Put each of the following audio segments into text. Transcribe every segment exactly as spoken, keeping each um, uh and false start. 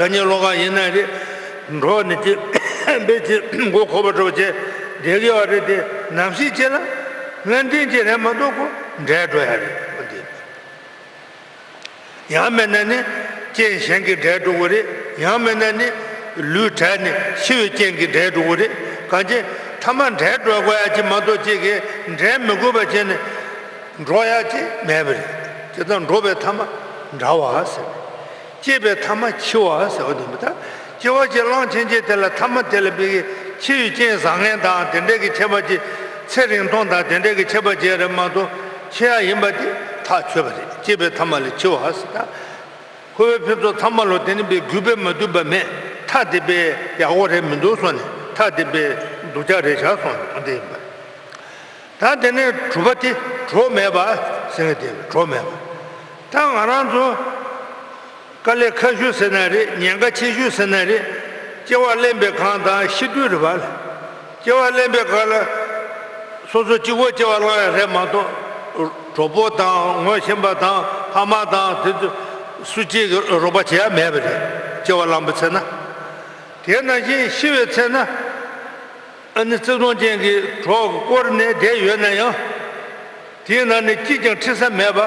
དགའ་ཉེ་ལོགས་ཀ་ཡིན་ན་རེད། འགྲོ་ནས་ཅི་བེད་ཅི་མགོ་འཁོར་བ་འགྲོ་བྱས་བསྡད་ཀྱི་ཡོད་རེད་དེ། ནམ་ཞིག་ཅིག་ལ་ངན་འབྲེལ་ཅིག་རེད་མ་གཏོགས་ཁོ་འབྲལ་འགྲོ་ཡ་རེད། འོ་འདི། ཡང་མིན་ན་ནི་རྐྱེན་གཞན་གྱིས་འབྲལ་འགྲོ་གི་རེད། ཡང་མིན་ན་ནི་ལུས་བྲལ་ནས་འཆི་བའི་རྐྱེན་གྱིས་འབྲལ་འགྲོ་གི་རེད། གང་ཅི་ཐ་མ་འབྲལ་འགྲོ་དགོས་ཡ་ཅིག་མ་གཏོགས་ཅིག་གིས་འབྲལ་མི་དགོས་པ་བྱས་ནས་འགྲོ་ཡ་ཅིག་མེད་པ་རེད། དེ་ལྟར་འགྲོ་བའི་ཐ་མ་འབྲལ་བ་ཟེར། སྐྱེས་པའི་ཐ་མ་འཆི་བ་ཟེར་བ་དེ་མི་ད། སྐྱེ་བ་ཅིག་བླངས་ཕྱིན་ཆད་དེ་ལ་ཐ་མ་དེ་ལ་དཔེ་གི་འཆི་བའི་རྐྱེན་བཟང་ངན་དང་དེ་འདྲའི་གི་ཁྱད་པར་ཅིག་ཚེ་རིང་ཐུང་དང་དེ་འདྲའི་གི་ཁྱད་པར་ཅིག་རེད་མ་གཏོགས་འཆི་ཡ་ཡིན་པ་དེ་ཐག་ཆོད་པ་རེད། སྐྱེས་པའི་ཐ་མ་ལ་འཆི་བ་ཟེར་ད། ཁོ་བོའི་ཕན་ཚུན་ཐ་མ་ལོ་དེ་ནི་དཔེ་རྒུད་པས་མ་བསྡུས་པ་མེད། ཐ་དེ་དཔེ་ཡག་པོ་རེད་མི་འདུག་སོང་ནས་ཐ་དེ་དཔེ་སྡུག་ཅག་རེད་ཤག་སོང་ནས་འོ་དེ་ཡིན་པ། ད་དེ་ནས་དྲུག་པ་དེ་གྲོགས་མེད་པ་ཟེར་མཁན་དེ་གྲོགས་མེད་པ། ད་ང་རང་ཚོ་དཀའ་ལས་ཁག་ཤོས་ཟེར་ན་རེད། ཉེན་ཁ་ཆེ་ཤོས་ཟེར་ན་རེད། སྐྱེ་བ་ལེན་པའི་སྒང་དང་ཤི་དུས་རེད་པ། སྐྱེ་བ་ལེན་པའི་སྒང་ལ་སོ་སོ་གཅིག་པོ་སྐྱེ་བ་བླངས་ཡ་རེད་མ་གཏོགས་གྲོགས་པོ་དང་ངོ་ཤེས་པ་དང་ཕ་མ་དང་དེ་ཚོ་སུ་གཅིག་གིས་རོགས་པ་བྱེད་ཡ་མེད་པ་རེད། སྐྱེ་བ་བླངས་པའི་ཚེ་ན། དེ་ནང་བཞིན་ཤི་བའི་ཚེ་ན། ཨ་ནི་བརྩེ་དུང་ཅན་གྱི་གྲོགས་ཀྱིས་བསྐོར་ནས་བསྡད་ཡོད་ན་ཡང་། དེའི་ནང་ནས་གཅིག་ཀྱང་ཁྲིད་ས་མེད་པ།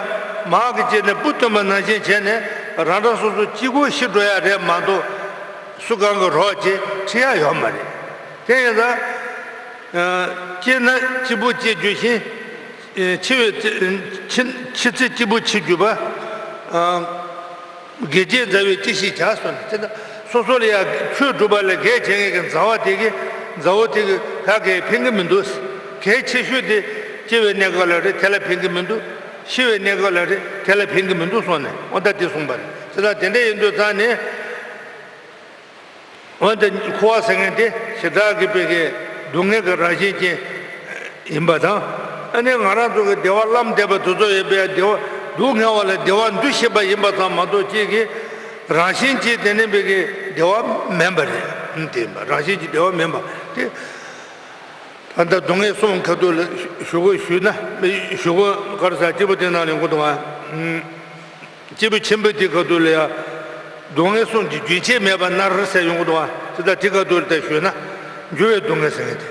མར་གྱི་རྗེས་ནས་སྤུ་བཏོན་པ་ནང་བཞིན་བྱས་ནས་རང་རང་སོ་སོ་གཅིག་པོ་ཤི་འགྲོ་ཡ་རེད་མ་གཏོགས་སུ་གང་གི་རོགས་ཀྱིས་ཁྲིད་ཡ་ཡོད་མ་རེད། དེ་ཡིན་ཙང་། ཨ། སྐྱེས་ན་གཅིག་པུ་སྐྱེ་རྒྱུ་བཞིན། ཨ། འཆི་བའི་ཚེ། འཆི་འཆི་ཚེ་གཅིག་པུ་འཆི་རྒྱུ་པ། ཨ། དགེ་བྱེད་མཛའ་བོས་ཅི་ཞིག་བྱ་གསུངས་ནས། དེ་ལྟར་སོ་སོ་ལ་ཡང་ཆོས་སྒྲུབ་པ་ལ་གེགས་བྱེད་མཁན་གྱི་མཛའ་བ་དེ་གིས་མཛའ་བོ་དེ་གི་ག་གེ་ཕན་གྱི་མི་འདུག་གལ་ཆེ་ཤོས་དེ་སྐྱེ་བའི་གནས་སྐབས་ལ་རེད། དེ་ལ་ཕན་གྱི་མི་འདུག་ཤི་བའི་གནས་སྐབས་ལ་རེད། དེ་ལ་ཕན་གྱི་མི་འདུག་གསུངས་ནས་འོ་ད་དེ་གསུངས་པ་རེད། དེ་ལྟར་དེ་འདྲ་ཡིན་དུས་ཙང་ནས། འོན་ཏེ་འཁོར་བ་ཟེར་མཁན་དེ་བྱེ་བྲག་གི་དཔེ་གི་སྡུག་བསྔལ་གྱི་རང་བཞིན་ཅན་ཡིན་པ་དང་། ཨ་ནི་ང་རང་ཚོ་གི་བདེ་བ་བླངས་བསྡད་པ་དེ་ཚོ་ཡོད་པའི་བདེ་བ་སྡུག་བསྔལ་བ་ལ་བདེ་བ་འདུ་ཤེས་པ་ཡིན་པ་ཙམ་མ་གཏོགས་ཅིག་གི་རང་བཞིན་གྱིས་དེ་ནི་དཔེ་གི་བདེ་བ་མིན་པ་རེད། དེ་ཡིན་པ་རང་བཞིན་གྱིས་བདེ་བ་མིན་པ་དེ། ད་ལྟ་སྡུག་བསྔལ་གསུམ་ཁ་ཐུག་ལ་ཞུ་དགོས་ཞུས་ན་ཞུ་དགོས་ག་རེ་ཟ་སྐྱིད་པོ་དེ་ནང་ལ་ཡོང་གི་འདུག་ཨ། སྐྱེས་བུ་ཆེན་པོ་དེ་ག་དུས་ལ་ཡང་སྡུག་བསྔལ་གསུམ་གྱི་རྒྱུན་ཆད་མེད་པར་མནར་ཟེར་ཡོང་གི་འདུག་བ། དེ་ལྟར་དེ་ག་དུས་ལ་ད་ཞུས་ན་འགྱུར་བའི་སྡུག་བསྔལ་ཟེར་མཁན་དེ།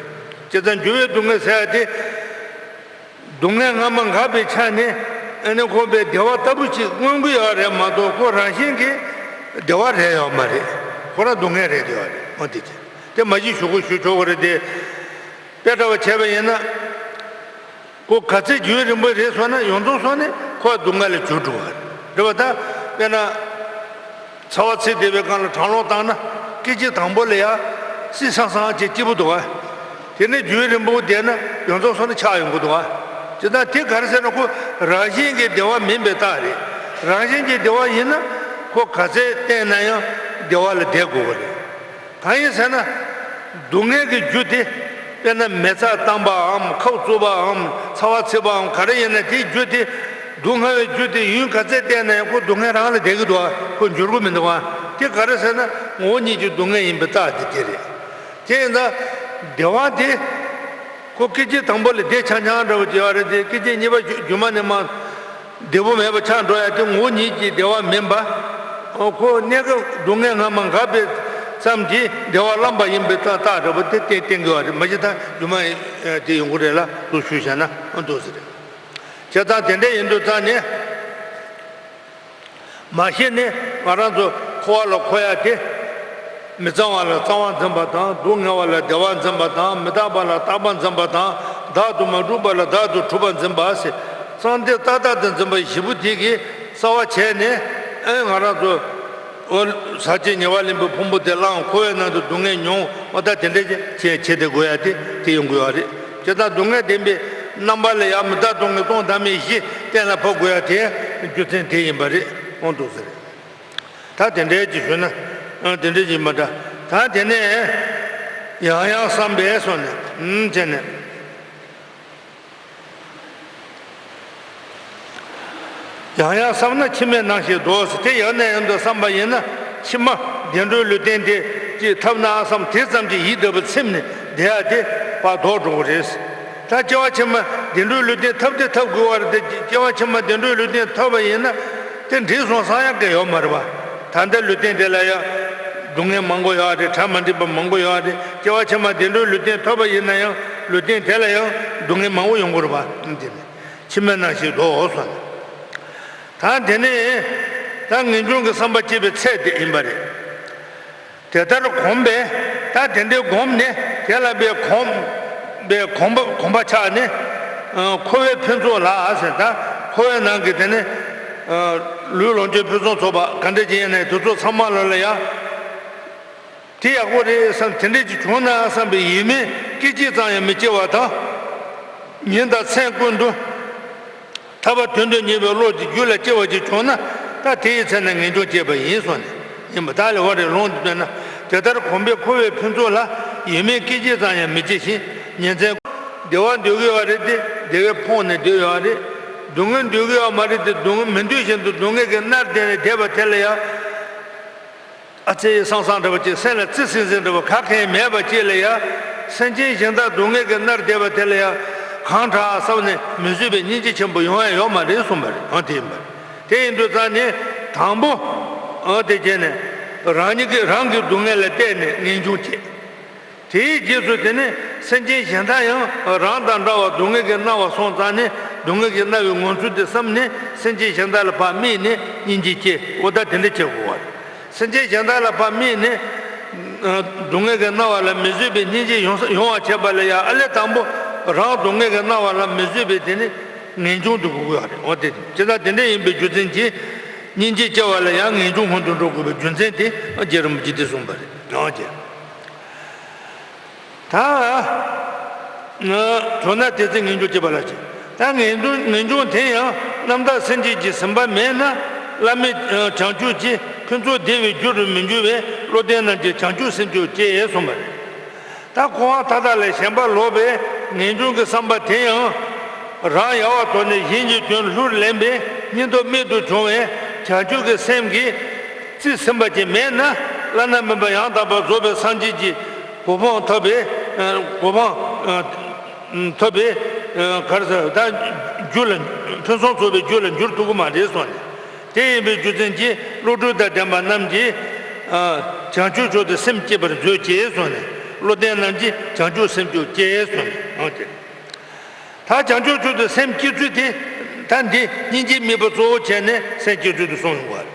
བྱས་ཙང་འགྱུར་བའི་སྡུག་བསྔལ་ཟེར་ཡ་དེ་སྡུག་བསྔལ་སྔ་མ་འགགས་པའི་ཆ་ནས་ཨ་ནི་ཁོ་པའི་བདེ་བ་ལྟ་བུ་ཅིག་མངོན་གྱི་ཡོད་རེད་མ་གཏོགས་ཁོ་རང་བཞིན་གྱིས་བདེ་བ་རེད་ཡོད་མ་རེད། ཁོ་རང་སྡུག་བསྔལ་རེད་ཡོད་རེད། འོ་དེ་ཅི་དེ་མ་གཞི་ཞུ་དགོས་ཞུ་ཆོག་གི་རེད་དེ། དཔེ་འདྲ་བ་བྱས་པ་ཡིན་ན། ཁོ་ག་ཚད་རྒྱུན་རིང་པོ་རེད་སོང་ན་ཡོངས་རྫོགས་སོང་ནས་ཁོ་སྡུག་བསྔལ་ལ་གྱུར་འགྲོ་བ་རེད་བ། ད་དཔེར་ན། ཚ་བ་ཚིག་བསྡད་པའི་སྒང་ལ་གྲང་རླུང་བཏང་ན་སྐད་ཅིག་དང་པོ་ལ་ཡང་བསིལ་སང་སང་བྱས་སྐྱིད་པོ་འདུག་བ། དེ་ནས་རྒྱུན་རིང་པོ་བསྡད་ན་ཡོངས་རྫོགས་སོང་ནས་ཆག་ཡོང་གི་འདུག་བ། དེ་ལྟར་དེ་ག་རེ་ཟེར་ན་ཁོ་རང་བཞིན་གྱི་བདེ་བ་མིན་པའི་རྟགས་རེད། རང་བཞིན་གྱི་བདེ་བ་ཡིན་ན་ཁོ་ག་ཚད་བསྟེན་ན་ཡང་བདེ་བ་ལ་བསྡད་དགོས་པ་རེད། གང་ཡིན་ཟེར་ན། སྡུག་བསྔལ་གྱི་རྒྱུ་དེ། དཔེར་ན་མེ་བཙའ་བཏང་པའམ་ཁབ་བཙུགས་པའམ་ཚ་བ་ཚིག་པའམ་ག་རེ་ཡིན་ན་དེའི་རྒྱུ་དེ། སྡུག་བསྔལ་བའི་རྒྱུ་དེ་ཡུན་ག་ཚད་བསྟེན་ན་ཡང་ཁོ་སྡུག་བསྔལ་རང་ལ་བསྡད་ཀྱི་འདུག་བ། ཁོ་འགྱུར་གྱི་མི་འདུག་བ། དེ་ག་རེ་ཟེར་ན་ངོ་བོ་ཉིད་ཀྱི་སྡུག་བསྔལ་ཡིན་པའི་རྟགས་དེ་དེ་རེད། དེ་ཡིན་ཙང་། བདེ་བ་དེ། ཁོ་སྐད་ཅིག་དང་པོ་ལ་བདེ་ཆང་ཆང་འདྲ་བོ་བྱས་པ་རེད་དེ་སྐད་ཅིག་གཉིས་པ་རྒྱུ་མ་ནས་མ། བདེ་པོ་མེད་པ་ཆགས་འགྲོ་ཡ་དེ་ངོ་བོ་ཉིད་ཀྱིས་བདེ་བ་མིན་པ། ཁོ་གནས་སྐབས་སྡུག་བསྔལ་སྔ་མ་འགགས་པའི་ཙམ་གྱིས་བདེ་བ་བླངས་པ་ཡིན་པའི་རྟགས་རྟགས་འདྲ་པོ་དེ་བསྟན་བསྟན་དགོས་པ་རེད། མ་གཞི་ད་སྒྱུ་མ་དེ་ཡོང་གི་རེད་ལ་ལུགས་ཞུས་བྱས་ན་འདུག་ཟེར་རེད། བྱས་ཙང་དེ་འདྲ་ཡིན་དུས་ཙང་ནས། མ་གཞི་ནས་ང་རང་ཚོ་འཁོར་བ་ལ་འཁོར་ཡ་དེ། མི་གཙང་བ་ལ་གཙང་བ་འཛིན་པ་དང་སྡུག་བསྔལ་བ་ལ་བདེ་བ་འཛིན་པ་དང་མི་རྟག་པ་ལ་རྟག་པ་འཛིན་པ་དང་བདག་ཏུ་མ་གྲུབ་པ་ལ་བདག་ཏུ་གྲུབ་པ་འཛིན་པ་ཟེར། གཙང་བདེ་རྟག་བདག་ཏུ་འཛིན་པ་བཞི་པོ་དེ་གིས་རྩ་བ་བྱས་ནས་ཨེ་ང་རང་ཚོ་འོ་ཟག་བཅས་ཉེ་བར་ལེན་པའི་ཕུང་པོ་དེ་བླངས་འཁོར་བའི་ནང་དུ་སྡུག་བསྔལ་མྱོང་འོ་ད་དེ་འདྲ་བྱས་བྱས་ཏེ་དགོས་ཡ་དེ་དེ་ཡོང་དགོས་ཡ་རེད། དེ་ལྟར་སྡུག་བསྔལ་བདེན་པའི་རྣམ་པ་ལ་ཡང་མི་རྟག་སྡུག་བསྔལ་སྟོང་ཟད་མེད་བཞི་གཏན་ལ་ཕབ་དགོས་ཡ་དེ་རྒྱུ་མཚན་དེ་ཡིན་པ་རེད་འོང་འདུག་ཟེར། ད་དེ་འདྲའི་ཅིག་ཞུས་ན། ཨ་དེ་འདྲའི་ཅིག་མ་འདྲ། ད་དེ་ནས་ཡང་ཡང་བསམ་པས་སོ་ནས་ཨུམ་བྱས་ནས། ཡང་ཡང་བསམ་ན་ཕྱི་མའི་སྣང་ཤས་ལྡོག་ཟེར་དེ་ཡང་ནས་ཡང་དུ་བསམ་པ་ཡིན་ན་ཕྱི་མ་བདེ་འགྲོའི་ལུས་རྟེན་དེ་ཅིག་ཐོབ་ན་བསམ་དེ་ཙམ་གྱིས་ཡིད་དགའ་བོ་ཚིམ་ནས་བསྡད་ཡ་དེ་ཕར་ལྡོག་འགྲོ་གི་རེད། ད་སྐྱེ་བ་ཕྱི་མ་བདེ་འགྲོའི་ལུས་རྟེན་ཐོབ་དེ་ཐོབ་དགོས་པ་རེད་དེ་སྐྱེ་བ་ཕྱི་མ་བདེ་འགྲོའི་ལུས་རྟེན་ཐོབ་པ་ཡིན་ན་དེ་འགྲིག་སོང་བསམ་ཡ་གང་ཡོད་མ་རེད་པ། ད་ལྟའི་ལུས་རྟེན་དེ་ལ་ཡང་ སྡུག་བསྔལ་མང་པོ་ཡོད་རེད། གྲ་མ་འགྲིག་པ་མང་པོ་ཡོད་རེད། སྐྱེ་བ་ཕྱི་མ་བདེ་འགྲོའི་ལུས་རྟེན་ཐོབ་པ་ཡིན་ན་ཡང་ལུས་རྟེན་དེ་ལ་ཡང་སྡུག་བསྔལ་མང་པོ་ཡོང་གི་རེད་པ། དེ་ནི་ཕྱི་མའི་ནང་བཞིན་དུ་འོ་སོང་། ད་དེ་ནི་ད་ངེས་འབྱུང་གི་བསམ་པ་སྐྱེས་པའི་ཚད་དེ་ཡིན་པ་རེད། དེ་ལྟར་གོམས་པས་ད་དེ་འདྲའི་གོམས་ནས་དེ་ལ་པའི་གོམས་པའི་གོམས་པ་གོམས་པ་ཆགས་ནས། ཨ། འཁོར་བའི་ཕུན་ཚོགས་ལ་ཟེར། ད་འཁོར་བའི་ནང་གི་དེ་ནི། ཨ། ལུས་ལོངས་སྤྱོད་ཕུན་སུམ་ཚོགས་པ་ག་འདྲ་ཅིག་ཡིན་ནའི་དེ་ཚོ་ཚང་མ་ལ་ལ་ཡང་དེ་ཡག་པོ་རེད་བསམ། དེ་འདྲ་ཅིག་བྱུང་ན་བསམ་པའི་ཡིད་སྨོན་སྐད་ཅིག་ཙམ་ཡང་མི་སྐྱེ་བ་དང་། ཉིན་དང་མཚན་ཀུན་ཏུ་ཐར་པ་དོན་དུ་གཉེར་བའི་བློ་དེ་རྒྱུད་ལ་སྐྱེ་བ་ཅིག་བྱུང་ན། ད་དེའི་ཚེ་ན་ངེས་འབྱུང་སྐྱེས་པ་ཡིན་གསུངས་ནས་ཡིན་པ། ད་ལེ་བ་རེ་ལུང་དུ་བསྟན་ན། དེ་ལྟར་གོམས་པས་འཁོར་བའི་ཕུན་ཚོགས་ལ། ཡིད་སྨོན་སྐད་ཅིག་ཙམ་ཡང་མི་སྐྱེ་ཞིང་། ཉིན་མཚན་བདེ་བ་འདོད་ཀྱི་ཡོད་རེད་དེ་བདེ་བས་ཕོངས་ནས་སྡོད་ཡོད་རེད། སྡུག་བསྔལ་འདོད་ཀྱི་ཡོད་མ་རེད་དེ་སྡུག་བསྔལ་མི་འདོད་བཞིན་དུ་སྡུག་བསྔལ་གྱིས་མནར་བསྡད་ནས་བསྡད་པ་དེ་ལ་ཡང་། ཨ་ཙི་སང་སང་འདྲ་བ་ཅིག་སེམས་ལ་ཙི་སིང་སིང་འདྲ་བ་ག་གེ་མེད་པ་ཅིག་ལ་ཡང་། སེམས་ཅན་གཞན་དག་སྡུག་བསྔལ་གྱིས་མནར་བསྡད་པ་དེ་ལ་ཡང་། གང་དྲག་བསམ་ནས་མི་བཟོད་པའི་སྙིང་རྗེ་ཆེན་པོ་ཡོང་ཡ་ཡོད་མ་རེད་གསུངས་པ་རེད། ཨ། དེ་ཡིན་པ་རེད། དེ་ཡིན་དུས་ཙང་ནས་དང་པོ། ཨ། དེ་བྱས་ནས་རང་ཉིད་ཀྱི་རང་གི་སྡུག་བསྔལ་ལ་བལྟས་ནས་ངེས་འབྱུང་སྐྱེ། དེའི་རྗེས་སུ་དེ་ནི་སེམས་ཅན་གཞན་དག་ཡང་རང་དང་འདྲ་བར་སྡུག་བསྔལ་གྱིས་མནར་བ་སོང་ཙང་ནས་སྡུག་བསྔལ་གྱིས་མནར་བའི་ངང་ཚུལ་དེ་བསམ་ནས་སེམས་ཅན་གཞན་དག་ལ་ཕར་དམིགས་ནས་སྙིང་རྗེ་སྐྱེ། འོ་ད་དེ་འདྲ་བྱེད་དགོས་པ་རེད། སེམས་ཅན་གཞན་དག་ལ་ཕར་དམིགས་ནས། ཨ། སྡུག་བསྔལ་གྱིས་མནར་བ་ལ་མི་བཟོད་པའི་སྙིང་རྗེ་ཡོང་ཡོང་བ་བྱེད་པ་ལ་ཡང་། ཨ་ལས་དང་པོ་རང་སྡུག་བསྔལ་གྱིས་མནར་བ་ལ་མི་བཟོད་པའི་དེ་ནི་ངེས་འབྱུང་དུ་དགོས་ཀྱི་ཡོད་རེད། འོ་དེ་ཇི་ལྟར་དེ་འདྲ་ཡིན་པའི་རྒྱུ་མཚན་གྱིས། སྙིང་རྗེ་སྐྱེ་བ་ལ་ཡང་ངེས་འབྱུང་སྔོན་དུ་འགྲོ་དགོས་པའི་རྒྱུ་མཚན་དེ་རྗེ་རིན་པོ་ཆེས་དེ་གསུངས་པ་རེད། ཡང་རྗེ། ད་ཐོས་ན་དེ་ཚེ་ངེས་འབྱུང་སྐྱེས་པ་ལ་ཟེར། ད་ངེས་འབྱུང་ངེས་འབྱུང་དེ་ཡང་རྣམ་དག་སེམས་བསྐྱེད་ཀྱི་སེམས་པ་མེད་ན། བླ་མེད་བྱང་ཆུབ་ཀྱི་ཕུན་ཚོགས་བདེ་བའི་རྒྱུ་རུ་མི་འགྱུར་བས། བློ་ལྡན་རྣམས་ཀྱིས་བྱང་ཆུབ་སེམས་མཆོག་སྐྱེ་གསུངས་པ་རེད། ད་འཁོར་བ་མཐའ་དག་ལས་ཞེན་པ་ལོག་པའི་ངེས་འབྱུང་གི་བསམ་པ་དེ་ཡང་། རང་ཡལ་བར་དོར་ནས་གཞན་གྱི་དོན་ལྷུར་ལེན་པའི་སྙིང་སྟོབས་རྨད་དུ་བྱུང་བའི་བྱང་ཆུབ་ཀྱི་སེམས་ཀྱིས་རྩིས་ཟིན་པ་ཅིག་མེད་ན། བླ་ན་མེད་པ་ཡང་དག་པར་རྫོགས་པའི་སངས་རྒྱས་ཀྱི་གོ་འཕང་ཐོབ་པའི། ཨ། གོ་འཕང་། ཨ། ཐོབ་པའི། ཨ། ག་རེ་ཟེར། ད་རྒྱུ་ལ་ཕུན་སུམ་ཚོགས་པའི་རྒྱུ་ལ་འགྱུར་ཐུབ་ཀྱི་མ་རེད་གསུངས་ནས། དེ་ཡིན་པའི་རྒྱུ་མཚན་གྱིས་བློ་གྲོས་དང་ལྡན་པ་རྣམས་ཀྱིས། ཨ། བྱང་ཆུབ་མཆོག་ཏུ་སེམས་བསྐྱེད་པར་མཛོད་ཅེས་གསུངས་ནས། བློ་ལྡན་རྣམས་ཀྱིས་བྱང་ཆུབ་སེམས་མཆོག་སྐྱེ་གསུངས་ནས། འོ་དེ། ད་བྱང་ཆུབ་མཆོག་ཏུ་སེམས་བསྐྱེད་ཚུལ་དེ། ད་འདི་སྙིང་རྗེའི་དམིགས་པ་གཙོ་བོ་བྱས་ནས་སེམས་བསྐྱེད་ཚུལ་དུ་གསུངས་ཡོང་བ་རེད།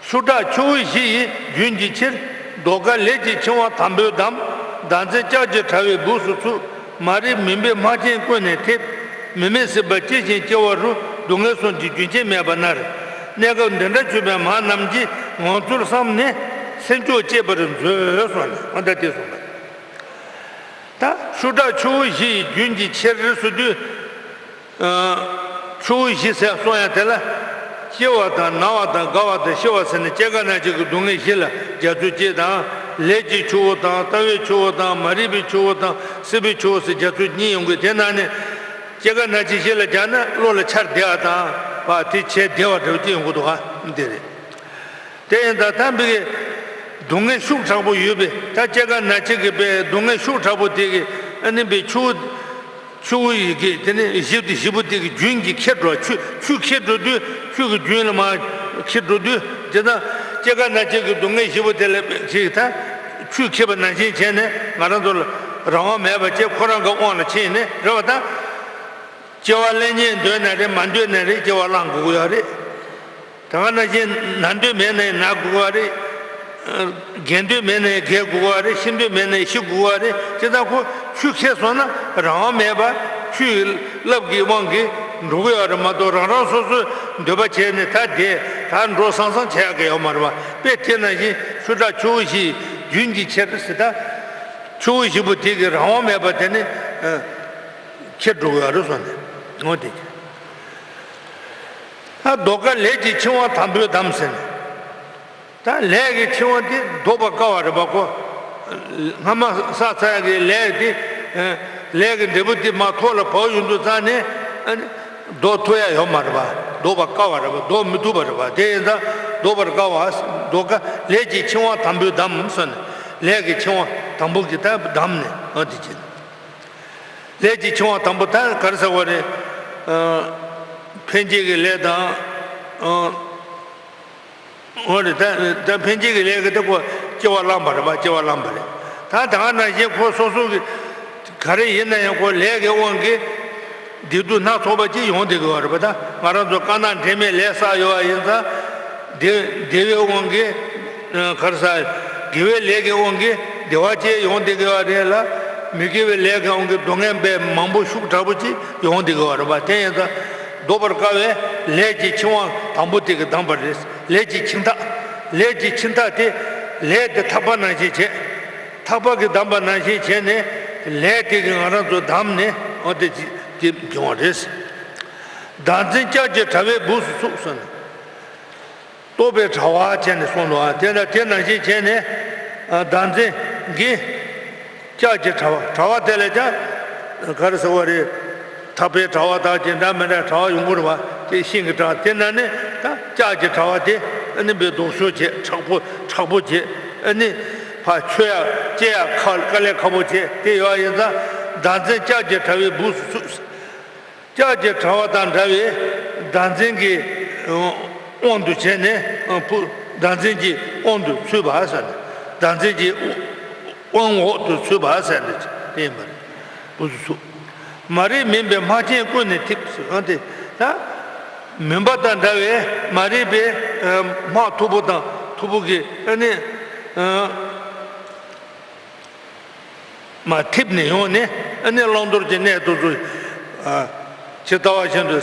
ཤུགས་དྲག་ཆུ་བོ་བཞི་ཡི་རྒྱུན་གྱི་ཕྱིར། ཟློས་གར་ལས་ཀྱི་འཆིང་བ་དམ་པོས་བསྡམས། ཟླ་མཛེས་ལྕགས་ཀྱུ་དྲ་བའི་སྦུབས་སུ་ཚུད། མ་རིག་མུན་པའི་སྨག་ཆེན་ཀུན་ནས་ཐེབས། མུ་མེད་སྲིད་པ་སྐྱེ་ཞིང་སྐྱེ་བ་རུ། སྡུག་བསྔལ་གསུམ་གྱི་རྒྱུན་ཆད་མེད་པ་ན་རེ། གནས་སྐབས་འདི་འདྲ་ཆུད་པའི་མ་རྣམས་ཀྱིས་ངང་ཚུལ་བསམས་ནས་སེམས་མཆོག་བསྐྱེད་པར་མཛོད་གསུངས་ནས། ཨ། ད་དེ་གསུངས་པ། ད་ཤུགས་དྲག་ཆུ་བོ་བཞི་ཡི་རྒྱུན་གྱི་ཕྱིར་ཟེར་དུས། ཨ། ཆུ་བོ་བཞི་ཟེར་གསུངས་ཡ་དེ་ལ། སྐྱེ་བ་དང་ན་བ་དང་རྒ་བ་དང་ཤི་བ་ཟེར་ནས་སྐྱེ་རྒ་ན་འཆི་གི་སྡུག་བསྔལ་བཞི་ལ་རྒྱ་མཚོའི་སྐྱེ་དང་། ལས་ཀྱི་ཆུ་བོ་དང་ལྟ་བའི་ཆུ་བོ་དང་མ་རིག་པའི་ཆུ་བོ་དང་སྲིད་པའི་ཆུ་བོ་ཟེར་རྒྱ་མཚོ་གཉིས་ཡོང་གི། དེ་ནང་ནས་སྐྱེ་རྒ་ན་འཆི་བཞི་ལ་སྦྱར་ན་བློ་ལ་འཆར་བདེ་བ་དང་། བ་དེ་བྱས་བདེ་བ་འདྲ་བོ་ཅིག་ཡོང་གི་འདུག་ག། འདི་རེད། དེ་ཡིན་ད་ལྟ་འབི་གི་སྡུག་བསྔལ་ཤུགས་དྲག་པོ་ཡོད་པས། ད་སྐྱེ་རྒ་ན་འཆི་གི་པའི་སྡུག་བསྔལ་ཤུགས་དྲག་པོ་དེ་གི་ཨ་ནི་པའི་ཆུ་བོ། ཆུ་བོ་ཡི་གེ་དེ་ནི་བཞི་དེ་བཞི་པོ་དེ་གི་རྒྱུན་གྱིས་འཁྱེར་འགྲོ། ཆུ་ཆུ་འཁྱེར་འགྲོ་དུས། ཆུ་གི་རྒྱུན་ལ་མར་འཁྱེར་འགྲོ་དུས། དེ་ད་སྐྱེ་རྒ་ན་འཆི་གི་སྡུག་བསྔལ་བཞི་པོ་དེ་ལ་ཅིག་ད་ཆུས་འཁྱེར་བ་ནང་བཞིན་བྱས་ནས་ང་རང་ཚོ་ལ་རང་དབང་མེད་པ་བྱས། ཁོ་རང་གི་དབང་ལ་ཕྱིན་ནས་རེད་བ། ད་སྐྱེ་བ་ལེན་སྙིང་འདོད་ན་རེད། མ་འདོད་ན་རེད། སྐྱེ་བ་བླང་དགོས་ཀྱི་ཡོད་རེད། ད་ག་ནང་བཞིན་ན་འདོད་མེད་ན་ཡང་ན་དགོས་པ་རེད། རྒས་འདོད་མེད་ན་ཡང་རྒས་དགོས་པ་རེད། ཤི་འདོད་མེད་ན་ཡང་ཤི་དགོས་པ་རེད། ཅི་ལྟར་ཁོ་ཆུས་ཁྱེར་སོང་ན་རང་དབང་མེད་པ། ཆུའི་རླབས་ཀྱི་དབང་གིས་འགྲོ་གི་ཡོད་རེད་མ་གཏོགས། རང་རང་སོ་སོའི་འདོད་པ་བྱས་ནས་ད་དེ་ད་འགྲོ་སང་སང་བྱེད་ཡག་གི་ཡོད་མ་རེད་པ། དཔེ་དེ་ནང་བཞིན་ཤུགས་དྲག་ཆུ་བོ་བཞིའི་རྒྱུན་གྱི་ཕྱིར་ཟེར། ད་ཆུ་བོ་བཞི་པོ་དེ་གི་རང་དབང་མེད་པ་དེ་ནི། ཨ། ཁྱེར་འགྲོ་གི་ཡོད་རེད་གསུངས་ནས། འོ་དེ། ད་ཟློས་གར་ལས་ཀྱི་འཆིང་བ་དམ་པོས་བསྡམས་ཟེར་ནས། ད་ལས་ཀྱི་འཆིང་བ་དེ་ཟློག་པར་དཀའ་བ་རེད་པ་ཁོ། སྔ་མ་བསགས་ཚར་གྱི་ལས་དེ། ལས་ཀྱི་འབྲས་བུ་དེ་མར་ཐོག་ལ་བབས་ཡོང་དུས་ཙང་ནས། ཨ་ནི་ཟློག་ཐུབ་ཡ་ཡོད་མ་རེད་པ། ཟློག་པར་དཀའ་བ་རེད་པ། ཟློག་མི་ཐུབ་པ་རེད་པ། དེ་ཡིན་ཙང་ཟློག་པར་དཀའ་བ། ཟློས་གར་ལས་ཀྱི་འཆིང་བ་དམ་པོས་བསྡམས་ཟེར་ནས། ལས་ཀྱི་འཆིང་བ་དམ་པོ་གིས་ད་བསྡམས་ནས། ཨ། དེ་བྱས། ལས་ཀྱི་འཆིང་བ་དམ་པོ་ད་ག་རེ་ཟེར་བ་རེད། ཨ། འཕེན་བྱེད་ཀྱི་ལས་དང་། ཨ། འོ་རེད། ད་ད་འཕེན་བྱེད་ཀྱི་ལས་ཀྱི་ད་ཁོ་ སྐྱེ་བ་བླངས་པ་རེད་པ། སྐྱེ་བ་བླངས་པ་རེད། ད་ད་ག་ནང་བཞིན་ཁོ་སོ་སོ་གི་ག་རེ་ཡིན་ན་ཡང་ཁོ་ལས་ཀྱི་དབང་གིས་བདེ་སྡུག་སྣ་ཚོགས་པ་ཅིག་ཡོང་བསྡད་ཀྱི་ཡོད་རེད་པ། ད་ང་རང་ཚོ་དཀར་ནག་འདྲེས་མའི་ལས་བསགས་ཡོད་པ་ཡིན་ཙང་བདེ་བདེ་བའི་དབང་གིས་ག་རེ་ཟ། དགེ་བའི་ལས་ཀྱི་དབང་གིས་བདེ་བ་ཅིག་ཡོང་བསྡད་ཀྱི་ཡོད་རེད་ལ། མི་དགེ་བའི་ལས་ཀྱི་དབང་གིས་སྡུག་བསྔལ་དཔེ་མང་པོ་ཤུགས་དྲག་པོ་ཅིག་ཡོང་བསྡད་ཀྱི་ཡོད་རེད་པ། དེ་ཡིན་ཙང་བཟློག་པར་དཀའ་བའི་ལས་ཀྱི་འཆིང་བ་དང་པོ་དེ་གིས་བསྡམས་པ་རེད། ལས་ཀྱི་འཆིང་ཐག་ལས་ཀྱི་འཆིང་ཐག་དེ་ལས་དེ་ཐག་པ་ནང་བཞིན་བྱས། ཐག་པ་གིས་བསྡམས་པ་ནང་བཞིན་བྱས་ནས་ལས་དེ་གིས་ང་རང་ཚོ་བསྡམས་ནས་འོ་དེ་དེ་འབྱུང་བ་རེད། བདག་འཛིན་ལྕགས་ཀྱི་དྲ་བའི་སྦུབས་སུ་ཚུགས་སོང་ནས། རྟོག་པའི་དྲ་བ་བྱས་ནས་གསུངས་འདུག་ཨ། དེ་ལ་དེ་ནང་བཞིན་བྱས་ནས་བདག་འཛིན་གྱི་ལྕགས་ཀྱི་དྲ་བ། དྲ་བ་དེ་ལས་ཀྱང་ག་རེ་ཟེར་བ་རེད། ཐག་པའི་དྲ་བ་དག་ཅིག་འདྲ་མི་འདྲ་དྲ་བ་ཡོང་གི་རེད་པ། དེ་ཤིང་གི་དྲ་བ་དེ་ནང་ནས་ད་ལྕགས་ཀྱི་དྲ་བ་དེ་ཨ་ནི་དཔེ་ལྡོག་ཕྱོགས་བྱས། མཁྲེགས་པོ་མཁྲེགས་པོ་བྱས། ཨ་ནི་ཕར་ཆོད་ཡ་སྐྱེ་ཡ་ཁག་དཀའ་ལས་ཁག་པོ་བྱས་དེ་ཡོད་པ་ཡིན་ཙང་བདག་འཛིན་ལྕགས་ཀྱི་དྲ་བའི་སྦུབས་སུ་ཚུགས། ལྕགས་ཀྱི་དྲ་བ་དང་འདྲ་བའི་བདག་འཛིན་གྱི་དབང་དུ་བྱས་ནས་བདག་འཛིན་གྱི་དབང་དུ་ཚུད་པ་ཟེར་ནས། བདག་འཛིན་གྱི་དབང་འོག་ཏུ་ཚུད་པ་ཟེར་ནས་དེ་ཡིན་པ་རེད། སྦུབས་སུ་ཚུགས། མ་རིག་མུན་པའི་སྨག་ཆེན་ཀུན་ནས་འཐིབས་ཟེར་བ་དེ་ད་མུན་པ་དང་འདྲ་བའི་མ་རིག་པའི་སྨག་མཐུག་པོ་དང་མཐུག་པོ་གི་ཨ་ནི། མར་འཐིབས་ནས་ཡོང་ནས་ཨ་ནི་བླང་དོར་གྱི་གནས་དེ་ཚོ་ཇི་ལྟ་བ་བཞིན་དུ་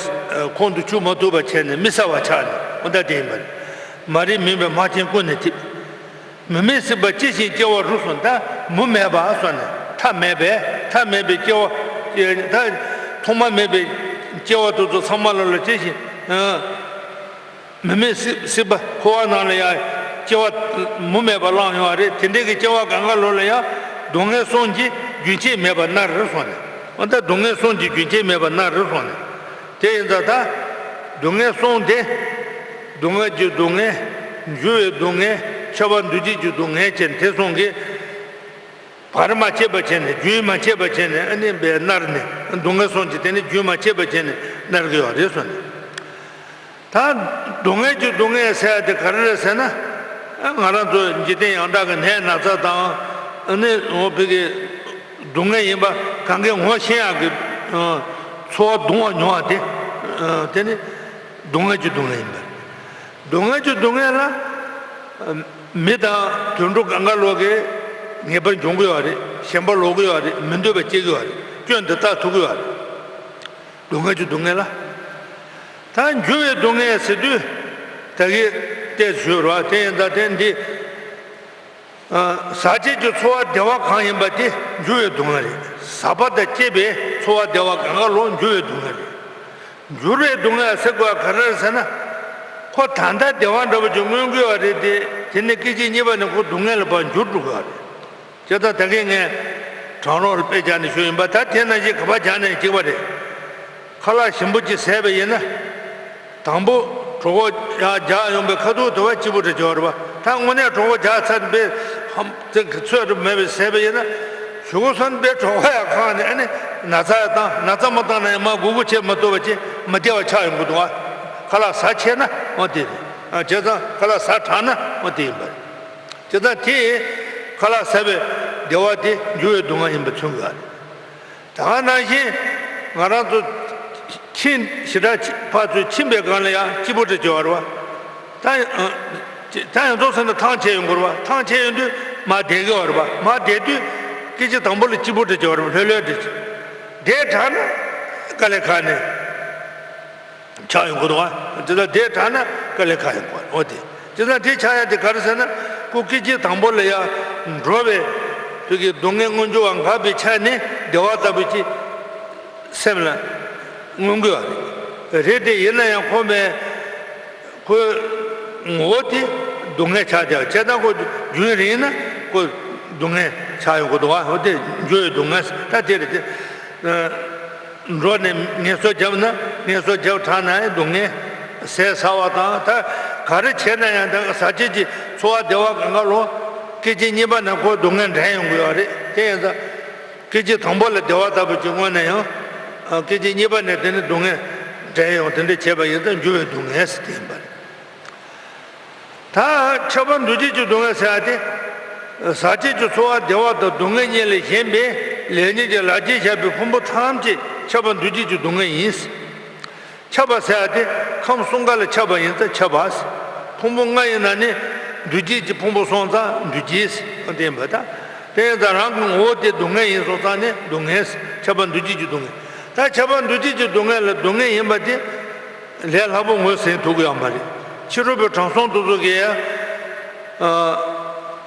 ཁོང་དུ་ཆུད་མ་ཐུབ་པ་བྱས་ནས་མི་གསལ་བར་ཆགས་ནས་འོ་ད་དེ་ཡིན་པ་རེད། མ་རིག་མུན་པའི་སྨག་ཆེན་ཀུན་ནས་འཐིབས། མུ་མེད་སྲིད་པ་སྐྱེ་ཞིང་སྐྱེ་བ་རུ་སོང་། ད་མུ་མེད་པ་སོང་ནས་མཐའ་མེད་པས། མཐའ་མེད་པའི་སྐྱེ་བ་ད་ཐོག་མ་མེད་པའི་སྐྱེ་བ་དེ་ཚོ་ཚང་མ་ལ་ལ་སྐྱེ་ཞིང་། མུ་མེད་སྲིད་སྲིད་པ་འཁོར་བ་ནང་ལ་ཡང་སྐྱེ་བ་མུ་མེད་པ་བླངས་ཡོང་བ་རེད། དེ་འདྲའི་གི་སྐྱེ་བ་གང་ག་ལོ་ལ་ཡང་སྡུག་བསྔལ་གསུམ་གྱིས་རྒྱུན་ཆད་མེད་པར་མནར་རེ་སོང་ནས། འོ་ད་སྡུག་བསྔལ་གསུམ་གྱིས་རྒྱུན་ཆད་མེད་པར་མནར་རེ་སོང་ནས། དེ་ཡིན་ཙང་ད་སྡུག་བསྔལ་གསུམ་དེ། སྡུག་བསྔལ་གྱི་སྡུག་བསྔལ། འགྱུར་བའི་སྡུག་བསྔལ། ཁྱབ་པ་འདུ་བྱེད་ཀྱི་སྡུག་བསྔལ་བྱས་ནས་དེ་གསུམ་གྱི་བར་མ་ཆད་པ་བྱས་ནས། རྒྱུན་མ་ཆད་པ་བྱས་ནས་ཨ་ནི་དཔེ་མནར་ནས། སྡུག་བསྔལ་གསུམ་གྱིས་དེ་ནི་རྒྱུན་མ་ཆད་པ་བྱས་ནས་མནར་གྱི་ཡོད་རེད་གསུངས་ནས། ད་སྡུག་བསྔལ་གྱི་སྡུག་བསྔལ་ཟེར་ཡ་དེ་ག་རེ་རེད་ཟེར་ན། ང་རང་ཚོ་འཇིག་རྟེན་ཡང་དག་གི་ནད་ན་ཚ་དང་ཨ་ནི་འོ་བོད་ཀྱི་སྡུག་བསྔལ་ཡིན་པ་གང་གའི་ངོ་ཤེས་ཡག་གི་ཚོར་བ་གདུང་བ་མྱོང་བ་དེ། དེ་ནི་སྡུག་བསྔལ་གྱི་སྡུག་བསྔལ་ཡིན་པ་རེད། སྡུག་བསྔལ་གྱི་སྡུག་བསྔལ་ལ། མི་དང་དུད་འགྲོ་གང་ག་ལོག་གིས་ངེས་པར་འབྱུང་གི་ཡོད་རེད། ཞེན་པ་ལོག་གི་ཡོད་རེད། མི་འདོད་པ་སྐྱེ་གི་ཡོད་རེད། སྐྱོན་དེ་བལྟ་ཐུབ་ཀྱི་ཡོད་རེད། སྡུག་བསྔལ་གྱི་སྡུག་བསྔལ་ལ། ད་འགྱུར་བའི་སྡུག་བསྔལ་ཟེར་དུས་ད་གིན་ཏོག་ཙམ་ཞུས་རེད་པ། དེ་ཡིན་ད་དེ་འདི། ཟག་བཅས་ཀྱི་ཚོར་བ་བདེ་བ་གང་ཡིན་པ་དེ་འགྱུར་བའི་སྡུག་བསྔལ་རེད། ཟག་པ་དང་བཅས་པའི་ཚོར་བ་བདེ་བ་གང་ག་ལོག་འགྱུར་བའི་སྡུག་བསྔལ་རེད། འགྱུར་བའི་སྡུག་བསྔལ་ཟེར་དགོས་པ་ག་རེ་རེད་ཟེར་ན། ཁོ་ད་ལྟ་བདེ་བ་འདྲ་པོ་ཅིག་མངོན་གྱི་ཡོད་རེད་དེ། དེ་ནས་སྐད་ཅིག་གཉིས་པ་ནས་ཁོ་སྡུག་བསྔལ་ལ་ཕར་འགྱུར་འགྲོ་གི་ཡོད་རེད། བྱས་ཙང་ད་གིན་ངས་གྲང་རོགས་ལ་དཔེ་བཞག་ནས་ཞུས་ཡིན་པ། ད་དེ་ནང་བཞིན་ག་པར་བཞག་ནས་གཅིག་པ་རེད། ཁ་ལག་ཞིམ་པོ་ཅིག་བཟས་པ་ཡིན་ན། དང་པོ་གྲོད་ཁོག་ཡར་རྒྱགས་ཡོང་པའི་ཁ་ཐུག་དེ་བ་སྐྱིད་པོ་འདྲ་ཅིག་ཡོད་རེད་པ། ད་དངོས་གནས་གྲོད་ཁོག་རྒྱགས་ཚར་ནས་དཔེ་ཧམ་ཙེ་གི་ཚོད་འགྲོ་མེད་པའི་བཟས་པ་ཡིན་ན། གཞུག་གུ་སོང་ནས་དཔེ་གྲོད་ཁོག་ཡར་གང་ནས་ཨ་ནི་ན་ཚ་ཡར་བཏང་། ན་ཚ་མ་བཏང་ན་ཡང་མར་སྒུར་སྒུར་བྱེད་མ་ཐུབ་པ་ཅིག་མི་བདེ་བ་ཆགས་ཡོང་གི་འདུག་ཨ། ཁ་ལག་ཟ་ཆེ་ན་འོ་དེ་རེད། བྱས་ཙང་ཁ་ལག་ཟ་དྲགས་ན་འོ་དེ་ཡིན་པ་རེད། བྱས་ཙང་དེ་ཁ་ལག་ཟ་བའི་བདེ་བ་དེ་འགྱུར་བའི་སྡུག་བསྔལ་ཡིན་པ་མཚོན་གྱི་ཡོད་རེད། ད་ག་ནང་བཞིན་ང་རང་ཚོ་ཁྱིམ་ཞེ་དྲག་ཕར་ཚུར་ཕྱིན་པའི་སྒང་ལ་ཡང་སྐྱིད་པོ་འདྲ་ཅིག་ཡོད་རེད་པ། ད་ཡང་ད་ཡང་ཚོ་ཟེར་ན་ཐང་ཆད་ཡོང་གི་རེད་པ། ཐང་ཆད་ཡོང་དུས་མར་བསྡད་ཀྱི་ཡོད་རེད་པ། མར་བསྡད་དུས་སྐད་ཅིག་དང་པོ་ལ་སྐྱིད་པོ་འདྲ་ཅིག་ཡོད་རེད་པ། ལྷོད་ལྷོད་འདྲ་ཅིག་བསྡད་དྲགས་ན་དཀའ་ལས་ཁག་ནས། ཆགས་ཡོང་གི་འདུག་ཨ། དེ་ལ་དེ་དྲག་ན་དཀའ་ལས་ཁག་ཡོང་གི་འདུག་ཨ། འོ་དེ། དེ་ལ་དེ་ཆགས་ཡ་དེ་ག་རེ་ཟེར་ན། ཁོ་སྐད་ཅིག་དང་པོ་ལ་ཡ་འགྲོ་བའི་དུས་ཀྱི་སྡུག་བསྔལ་མངོན་གྱུར་བ་འགགས་པའི་ཆ་ནས་བདེ་བ་ལྟ་བུ་ཅིག་སེམས་ལ་མངོན་གྱི་ཡོད་རེད། རེད་དེ་ཡིན་ན་ཡང་ཁོ་མའི་ཁོའི་ངོ་བོ་དེ་སྡུག་བསྔལ་ཆགས་བསྡད་པ་བྱས་ཙང་ཁོ་རྒྱུན་རིང་ན་ཁོ་སྡུག་བསྔལ་ཆགས་ཡོང་གི་འདུག་ཨ། འོ་དེ་འགྱུར་བའི་སྡུག་བསྔལ་ད་དེ་རེད་དེ། འགྲོ་ནས་ངལ་གསོ་བརྒྱབ་ན། ངལ་གསོ་བརྒྱབ་དྲགས་ན་སྡུག་བསྔལ། ཟས་ཟ་བ་དང་ད་ག་རེ་བྱས་ན་ཡང་ད་ཟག་བཅས་ཀྱི་ཚོར་བ་བདེ་བ་གང་ག་ལོག་སྐད་ཅིག་གཉིས་པ་ནས་ཁོ་སྡུག་བསྔལ་འདྲེན་ཡོང་གི་ཡོད་རེད། དེ་ཡིན་ཙང་སྐད་ཅིག་དང་པོ་ལ་བདེ་བ་ལྟ་བུ་ཅིག་མངོན་ན་ཡང་། སྐད་ཅིག་གཉིས་པ་ནས་དེ་ནི་སྡུག་བསྔལ་འདྲེན་ཡོང་། དེ་འདྲ་བྱས་པ་ཡིན་ཙང་འགྱུར་བའི་སྡུག་བསྔལ་ཟེར་དེ་ཡིན་པ་རེད། ད་ཁྱབ་པ་འདུ་བྱེད་ཀྱི་སྡུག་བསྔལ་ཟེར་ཡ་དེ། ཟག་བཅས་ཀྱི་ཚོར་བ་བདེ་བ་དང་སྡུག་བསྔལ་གཉིས་ལས་གཞན་པའི་ལས་ཉོན་གྱི་ལག་རྗེས་བཞག་པའི་ཕུང་པོ་ཐམས་ཅད་ཁྱབ་པ་འདུ་བྱེད་ཀྱི་སྡུག་བསྔལ་ཡིན། ཁྱབ་པ་ཟེར་ཡ་དེ་ཁམས་གསུམ་ཀ་ལ་ཁྱབ་པ་ཡིན་ཙང་ཁྱབ་པ། ཕུང་པོ་ལྔ་ཡིན་ན་ནི་འདུ་བྱེད་ཀྱི་ཕུང་པོ་སོང་ཙང་འདུ་བྱེད་ཟེར་དེ་ཡིན་པ་དང་། དེ་ཡིན་ཙང་རང་གི་ངོ་བོ་དེ་སྡུག་བསྔལ་ཡིན་སོང་ཙང་ནི་སྡུག་བསྔལ་ཟེར། ཁྱབ་པ་འདུ་བྱེད་ཀྱི་སྡུག་བསྔལ། ད་ཁྱབ་པ་འདུ་བྱེད་ཀྱི་སྡུག་བསྔལ་ལ་སྡུག་བསྔལ་ཡིན་པ་དེ་ལས་སླ་པོ་ངོས་ཟིན་ཐུབ་ཀྱི་ཡོད་མ་རེད། ཕྱི་རོལ་པའི་དྲང་སྲོང་དེ་ཚོ་གིས་ཡང་། ཨ།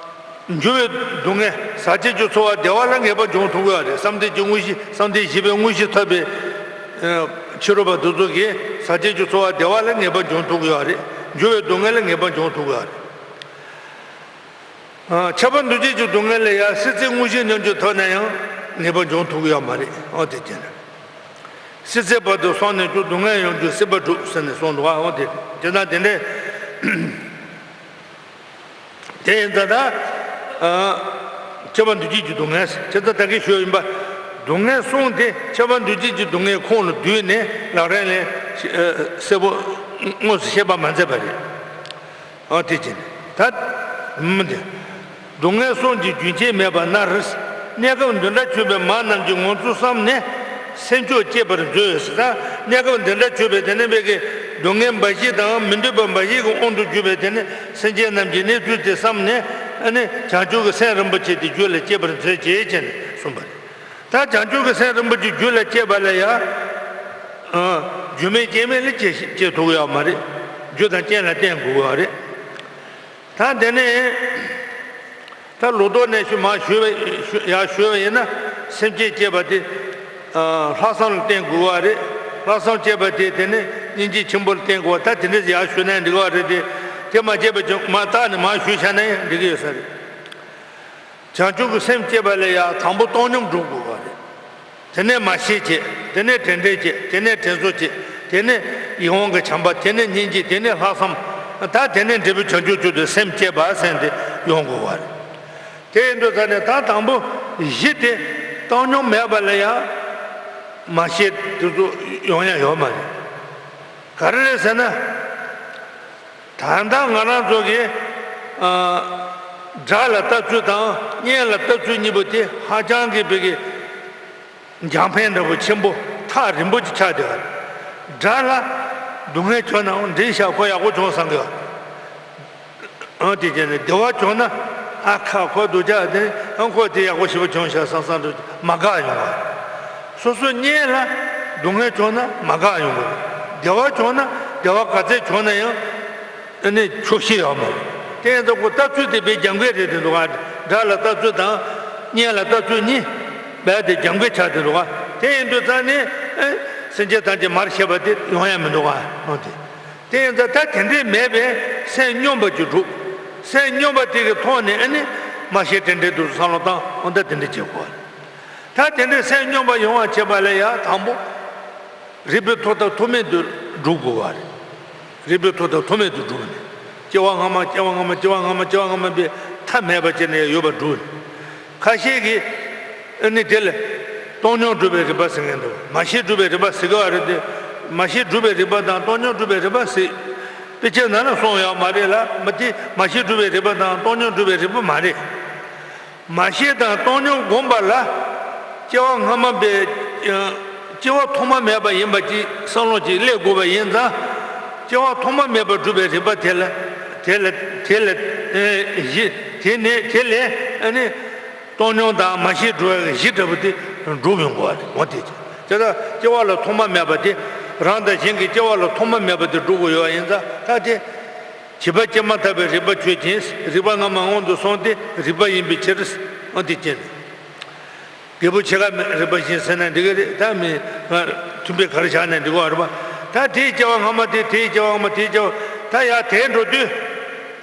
འགྱུར་བའི་སྡུག་བསྔལ། ཟག་བཅས་ཀྱི་ཚོར་བ་བདེ་བ་ལ་ངེས་པར་འབྱུང་ཐུབ་ཀྱི་ཡོད་རེད། བསམ་གཏན་གྱི་དངོས་གཞི། བསམ་གཏན་བཞི་པའི་དངོས་གཞི་ཐོབ་པའི་ཕྱི་རོལ་པ་དེ་ཚོ་གིས་ཟག་བཅས་ཀྱི་ཚོར་བ་བདེ་བ་ལ་ངེས་པར་འབྱུང་ཐུབ་ཀྱི་ཡོད་རེད། འགྱུར་བའི་སྡུག་བསྔལ་ལ་ངེས་པར་འབྱུང་ཐུབ་ཀྱི་ཡོད་རེད། ཨ། ཁྱབ་པ་འདུ་བྱེད་ཀྱི་སྡུག་བསྔལ་ལ་ཡང་སྲིད་རྩེའི་དངོས་གཞི་ཉམས་ཀྱི་ཐོག་ནས་ཡང་ངེས་པར་འབྱུང་ཐུབ་ཀྱི་ཡོད་མ་རེད། ཨོ་དེ་བྱས་ནས། སྲིད་རྩེའི་བར་དུ་སོང་ནས་ཀྱང་སྡུག་བསྔལ་ཡོངས་ཀྱི་སྲིད་པ་སྒྲུབ་ཟེར་ནས་གསུངས་འདུག་ག་ཨོ་དེ་དེ་དང་དེ་འདྲའི། དེ་ཡིན་ཙང་ད། ཨ། ཁྱབ་པ་འདུ་བྱེད་ཀྱི་སྡུག་བསྔལ་ཟེར། ཁྱེད་ཚོ་ད་གིན་ཞུས་ཡིན་པ། སྡུག་བསྔལ་གསུམ་དེ་ཁྱབ་པ་འདུ་བྱེད་ཀྱི་སྡུག་བསྔལ་ཁོང་ལ་བསྡུས་ནས་ལག་ལེན་ལ་གསལ་པོ་དངོས་སུ་བཤད་པ་མ་མཛད་པ་རེད། ཨ། དེ་བྱས་ནས་ད། མི་འདི། སྡུག་བསྔལ་གསུམ་གྱི་རྒྱུན་ཆད་མེད་པ་ན་རེ། གནས་སྐབས་འདི་འདྲ་གྱུར་པའི་མ་རྣམས་ཀྱི་ངང་ཚུལ་བསམས་ནས། སེམས་ཕྱོགས་བསྐྱེད་པར་མཛོད་ཟེར། ད་གནས་སྐབས་འདི་འདྲ་གྱུར་པའི་དེ་ནས་བོད་ཀྱི་སྡུག་བསྔལ་འབའ་ཞིག་དང་མི་འདོད་པ་འབའ་ཞིག་གི་དབང་དུ་གྱུར་པའི་དེ་ནས་སེམས་ཅན་རྣམས་ཀྱི་གནས་ཚུལ་དེ་བསམས་ནས། ཨ་ནི་བྱང་ཆུབ་ཀྱི་སེམས་རིན་པོ་ཆེ་དེ་རྒྱུད་ལ་སྐྱེད་པར་མཛོད་ཅེས་བྱས་ནས་གསུངས་པ་རེད། ད་བྱང་ཆུབ་ཀྱི་སེམས་རིན་པོ་ཆེ་རྒྱུད་ལ་སྐྱེས་པ་ལ་ཡང་། ཨ། རྒྱུ་མེད་རྐྱེན་མེད་ལ་སྐྱེ་སྐྱེ་ཐུབ་ཀྱི་ཡོད་མ་རེད། རྒྱུ་དང་རྐྱེན་ལ་བརྟེན་དགོས་ཀྱི་ཡོད་རེད། ད་དེ་ནས། ད་ལོག་རྟོག་ནས་ཞུ་མ་ཞུས་པ་ཞུ་ཡ་ཞུས་པ་ཡིན་ན། སེམས་བསྐྱེད་བསྐྱེད་པ་དེ། ཨ། ལྷག་བསམ་ལ་བརྟེན་དགོས་པ་རེད། ལྷག་བསམ་བསྐྱེད་པ་དེ་དེ་ནས་སྙིང་རྗེ་ཆེན་པོ་ལ་བརྟེན་དགོས་པ། ད་དེ་འདྲ་ཡར་ཞུས་ན་འགྲིག་གི་རེད་དེ། དེ་མ་བྱས་པ་ཅུང་མ་བརྟགས་ནས་མར་ཞུས་བཞག་ན་ཡང་འགྲིག་གི་ཡོད་ས་རེད། བྱང་ཆུབ་ཀྱི་སེམས་བསྐྱེད་པ་ལ་ཡང་དང་པོ་བཏང་སྙོམས་སྒྲུབ་དགོས་པ་རེད། དེ་ནས་མར་ཤེས་བྱེད། དེ་ནས་དྲན་འདྲེན་བྱེད། དེ་ནས་དྲན་གསོ་བྱེད། དེ་ནས་ཡིད་དབང་གི་བྱམས་པ། དེ་ནས་སྙིང་རྗེ། དེ་ནས་ལྷག་བསམ། ད་དེ་ནས་འབྲས་བུ་བྱང་ཆུབ་མཆོག་ཏུ་སེམས་བསྐྱེད་པ་ཟེར་དེ་ཡོང་དགོས་པ་རེད། དེ་ཡིན་དུས་ད་ནས་ད་དང་པོ་གཞི་དེ་བཏང་སྙོམས་མེད་པ་ལ་ཡང་མར་ཤེས་དེ་ཚོ་ཡོང་ཡ་ཡོད་མ་རེད། ག་རེ་རེད་ཟེར་ན། ད་ལྟ་ང་རང་ཚོ་གི། ཨ། སྒྲ་ལ་ལྟ་ཚུལ་དང་སྙན་ལ་ལྟ་ཚུལ་གཉིས་པོ་དེ་ཧ་ཅང་གི་བོད་ཀྱི་རྒྱང་འཕེན་འདྲ་པོ་ཆེན་པོ་ཐག་རིང་པོ་ཅིག་ཆགས་བསྡད་པ་རེད། སྒྲ་ལ་སྡུག་བསྔལ་བྱུང་ནའང་འདྲིས་ཤག་ཁོ་ཡག་པོ་བྱུང་བསམ་གི། ཨང་། དེ་བྱས་ནས་བདེ་བ་བྱུང་ན། ཨ་ཁ་ཁོ་སྡུག་ཅག་དེ། ཨང་། ཁོ་དེ་ཡག་པོ་ཞེ་པོ་བྱུང་ཤག་བསམ་བསམ་འདྲ་མ་དགའ་ཡོང་བ། སོ་སོའི་སྙན་ལ་སྡུག་བསྔལ་བྱུང་ན་མ་དགའ་ཡོང་གི་རེད། བདེ་བ་བྱུང་ན་བདེ་བ་ག་ཚད་བྱུང་ན་ཡང་། ཨ་ནི་ཆོག་ཤེས་ཡོད་མ་རེད། དེ་ཡིན་ཙང་ཁོ་ལྟ་ཚུལ་དེ་དཔེ་རྒྱབ་འགལ་རེད་དེ་འདུག་ག་སྒྲ་ལ་ལྟ་ཚུལ་དང་སྙན་ལ་ལྟ་ཚུལ་གཉིས་རྦད་དེ་རྒྱབ་འགལ་ཆགས་དེ་འདུག་ག་དེ་ཡིན་དུས་ཙང་ནི། ཨེ། སེམས་ཅན་ཐམས་ཅད་མར་ཤེས་པ་དེ་ཡོང་ཡ་མི་འདུག་ག་འོ་དེ། དེ་ཡིན་ཙང་ད་དེ་འདྲས་མེད་པའི་སེམས་སྙོམས་པ་ཅིག་སྒྲུབ། སེམས་སྙོམས་པ་དེ་གི་ཐོག་ནས་ཨ་ནི་མར་ཤེས་དྲན་འདྲེན་དུ་བསམ་བློ་བཏང་། འོ་ད་དེ་འདྲས་བྱེད་དགོས། ད་དེ་འདྲའི་སེམས་སྙོམས་པ་ཡོང་བ་བྱེད་པ་ལ་ཡང་དང་པོ་རིག་པའི་ཐོག་ཐག་ཐུག་མེད་དུ་སྒྲུབ་དགོས་པ་རེད། རིག་པའི་ཐོག་ཐག་ཐུག་མེད་དུ་སྒྲུབ་ནས་སྐྱེ་བ་སྔ་མ། སྐྱེ་བ་སྔ་མ། སྐྱེ་བ་སྔ་མ། སྐྱེ་བ་སྔ་མ་པའི་མཐའ་མེད་པ་ཅིག་ནས་ཡོད་པ་སྒྲུབ་ནས། ཁ་ཤས་ཀྱིས་ཨ་ནི་དེ་ལ་བཏང་སྙོམས་སྒྲུབ་པའི་རིག་པ་ཟེར་མཁན་འདུག་མར་ཤེས་སྒྲུབ་པའི་རིག་པ་ཟེར་གི་བ་རེད་དེ། མར་ཤེས་སྒྲུབ་པའི་རིག་པ་དང་བཏང་སྙོམས་སྒྲུབ་པའི་རིག་པ་ཟེར། དཔེ་ཆའི་ནང་ལ་གསུངས་ཡོད་མ་རེད་ལ། མ་དེ་མར་ཤེས་སྒྲུབ་པའི་རིག་པ་དང་བཏང་སྙོམས་སྒྲུབ་པའི་རིག་པ་མ་རེད། མར་ཤེས་དང་བཏང་སྙོམས་བསྒོམ་པ་ལ། སྐྱེ་བ་སྔ་མ་པའི། ཨ། སྐྱེ་བ་ཐོག་མ་མེད་པ་ཡིན་པ་ཅིག་བསམ་བློ་ཅིག་སླེབས་དགོས་པ་ཡིན་ཙང་། སྐྱེ་བ་ཐོག་མ་མེད་པར་སྒྲུབ་པའི་རིག་པ་དེ་ལ། དེ་ལ། དེ་ལ། ཨེ། གཞི། དེ་ནས་དེ་ལས་ཨ་ནི་བཏང་སྙོམས་དང་མར་ཤེས་སྒྲུབ་པའི་གཞི་འདྲ་པོ་དེ་སྒྲུབ་ཡོང་དགོས་པ་རེད། འོ་དེ་ཅི། དེ་ལྟར་སྐྱེ་བ་ལ་ཐོག་མ་མེད་པ་དེ། རང་དང་གཞན་གྱི་སྐྱེ་བ་ལ་ཐོག་མ་མེད་པ་དེ་སྒྲུབ་དགོས་ཡོད་པ་ཡིན་ཙང་ད་དེ། བྱིས་པ་སྐྱེས་མ་ཐག་པའི་རིག་པ་ཆོས་ཅན། རིག་པ་སྔ་མ་སྔོན་དུ་སོང་སྟེ་རིག་པ་ཡིན་པའི་ཕྱིར། འོ་དེ་ཅི། རྒད་པོ་ཕྱེད་ཀ་མའི་རིག་པ་བཞིན་ཟེར་ན་འགྲིག་གི་རེད། ད་མི་མཐུན་དཔེ་ག་རེ་བཞག་ན་འགྲིག་གི་རེད་པ། ད་དེའི་སྐྱེ་བ་སྔ་མ་དེ། དེའི་སྐྱེ་བ་སྔ་མ། དེའི་སྐྱེ་བ། ད་ཡར་དེ་འགྲོ་དུས།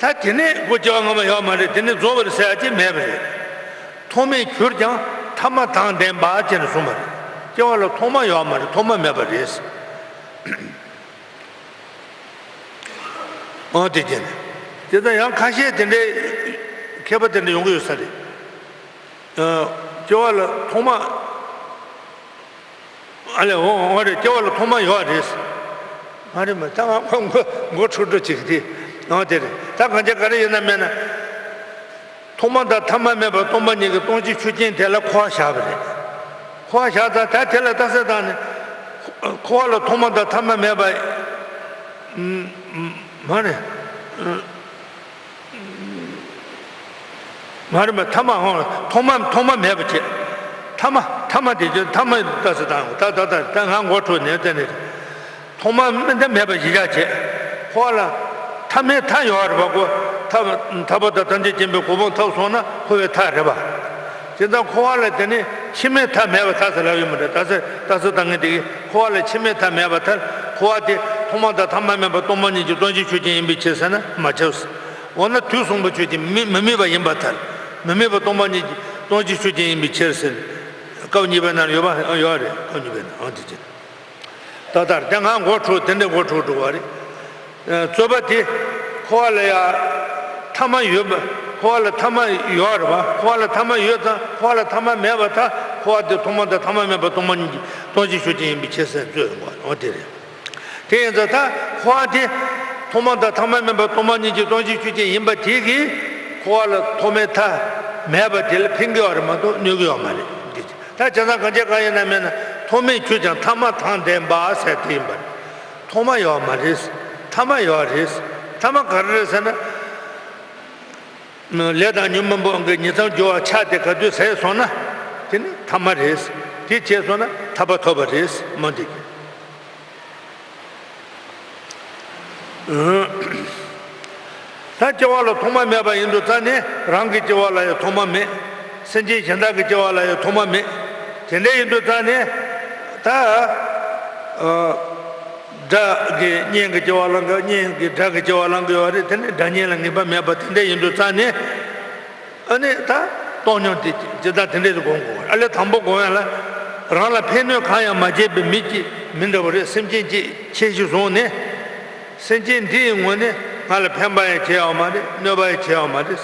ད་དེ་ནས་ཁོ་སྐྱེ་བ་སྔ་མ་ཡོད་མ་རེད། དེ་ནས་རྫོགས་པ་རེད་ཟེར་ཡ་ཅིག་མེད་པ་རེད། ཐོག་མེད་གྱུར་ཀྱང་ཐ་མ་དང་ལྡན་པ་ཅེས་ནས་གསུངས་པ་རེད། སྐྱེ་བ་ལ་ཐོག་མ་ཡོད་མ་རེད། ཐོག་མ་མེད་པ་རེད། འོ་དེ་བྱས་ནས། དེ་ལྟར་ཡང་ཁ་ཤས་དེ་འདྲའི་མཁས་པ་དེ་འདྲ་ཡོང་གི་ཡོད་ས་རེད། ཨ། སྐྱེ་བ་ལ་ཐོག་མ། ཨ་ལས། འོ་འོ་རེད། སྐྱེ་བ་ལ་ཐོག་མ་ཡོད་རེད། མ་རེད་མ། ད་ང་མགོ་མགོ་འཁྲུག་འཁྲུག་ཅིག་དེ། འོ་དེ་རེད། ད་གང་ཅི་ག་རེ་ཡིན་ན་མེད་ན། ཐོག་མ་དང་ཐ་མ་མེད་པ་སྟོང་པ་ཉིད་ཀྱི་སྟོང་གཞི་ཆོས་ཅན་དེ་ལ་འཁོར་བ་བཞག་པ་རེད། འཁོར་བ་བཞག་ཙང་ད་དེ་ལ་རྟགས་གསལ་བཏང་ནས། འཁོར་བ་ལ་ཐོག་མ་དང་ཐ་མ་མེད་པ། མ་རེད། མ་རེད་མ་ཐ་མ་ཧོ་ཐོག་མ་ཐོག་མ་མེད་པ་བྱས། ཐ་མ་ཐ་མ་དེ་ཚོ་ཐ་མ་རྟགས་གསལ་བཏང་ད་ད་ད་ད་ང་མགོ་འཁྲུགས་ནས་བསྟན་ནས་རེད། ཐོག་མ་མེད་འདི་མེད་པ་གཞི་བཞག་བྱས། འཁོར་བ་ལ་ཐ་མའི་མཐའ་ཡོད་རེད་པ་གོ། ཐ་ཐར་པ་དང་ཐམས་ཅད་མཁྱེན་པའི་གོ་འཕང་ཐོབ་སོང་ན་འཁོར་བའི་མཐའ་རེད་པ། དེ་ཙང་འཁོར་བ་ལ་དེ་ནི་ཕྱི་མའི་མཐའ་མེད་པར་ཐལ་ཟེར་ལབ་ཡོད་མ་རེད། ད་ཚེ་ད་ཚེ་ད་ངས་དེ་གི་འཁོར་བ་ལ་ཕྱི་མའི་མཐའ་མེད་པར་ཐལ། འཁོར་བ་དེ་ཐོག་མ་དང་ཐ་མ་མེད་པ་སྟོང་པ་ཉིད་ཀྱི་སྟོང་གཞི་ཆོས་ཅན་ཡིན་པའི་ཕྱིར་ཟེར་ན་མ་ཁྱབ་ཟེར། འོ་ན་དུས་གསུངས་པ་ཆོས་ཅན་མི་མི་དམིགས་པ་ཡིན་པར་ཐལ། མི་དམིགས་པ་སྟོང་པ་ཉིད་ཀྱི་སྟོང་གཞི་ཆོས་ཅན་ཡིན་པའི་ཕྱིར་ཟེར། སྐབས་གཉིས་པའི་ནང་ཡོད་པ་ཡོད་རེད། སྐབས་གཉིས་པའི་ནང་འོ་དེ་ཅན། ད་ལྟར་དེ་སྔ་མགོ་འཁྲུག་དེ་འདྲའི་མགོ་འཁྲུག་འགྲོ་བ་རེད། རྩོད་པ་དེ་འཁོར་བ་ལ་ཡང་ཐ་མ་ཡོད་པ། འཁོར་བ་ལ་ཐ་མ་ཡོད་རེད་པ། འཁོར་བ་ལ་ཐ་མ་ཡོད་ཙང་འཁོར་བ་ལ་ཐ་མ་མེད་པར་ཐལ། འཁོར་བ་དེ་ཐོག་མ་དང་ཐ་མ་མེད་པ་སྟོང་པ་ཉིད་ཀྱི་སྟོང་གཞི་ཆོས་ཅན་ཡིན་པའི་ཕྱིར་ཟེར་རྩོད་ཡོང་བ་འོ་དེ་རེད། དེ་ཡིན་ཙང་ད་འཁོར་བ་དེ་ཐོག་མ་དང་ཐ་མ་མེད་པ་སྟོང་པ་ཉིད་ཀྱི་སྟོང་གཞི་ཆོས་ཅན་ཡིན་པ་དེ་གིས་འཁོར་བ་ལ་ཐོག་མའི་མཐའ་མེད་པ་དེ་ལ་ཕན་གྱི་ཡོད་རེད་མ་གཏོགས་གནོད་ཀྱི་ཡོད་མ་རེད། ད་བྱས་ཙང་གང་བྱས་གང་ཡིན་ན་མིན་ན་ཐོག་མའི་ཆོས་ཀྱང་ཐ་མ་དང་ལྡན་པ་ཟེར་དེ་ཡིན་པ་རེད། ཐོག་མ་ཡོད་མ་རེད། ཐ་མ་ཡོད་རེད། ཐ་མ་ག་རེ་རེད་ཟེར་ན། ལས་དང་ཉོན་མོངས་པའི་དབང་གིས་ཉིང་མཚམས་སྦྱོར་བ་ཆགས་ཏེ་ག་དུས་ཟད་སོང་ན། དེ་ནི་ཐ་མ་རེད། དེ་བྱས་སོང་ན་ཐར་པ་ཐོབ་པ་རེད་མོ་འདི། ད་སྐྱེ་བ་ལ་ཐོག་མ་མེད་པ་ཡིན་དུས་ཙང་ནས་རང་གི་སྐྱེ་བ་ལ་ཡང་ཐོག་མ་མེད། སེམས་ཅན་གཞན་དག་གི་སྐྱེ་བ་ལ་ཡང་ཐོག་མ་མེད། དེ་འདྲ་ཡིན་དུས་ཙང་ནས་ད། དགྲ་གི་གཉེན་གྱི་སྐྱེ་བ་བླང་གི་གཉེན་གྱི་དགྲ་གི་སྐྱེ་བ་བླང་གི་ཡོད་རེད། དེ་ནས་དགྲ་གཉེན་ལ་ངེས་པ་མེད་པ་དེ་འདྲ་ཡིན་དུས་ཙང་ནས། ཨ་ནི་ད་བཏང་སྙོམས་དེ་ཇི་ལྟར་དེ་འདྲས་སུ་སྒོམ་དགོས། ཨ་ལས་དང་པོ་སྒོམ་ཡ་ལ་རང་ལ་ཕན་གནོད་གང་ཡང་མ་བྱས་པའི་མི་གཅིག་མི་འདྲ་བ་རེད། སེམས་ཅན་གཅིག་ཁྱད་གཞི་བཟུང་ནས། སེམས་ཅན་འདི་ཡི་ངོས་ནས་ང་ལ་ཕན་པ་ཡང་བྱས་ཡོད་མ་རེད། གནོད་པ་ཡང་བྱས་ཡོད་མ་རེད།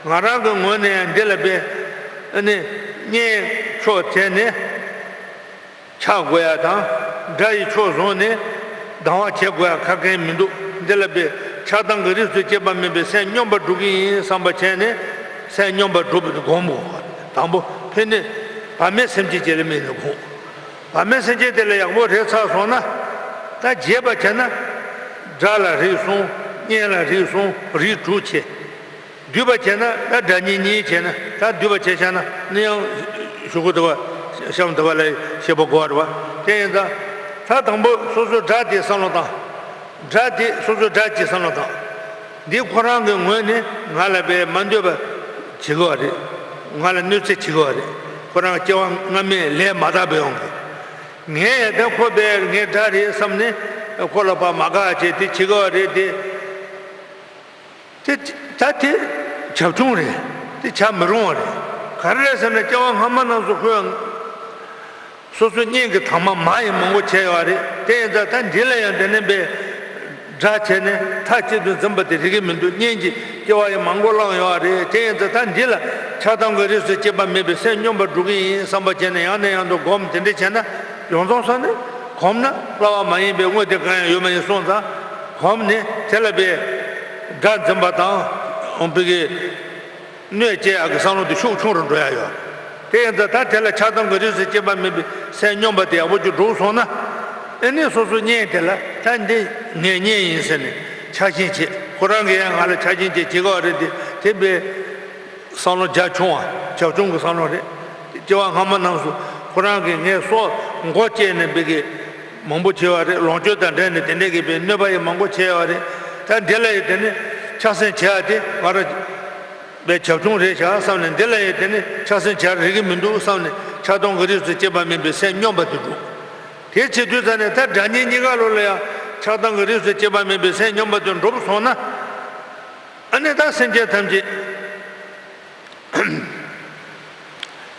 ང་རང་གི་ངོས་ནས་ཡང་འདི་ལ་དཔེ་ཨ་ནི་གཉེན་ཕྱོགས་བྱས་ནས། ཆགས་དགོས་ཡ་དང་། དགྲ་ཡི་ཕྱོགས་བཟུང་ནས་སྡང་བ་བྱེད་དགོས་ཡ་ཁ་སྐད་མི་འདུག་འདི་ལ་དཔེ་ཆགས་སྡང་གི་རིས་སུ་སྐྱེས་པ་མིན་པའི་སེམས་སྙོམས་པར་འགྲོ་གི་ཡིན་བསམ་པ་བྱས་ནས་སེམས་སྙོམས་པར་འགྲོ་བའི་སྒོམ་དགོས། དང་པོ་ཕན་གནོད་བར་མའི་སེམས་ཅན་བཅས་ལ་དམིགས་ནས་སྒོམ། བར་མའི་སེམས་ཅན་དེ་ལ་ཡག་པོ་རེད་ཚར་སོང་ན། ད་རྒྱས་པ་བྱས་ན། དགྲ་ལ་རིགས་གསུམ། གཉེན་ལ་རིགས་གསུམ། རིགས་དྲུག་བྱས། བསྡུས་པ་བྱས་ན་ད་དགྲ་གཉེན་གཉིས་བྱས་ན་ད་བསྡུས་པ་བྱས་བཞག་ན་ནི་ཡང་གཞུག་གུ་དུ་བ་གཤམ་དུ་བ་ལ་ཞེས་པ་གོ་བ་རེད་བ། དེ་ཡིན་ཙང་ད་དང་པོ་སོ་སོའི་དགྲ་དེ་བསམ་བློ་བཏང་། དགྲ་དེ་སོ་སོའི་དགྲ་ཅིག་བསམ་བློ་བཏང་། འདི་ཁོ་རང་གི་ངོས་ནས་ང་ལ་དཔེ་མ་འདོད་པ་བྱེད་ཀྱི་བ་རེད། ང་ལ་གནོད་འཚེ་བྱེད་ཀྱི་བ་རེད། ཁོ་རང་སྐྱེ་བ་སྔ་མའི་ལས་མ་དག་པའི་དབང་གིས། ངས་ཡང་ད་ཁོ་དཔེ་ངའི་དགྲ་རེད་བསམ་ནས་ཁོ་ལ་ཕར་མ་དགའ་བྱས་དེ་བྱེད་ཀྱི་བ་རེད་དེ། དེ་ད་དེ་བྱབ་ཆུང་རེད། དེ་བྱ་མི་རུང་བ་རེད། ག་རེ་རེད་ཟེར་ན་སྐྱེ་བ་སྔ་མ་རྣམས་སུ་ཁོས་སོ་སོའི་གཉེན་གྱི་དྭངས་མ་མ་ཡི་མང་པོ་བྱས་ཡོད་རེད། དེ་ཡིན་ཙང་ད་འདི་ལ་ཡང་དེ་ནས་པའི་དགྲ་བྱས་ནས་མཐའ་གཅིག་ཏུ་འཛིན་པ་དེ་རིག་གི་མི་འདུག་གཉེན་གྱི་སྐྱེ་བ་ཡང་མང་པོ་བླངས་ཡོད་རེད། དེ་ཡིན་ཙང་ད་འདི་ལ་ཆགས་སྡང་གི་རིས་སུ་སྐྱེས་པ་མེད་པའི་སེམས་སྙོམས་པར་འགྲོ་གི་ཡིན་བསམ་པ་བྱས་ནས་ཡང་ནས་ཡང་དུ་སྒོམ་དེ་འདྲ་བྱས་ན་ཡོངས་རྫོགས་ས་ནས་གོམས་ན་སླ་བ་མ་ཡིན་པའི་དངོས་དེ་གང་ཡང་ཡོད་མ་ཡིན་སོང་ཙང་གོམས་ནས་དེ་ལ་པའི་དགྲ་འཛིན་པ་དང་འོང་པའི་གི་གནོད་སྐྱེལ་ཡག་གི་བསམ་བློ་དེ་ཤུགས་ཆུང་རུ་འགྲོ་ཡ་ཡོད། དེ་ཡིན་ཙང་ད་དེ་ལ་ཆགས་སྡང་གི་རིས་སུ་སྐྱེས་པ་མེད་པའི་སེམས་སྙོམས་པ་དེ་ཡག་པོ་ཅིག་འགྲུབ་སོང་ན། ཨེ་ནི་སོ་སོ་གཉེན་དེ་ལ་ད་འདི་ངའི་གཉེན་ཡིན་ཟེར་ནས་ཆགས་ཞེན་བྱེད། ཁོ་རང་གིས་ཡང་ང་ལ་ཆགས་ཞེན་བྱེད་བྱེད་དགོས་རེད་དེ་དེ་པའི་བསམ་བློ་རྒྱ་ཆུང་བ་བྱབ་ཆུང་གི་བསམ་བློ་རེད། སྐྱེ་བ་སྔ་མ་རྣམས་སུ་ཁོ་རང་གིས་ངའི་སྲོག་མགོ་བཅད་ནས་པའི་གི་མང་པོ་བྱས་པ་རེད། ལོངས་སྤྱོད་དང་འབྲེལ་ནས་དེ་འདྲས་ཀྱི་པའི་གནོད་པ་ཡང་མང་པོ་བྱས་པ་རེད། ད་འདི་ལ་ཡང་དེ་ནི་ཆགས་ཞེན་བྱེད་ཡ་དེ་ང་རང་པའི་བྱབ་ཆུང་རེད་བཞག་བསམ་ནས་འདི་ལ་ཡང་དེ་ནི་ཆགས་ཞེན་བྱེད་ཡ་རིག་གི་མི་འདུག་བསམ་ནས་ཆགས་སྡང་གི་རིས་སུ་སྐྱེས་པ་མེད་པའི་སེམས་སྙོམས་པ་དེ་འགྲུབ། དེ་བྱེད་དུས་ཙ་ནས་ད་དགྲ་གཉེན་གཉིས་ཀ་ལོ་ལ་ཡང་ཆགས་སྡང་གི་རིས་སུ་སྐྱེས་པ་མེད་པའི་སེམས་སྙོམས་པ་དེ་འགྲུབ་སོང་ན། ཨ་ནི་ད་སེམས་ཅན་ཐམས་ཅད།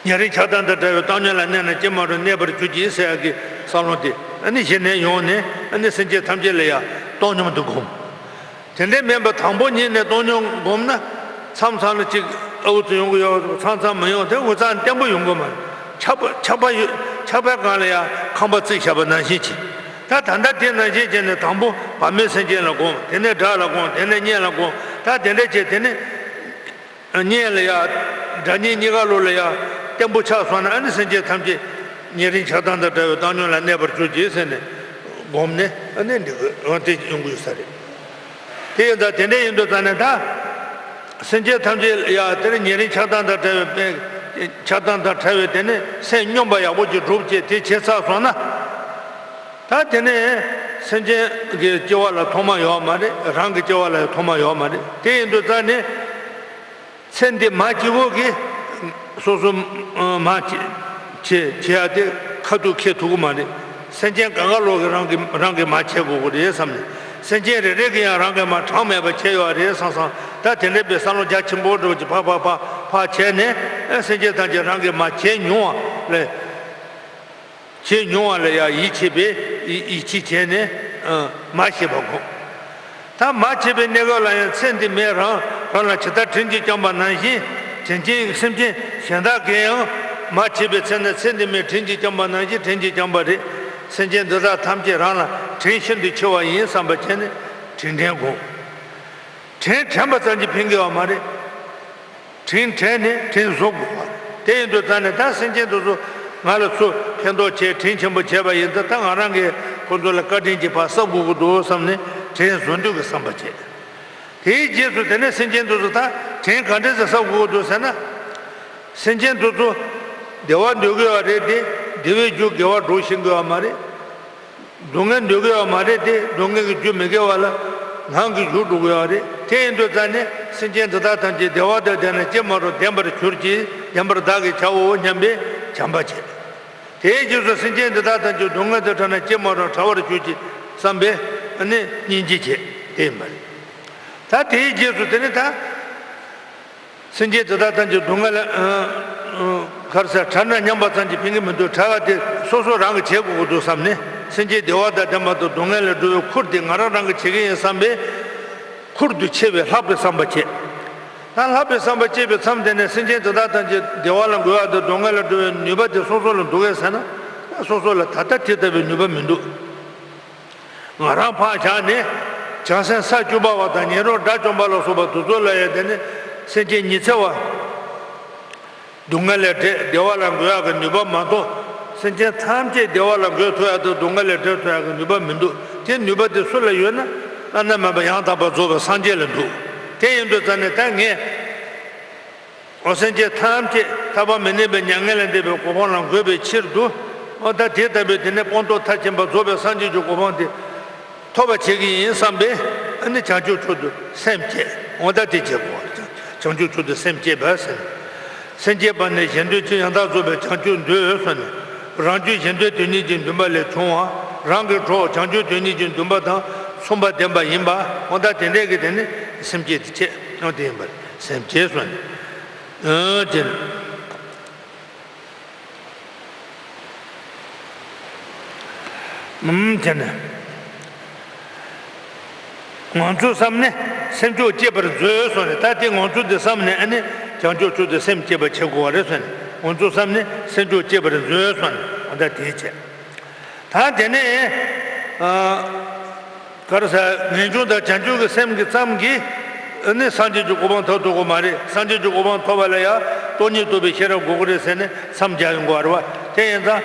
ཉེ་རིང་ཆགས་སྡང་དང་བྲལ་བའི་བཏང་སྙོམས་ལ་གནས་ན་ཅི་མ་རུང་གནས་པར་གྱུར་ཅིག་ཟེར་ཡག་གི་བསམ་བློ་དེ་ཨ་ནི་གཞི་ནས་ཡོང་ནས་ཨ་ནི་སེམས་ཅན་ཐམས་ཅད་ལ་ཡང་བཏང་སྙོམས་དུ་བསྒོམ། དེ་འདྲའི་མིན་པ་དང་པོ་ཉིད་ནས་བཏང་སྙོམས་བསྒོམ་ན་མཚམས་མཚམས་ལ་ཅིག་ཨ་འུ་ཚོ་ཡོང་གི་ཡོད། མཚམས་མཚམས་མི་ཡོང་། དེ་འུ་ཚང་བརྟན་པོ་ཡོང་གི་མ་རེད། ཆགས་པ་ཆགས་པ་ཡོད། ཆགས་པའི་སྒང་ལ་ཡང་ཁང་པ་བརྩིགས་བཞག་པ་ནང་བཞིན་བྱེད། ད་ད་ལྟ་དེ་ནང་བཞིན་བྱས་ནས་དང་པོ་བར་མའི་སེམས་ཅན་ལ་སྒོམ། དེ་ནས་དགྲ་ལ་སྒོམ། དེ་ནས་གཉེན་ལ་སྒོམ། ད་དེ་འདྲ་བྱས་དེ་ནས་ གཉེན་ལ་ཡ། དགྲ་གཉེན་གཉིས་ཀ་ལོ་ལ་ཡ་བརྟན་པོ་ཆགས་སོང་ན། ཨ་ནི་སེམས་ཅན་ཐམས་ཅད་ཉེ་རིང་ཆགས་སྡང་དང་བྲལ་བའི་བཏང་སྙོམས་ལ་གནས་པར་གྱུར་ཅིག་ཟེར་ནས་བསྒོམས་ནས། ཨ་ནི་འདི་གི་འོ་དེ་ཡོང་གི་ཡོད་ས་རེད། དེ་ཡིན་ཙང་དེ་འདྲ་ཡིན་དུས་ཙང་ནས་ད། སེམས་ཅན་ཐམས་ཅད་ལ་ཡ་དེ་ནི་ཉེ་རིང་ཆགས་སྡང་དང་བྲལ་བའི་དཔེ། ཆགས་སྡང་དང་བྲལ་བའི་དེ་ནི་སེམས་སྙོམས་པ་ཡག་པོ་ཅིག་སྒྲུབ་ཅིག་དེ་བྱས་ཚར་སོང་ན། ད་དེ་ནས་སེམས་ཅན་གྱི་སྐྱེ་བ་ལ་ཐོག་མ་ཡོད་མ་རེད། རང་གི་སྐྱེ་བ་ལ་ཡང་ཐོག་མ་ཡོད་མ་རེད། དེ་ཡིན་དུས་ཙང་ནས་ཚེ་འདི་མ་སྐྱེ་བོ་གིས་སོ་སོ་མ་བྱེད་བྱེད་ཡ་དེ་ཁ་ཐུག་ཁེལ་ཐུབ་ཀྱི་མ་རེད། སེམས་ཅན་གང་ག་ལོག་གིས་རང་གི་རང་གིས་མ་བྱེད་དགོས་ཀྱི་རེད་བསམ་ནས། སེམས་ཅན་རེ་རེ་གིས་ཡང་རང་གིས་མ་གྲངས་མེད་པ་བྱས་ཡོད་རེད་བསམ་བསམ། ད་དེ་འདྲ་བའི་བསམ་བློ་རྒྱ་ཆེན་པོ་འདྲ་བོ་ཅིག་ཕར་ཕར་ཕར་ཕར་བྱས་ནས། སེམས་ཅན་ཐམས་ཅད་རང་གིས་མ་བྱས་མྱོང་བ་ལས། བྱས་མྱོང་བ་ལ་ཡང་ཡིད་ཆེས་པའི་ཡིད་ཡིད་ཆེས་བྱས་ནས། ཨ། མ་བྱས་པ་དགོས། ད་མ་བྱས་པའི་གནས་སྐབས་ལ་ཡང་ཚེ་འདི་མེད་རང་རང་ལ་ཇི་ལྟར་དྲིན་གྱིས་བསྐྱངས་པ་ནང་བཞིན། དྲིན་ཅན་སེམས་ཅན་གཞན་དག་གིས་ཡང་མ་བྱས་པའི་ཚེ་ན། ཚེ་འདི་མེད་དྲིན་གྱིས་བསྐྱངས་པ་ནང་བཞིན་དྲིན་གྱིས་བསྐྱངས་པ་རེད། སེམས་ཅན་འདི་དག་ཐམས་ཅད་རང་ལ་དྲིན་ཤིན་ཏུ་ཆེ་བ་ཡིན་བསམ་པ་བྱས་ནས་དྲིན་དྲན་དགོས། དྲིན་དྲན་པ་ཙམ་གྱིས་ཕན་གྱི་ཡོད་མ་རེད། དྲིན་དྲན་ནས་དྲིན་གཟོ་དགོས་པ། དེ་ཡིན་དུས་ཙང་ནས་ད་སེམས་ཅན་དེ་ཚོ་ང་ལ་ཚུར་ཕན་ཐོགས་བྱས། དྲིན་ཆེན་པོ་བྱས་པ་ཡིན་ཙང་། ད་ང་རང་གིས་ཁོ་ཚོ་ལ་བཀའ་དྲིན་གྱི་ཕར་གསབ་དགོས་ཀྱི་འདུག་བསམ་ནས་དྲིན་གཟོ་འདོད་ཀྱི་བསམ་པ་བྱས། དེའི་རྗེས་སུ་དེ་ནས་སེམས་ཅན་དེ་ཚོ་ད་དྲིན་ག་འདྲས་སེ་གསབ་དགོས་ཀྱི་འདུག་ཟེར་ན། སེམས་ཅན་དེ་ཚོ་བདེ་བ་འདོད་ཀྱི་ཡོད་རེད་དེ། བདེ་བའི་རྒྱུ་དགེ་བ་སྒྲུབ་ཤེས་ཀྱི་ཡོད་མ་རེད། སྡུག་བསྔལ་འདོད་ཀྱི་ཡོད་མ་རེད་དེ། སྡུག་བསྔལ་གྱི་རྒྱུ་མི་དགེ་བ་ལ་ངང་གིས་ཞུགས་འགྲོ་གི་ཡོད་རེད། དེ་ཡིན་དུས་ཙང་ནས་སེམས་ཅན་འདི་དག་ཐམས་ཅད་བདེ་བ་དང་ལྡན་ན་ཅི་མ་རུང་ལྡན་པར་གྱུར་ཅིག་ལྡན་པར་བདག་གིས་བྱའོ་སྙམ་པའི་བྱམས་པ་བྱེད། དེའི་རྗེས་སུ་སེམས་ཅན་འདི་དག་ཐམས་ཅད་སྡུག་བསྔལ་དུ་ཕྲད་ན་ཅི་མ་རུང་བྲལ་བར་གྱུར་ཅིག་བསམ་པའི་ནི་སྙིང་རྗེ་བྱེད། དེ་ཡིན་པ་རེད། ད་དེའི་རྗེས་སུ་དེ་ནི་ད། སེམས་ཅན་དེ་དག་ཐམས་ཅད་སྡུག་བསྔལ་ལ། ཨ། ཨ། ག་རེ་ཟེར། བྲལ་ན་སྙམ་པ་ཙམ་གྱིས་ཕན་གྱི་མི་འདུག་བྲལ་བ་དེ་སོ་སོ་རང་གིས་བྱེད་དགོས་ཀྱི་འདུག་བསམ་ནས། སེམས་ཅན་བདེ་བ་དང་ལྡན་པ་དང་སྡུག་བསྔལ་ལས་སྒྲོལ་བའི་ཁུར་དེ་ང་རང་རང་གིས་བྱེད་ཀྱི་ཡིན་བསམ་པའི་ཁུར་དུ་ཆེ་བའི་ལྷག་པའི་བསམ་པ་བསྐྱེད། ད་ལྷག་པའི་བསམ་པ་བསྐྱེད་པའི་མཚམས་དེ་ནས་སེམས་ཅན་དེ་དག་ཐམས་ཅད་བདེ་བ་ལ་འགོད་པ་དང་སྡུག་བསྔལ་ལས་སྒྲོལ་བའི་ནུས་པ་དེ་སོ་སོ་ལ་འདུག་གས་ཟེར་ན། ད་སོ་སོ་ལ་ད་ལྟ་དེ་ལྟ་བུའི་ནུས་པ་མི་འདུག་ང་རང་ཕར་བཞག་ནས། བྱང་སེམས་ས་བཅུ་པ་བ་དང་ཉན་རང་དགྲ་བཅོམ་པ་ལ་སོགས་པ་དེ་ཚོ་ལ་ཡང་དེ་ནི་སེམས་ཅན་ཉི་ཚེ་བ། སྡུག་བསྔལ་ལས་བསྒྲལ། བདེ་བ་ལ་འགོད་ཡག་གི་ནུས་པ་མ་གཏོགས། སེམས་ཅན་ཐམས་ཅད་བདེ་བ་ལ་འགོད་ཐུབ་ཡག་དང་སྡུག་བསྔལ་ལས་བསྒྲལ་ཐུབ་ཡག་གི་ནུས་པ་མི་འདུག་དེ་ནུས་པ་དེ་སུ་ལ་ཡོད་ན། བླ་ན་མེད་པ་ཡང་དག་པར་རྫོགས་པའི་སངས་རྒྱས་ལ་འདུག་དེ་ཡིན་དུས་ཙང་ནས་ད་ངས། འོ། སེམས་ཅན་ཐམས་ཅད་ཐར་པ་མི་གནས་པའི་མྱ་ངན་ལས་འདས་པའི་གོ་འཕང་ལ་འགོད་པའི་ཕྱིར་དུ། འོ། ད་དེ་ལྟ་བུའི་དེ་ནས་སྤངས་རྟོགས་མཐར་ཕྱིན་པ་རྫོགས་པའི་སངས་རྒྱས་ཀྱི་གོ་འཕང་དེ་ཐོབ་པར་བྱེད་ཀྱི་ཡིན་བསམ་པས། ཨ་ནི་བྱང་ཆུབ་མཆོག་ཏུ་སེམས་བསྐྱེད། འོ། ད་དེ་བྱེད་དགོས། བྱང་ཆུབ་མཆོག་ཏུ་སེམས་བསྐྱེད་པ་ཟེར། སེམས་བསྐྱེད་པ་ནི་གཞན་དོན་ཕྱིར་ཡང་དག་རྫོགས་པའི་བྱང་ཆུབ་འདོད་གསུངས་ནས། རང་རྒྱུད་གཞན་དོན་དོན་གཉེར་གྱི་འདུན་པ་ལས་བྱུང་བ། རང་གི་གྲོགས་བྱང་ཆུབ་དོན་གཉེར་གྱི་འདུན་པ་དང་མཚུངས་པ་ལྡན་པ་ཡིན་པ། འོ། ད་དེ་འདྲས་ཀྱི་དེ་ནི་སེམས་བསྐྱེད་དེ་བྱེད། འོ། དེ་ཡིན་པ་རེད། སེམས་བསྐྱེད་གསུངས་ནས། ཨ། དེ། ཨུམ། དེ་ནས་ངང་ཚུལ་བསམ་ནས་སེམས་མཆོག་བསྐྱེད་པར་མཛོད་གསུངས་ནས། ད་དེ་ངང་ཚུལ་དེ་བསམ་ནས། ཨ་ནི་བྱང་ཆུབ་མཆོག་ཏུ་སེམས་བསྐྱེད་པར་བྱེད་དགོས་པ་རེད་གསུངས་ནས། ངང་ཚུལ་བསམ་ནས་སེམས་མཆོག་བསྐྱེད་པར་མཛོད་གསུངས་ནས། འོ། ད་དེ་བྱས། ད་དེ་ནས། ཨ། ག་རེ་ཟེར། ངེས་འབྱུང་དང་བྱང་ཆུབ་ཀྱི་སེམས་ཀྱི་ཙམ་གྱིས་ནི་སངས་རྒྱས་ཀྱི་གོ་འཕང་ཐོབ་ཐུབ་ཀྱི་མ་རེད། སངས་རྒྱས་ཀྱི་གོ་འཕང་ཐོབ་པ་ལ་ཡང་སྟོང་ཉིད་རྟོགས་པའི་ཤེས་རབ་དགོས་ཀྱི་རེད་ཟེར་ནས་མཚམས་སྦྱར་ཡོང་གི་ཡོད་རེད་བ། དེ་ཡིན་ཙང་།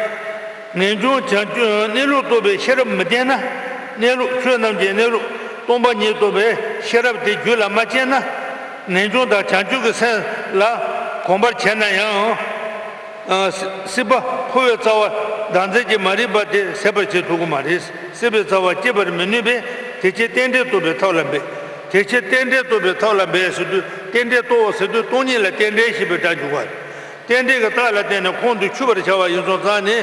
ངེས་འབྱུང་བྱང་ཆུབ་གནས་ལུགས་རྟོགས་པའི་ཤེས་རབ་མི་ལྡན་ན། གནས་ལུགས་ཆོས་རྣམས་ཀྱི་གནས་ལུགས་སྟོང་པ་ཉིད་རྟོགས་པའི་ཤེས་རབ་དེ་རྒྱུད་ལ་མ་སྐྱེས་ན། ངེས་འབྱུང་དང་བྱང་ཆུབ་ཀྱི་སེམས་ལ་གོམས་པར་བྱས་ན་ཡང་། ཨ། སྲིད་པ་འཁོར་བའི་རྩ་བ་བདག་འཛིན་གྱི་མ་རིག་པ་དེ་ཟད་པར་བྱེད་ཐུབ་ཀྱི་མ་རེད། སྲིད་པའི་རྩ་བ་བསྐྱེད་པར་མི་ནུས་པས། དེ་ཕྱིར་རྟེན་འབྲེལ་རྟོགས་པའི་ཐབས་ལ་འབད། དེ་ཕྱིར་རྟེན་འབྲེལ་རྟོགས་པའི་ཐབས་ལ་འབད་ཟེར་དུས། རྟེན་འབྲེལ་རྟོགས་ཟེར་དུས་སྟོང་ཉིད་ལ་རྟེན་འབྲེལ་ཞེས་པའི་སྒྲ་འཇུག་པ་རེད། རྟེན་འབྲེལ་གྱི་རྟགས་ལ་བརྟེན་ནས་ཁོང་དུ་ཆུད་པར་བྱ་བ་ཡིན་སོང་ཙང་ནས།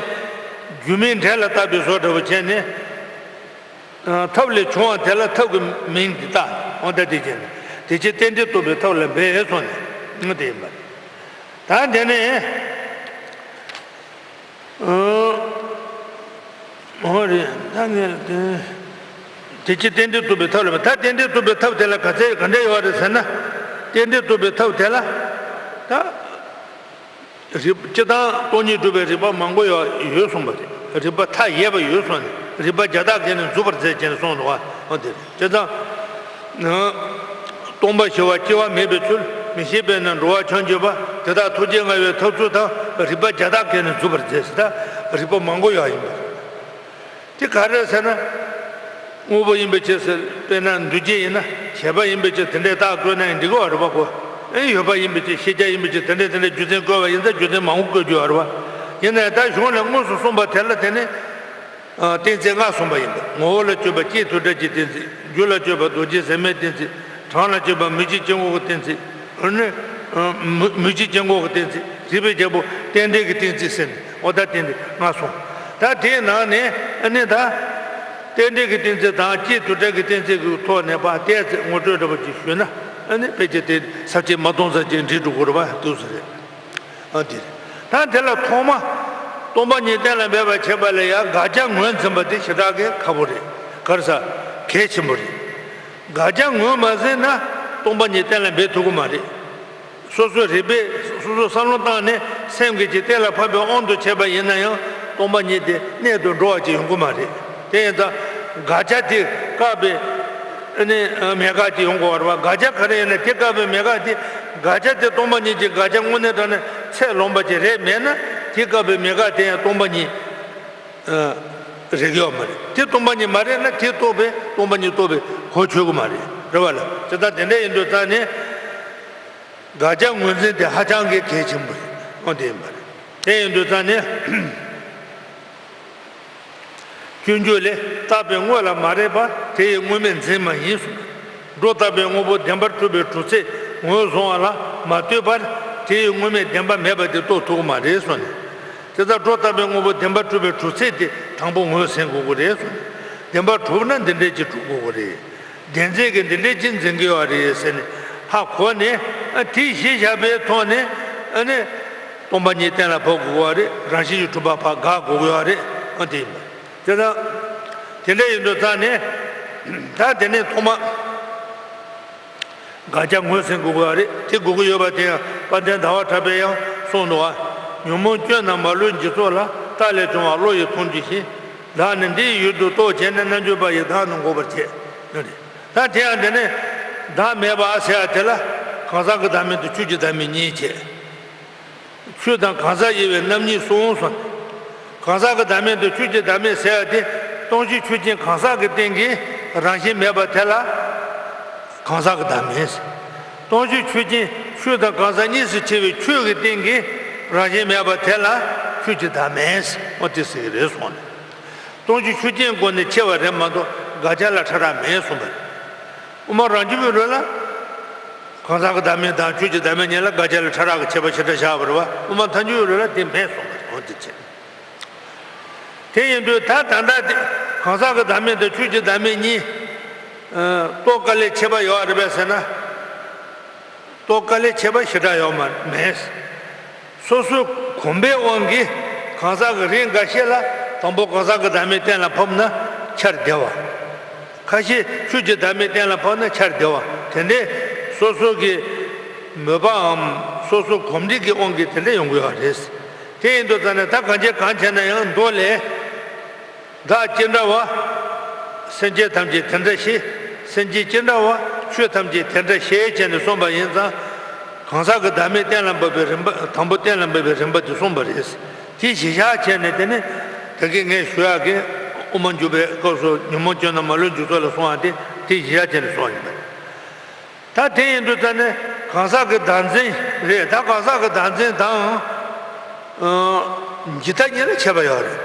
རྒྱུ་མེད་འབྲས་ལ་བརྟག་པའི་བཟོ་འདྲ་བོ་བྱས་ནས། ཨ། ཐབས་ལས་བྱུང་བ་དེ་ལ་ཐབས་ཀྱི་མིང་འདི་བཏགས། འོ། ད་དེ་བྱས་ནས། དེ་ཕྱིར་རྟེན་འབྲེལ་རྟོགས་པའི་ཐབས་ལ་འབད་གསུངས་ནས། འོ། དེ་ཡིན་པ་རེད། ད་དེ་ནས། ཨ། འོ་རེད། ད་ངས་དེ། དེ་ཕྱིར་རྟེན་འབྲེལ་རྟོགས་པའི་ཐབས་ལ་འབད། ད་རྟེན་འབྲེལ་རྟོགས་པའི་ཐབས་དེ་ལ་ག་ཚད་ག་འདྲ་ཡོད་རེད་ཟེར་ན། རྟེན་འབྲེལ་རྟོགས་པའི་ཐབས་དེ་ལ། ད། རིགས། སྤྱིར་བཏང་སྟོང་ཉིད་སྒྲུབ་པའི་རིགས་པ་མང་པོ་ཡོད་ཡོད་གསུངས་པ་རེད། རིགས་པ་མཐའ་ཡས་པ་ཡོད་གསུངས་ནས། རིགས་པ་བརྒྱ་ཕྲག་བརྒྱ་ནས་འཛུགས་པར་མཛད་ཅེས་གསུངས་འདུག་བ། འོ་དེ་རེད། སྤྱིར་བཏང་། སྟོང་པ་ཞི་བ་སྐྱེ་བ་མེད་པའི་ཚུལ། ཞེས་པས་ན་འགྲོ་བ་ཆོས་འབྱུང་བ་དེ་དག་ཐུགས་རྗེ་མངའ་བའི་ཐབས་ཚུལ་དང་རིགས་པ་བརྒྱ་དག་གིས་ནི་འཛུད་པར་མཛད་ཟེར། ད་རིགས་པ་མང་པོ་ཡོད་ཡིན་པ། དེ་ག་རེ་ཟེར་ན། དངོས་པོ་ཡིན་པའི་ཕྱིར་ཟེར། དཔེར་ན་འདུས་བྱས་ཡིན་ན་བྱས་པ་ཡིན་པའི་ཕྱིར་དེ་འདྲའི་རྟགས་བཀོད་ན་ཡང་འགྲིག་གི་ཡོད་རེད་པ་གོ། ཨེ་ཡོད་པ་ཡིན་པའི་ཕྱིར་ཤེས་བྱ་ཡིན་པའི་ཕྱིར་དེ་འདྲའི་དེ་འདྲའི་རྒྱུ་མཚན་བཀོད་པ་ཡིན་ཙང་རྒྱུ་མཚན་མང་པོ་བཀོད་རྒྱུ་ཡོད་རེད་པ། ཡིན་ནའི་ད་གཞུང་ནས་དངོས་སུ་གསུངས་པ་དེ་ལ་དེ་ནི། ཨ། གཏན་ཚིགས་ལྔ་གསུངས་པ་ཡིན་པས། ངོ་བོ་ལ་དཔྱོད་པ་སྐྱེས་དུས་འདྲ་གྱི་གཏན་ཚིགས། རྒྱུ་ལ་དཔྱོད་པ་རྡོ་རྗེ་ཟེར་མའི་གཏན་ཚིགས། གྲངས་ལ་དཔྱོད་པ་མུ་བཞིའི་དཀྱིལ་འཁོར་གྱི་གཏན་ཚིགས། ཨ་ནི། ཨ། མུ་མུ་བཞིའི་དཀྱིལ་འཁོར་གྱི་གཏན་ཚིགས། རིགས་པས་དཔྱད་པ་རྟེན་འབྲེལ་གྱི་གཏན་ཚིགས་ཟེར་ནས། འོ་ད་གཏན་ཚིགས་ལྔ་གསུངས། ད་དེའི་ནང་ནས་ཨ་ནི་ད། རྟེན་འབྲེལ་གྱི་གཏན་ཚིགས་དང་སྐྱེས་དུས་འདྲ་གྱི་གཏན་ཚིགས་ཀྱི་ཐོག་ནས་ཕར་བལྟས་ཚེ་ངོ་སྤྲོད་འདྲ་པོ་ཅིག་ཞུས་ན། ཨ་ནི་ཕལ་ཆེར་དེ་ས་བཅད་མ་སྟོང་ཙམ་ཅིག་འགྲིག་འགྲོ་གི་རེད་པ། འདུག་ཟེར་རེད། ཨ། དེ་རེད། ད་དེ་ལ་ཐོག་མ་སྟོང་པ་ཉིད་གཏན་ལ་འབེབས་པར་བྱེད་པ་ལ་ཡང་དགག་བྱ་ངོས་འཛིན་པ་དེ་ཞེ་དྲག་གི་ཁག་པོ་རེད། ག་རེ་ཟེར། གལ་ཆེན་པོ་རེད། དགག་བྱ་ངོས་མ་ཟིན་ན་སྟོང་པ་ཉིད་གཏན་ལ་འབེབས་ཐུབ་ཀྱི་མ་རེད། སོ་སོའི་རིགས་པས་སོ་སོའི་བསམ་བློ་བཏང་ནས་སེམས་ཀྱི་ཕྱིར་གཏན་ལ་ཕབ་པའི་དབང་དུ་བྱས་པ་ཡིན་ན་ཡང་སྟོང་པ་ཉིད་དེ་གནད་དུ་འགྲོ་བ་ཅིག་ཡོང་གི་མ་རེད། དེ་ཡིན་ཙང་དགག་བྱ་དེ་བཀག་པའི། ཨ་ནི་མེད་དགག་ཅིག་ཡོང་དགོས་པ་རེད་པ། དགག་བྱ་ག་རེ་ཡིན་ན་དེ་བཀག་པའི་མེད་དགག་དེ། དགག་བྱ་དེ་སྟོང་པ་ཉིད་ཀྱི་དགག་བྱ་དངོས་གནས་དྲང་གནས་ཚད་ལོངས་པ་ཅིག་རེད་མེད་ན། དེ་བཀག་པའི་མེད་དགག་དེ་ཡང་སྟོང་པ་ཉིད། ཨ། རེག་ཡོད་མ་རེད། དེ་སྟོང་པ་ཉིད་མ་རེད་ན་དེ་རྟོགས་པའི་སྟོང་པ་ཉིད་རྟོགས་པའི་གོ་ཆོད་ཀྱི་མ་རེད། རེད་པ་ལ། དེ་ལྟར་དེ་འདྲ་ཡིན་དུས་ཙང་ནས། དགག་བྱ་ངོས་འཛིན་དེ་ཧ་ཅང་གི་གལ་ཆེན་པོ་རེད། འོ་དེ་ཡིན་པ་རེད། དེ་ཡིན་དུས་ཙང་ནས། སྤྱོད་འཇུག་ལས། བཏགས་པའི་དངོས་ལ་མ་རེག་པར་དེ་ཡི་དངོས་མེད་འཛིན་མ་ཡིན་གསུངས། སྒྲོ་བཏགས་པའི་དངོས་པོ་བདེན་པར་གྲུབ་པའི་གྲུབ་ཚད་ངོས་བཟུང་བ་ལ་མ་ལྟོས་པར་དེ་ཡི་དངོས་མེད་བདེན་པ་མེད་པ་དེ་རྟོགས་ཐུབ་ཀྱི་མ་རེད་གསུངས་ནས། དེ་ལྟར་སྒྲོ་བཏགས་པའི་དངོས་པོ་བདེན་པར་གྲུབ་པའི་གྲུབ་ཚད་དེ་དང་པོ་ངོས་ཟིན་དགོས་ཀྱི་རེད་གསུངས་ནས། བདེན་པར་གྲུབ་ན་འདི་འདྲའི་ཅིག་གྲུབ་དགོས་ཀྱི་རེད། བདེན་འཛིན་གྱིས་འདི་འདྲའི་ཅིག་འཛིན་གྱི་ཡོད་རེད་ཟེར་ནས་ཧ་གོ་ནས། ཨ། དེ་གཞི་བཞག་པའི་ཐོག་ནས། ཨ་ནི། སྟོང་པ་ཉིད་གཏན་ལ་ཕབ་དགོས་པ་རེད། རང་བཞིན་གྱིས་གྲུབ་པ་ཕར་དགག་དགོས་ཀྱི་ཡོད་རེད། ཨ། དེ་ཡིན་པ། དེ་ལྟར། དེ་འདྲ་ཡིན་དུས་ཙང་ནས། ད་དེ་ནས་ཐོག་མ། དགག་བྱ་ངོས་ཟིན་དགོས་ཀྱི་ཡོད་རེད། དེ་དགོས་ཀྱི་ཡོད་པ་དེ་ཡང་དཔལ་ལྡན་ཟླ་བ་གྲགས་པས་ཡང་གསུངས་འདུག་པ། ཉོན་མོངས་སྐྱོན་རྣམས་མ་ལུས་འཇིག་ཚོགས་ལ། བརྟགས་ལས་བྱུང་བ་བློ་ཡིས་མཐོང་བརྗོད་ཅིང་། བདག་ནི་འདི་ཡི་ཡུལ་དུ་རྟོག་བྱས་ནས། རྣལ་འབྱོར་པ་ཡིས་བདག་ནི་འགོག་པར་བྱེད། ད་དེ་ཡང་དེ་ནས་བདག་མེད་པ་ཟེར་ཡ་དེ་ལ་གང་ཟག་གི་བདག་མེད་དང་ཆོས་ཀྱི་བདག་མེད་གཉིས་བྱས། ཆོས་དང་གང་ཟག་དབྱེ་བའི་རྣམ་གཉིས་སོ་གསུངས། གང་ཟག་གི་བདག་མེད་དང་ཆོས་ཀྱི་བདག་མེད་ཟེར་ཡ་དེ་སྟོང་ཆོས་ཆོས་ཅན་གང་ཟག་གི་སྟེང་གི་རང་བཞིན་མེད་པ་དེ་ལ་གང་ཟག་གི་བདག་མེད་ཟེར། སྟོང་ཆོས་ཆོས་ཅན་ཆོས་དང་གང་ཟག་གཉིས་སུ་ཕྱེ་བའི་ཆོས་ཀྱི་སྟེང་གི་རང་བཞིན་མེད་པ་དེ་ལ་ཆོས་ཀྱི་བདག་མེད་ཟེར། འོ་དེ་ཟེར་གྱི་རེད་གསུངས་ནས། སྟོང་ཆོས་ཆོས་ཅན་སྒོ་ནས་ཕྱེ་བ་རེད་མ་གཏོགས་དགག་བྱ་ལ་ཕྲ་རགས་མེད་གསུངས་པ་རེད། དབུ་མ་རང་རྒྱུད་པའི་ལུགས་ལ། གང་ཟག་གི་བདག་མེད་དང་ཆོས་ཀྱི་བདག་མེད་གཉིས་ལ་དགག་བྱ་ལ་ཕྲ་རགས་ཀྱི་ཁྱད་པར་ཞེ་དྲག་བཞག་པ་རེད་པ། དབུ་མ་ཐལ་འགྱུར་ལུགས་ལ་དེ་མེད་གསུངས་པ་རེད། འོ་དེ་བྱས། དེ་ཡིན་དུས་ད་ད་ལྟ་དེ་གང་ཟག་གི་བདག་མེད་དང་ཆོས་ཀྱི་བདག་མེད་གཉིས། ཨ། རྟོགས་དཀའ་ལས་ཆེ་བ་ཡོད་རེད་པས་ཟེར་ན། རྟོགས་དཀའ་ལས་ཆེ་བ་ཞེ་དྲག་ཡོད་མ་མེད། སོ་སོའི་གོམས་པའི་དབང་གིས་གང་ཟག་གི་རིགས་འགའ་ཤས་ལ་དང་པོ་གང་ཟག་གི་བདག་མེད་གཏན་ལ་ཕབ་ན་ཆར་བདེ་བ། ཁ་ཤས་ཆོས་ཀྱི་བདག་མེད་གཏན་ལ་ཕབ་ན་ཆར་བདེ་བ། དེ་འདྲའི་སོ་སོ་གི་མོས་པའམ་སོ་སོ་གོམས་འདྲིས་ཀྱི་དབང་གིས་དེ་འདྲ་ཡོང་གི་ཡོད་རེད། དེ་ཡིན་དུས་ཙང་ནས་ད་གང་བྱས་གང་བྱས་ན་ཡང་མདོ་ལས། བདག་ཅི་འདྲ་བ། སེམས་ཅན་ཐམས་ཅད་དེ་འདྲ་ཞེས། སེམས་ཅན་ཅི་འདྲ་བ། ཆོས་ཐམས་ཅད་དེ་འདྲ་ཞེས་བྱས་ནས་གསུངས་པ་ཡིན་ཙང་། གང་ཟག་གི་བདག་མེད་གཏན་ལ་འབེབས་པའི་རིམ་པ། དང་པོ་གཏན་ལ་འབེབས་པའི་རིམ་པ་དེ་གསུངས་པ་རེད། དེ་གཞི་བཞག་བྱས་ནས། དེ་ནི་ད་གིན་ངས་ཞུ་ཡག་གི་དབུ་མ་འཇུག་པའི་སྐབས་སུ་ཉོན་མོངས་སྐྱོན་རྣམས་མ་ལུས་འཇིག་ཚོགས་ལ་གསུངས་པ་དེ། དེ་གཞི་བཞག་བྱས་ནས་གསུངས་ཡིན་པ་རེད། ད་དེ་ཡིན་དུས་ཙང་ནས་གང་ཟག་གི་བདག་འཛིན་རེད། ད་གང་ཟག་གི་བདག་འཛིན་དང་། ཨ། འཇིག་ལྟ་གཉིས་ལ་ཁྱད་པར་ཡོད་རེད།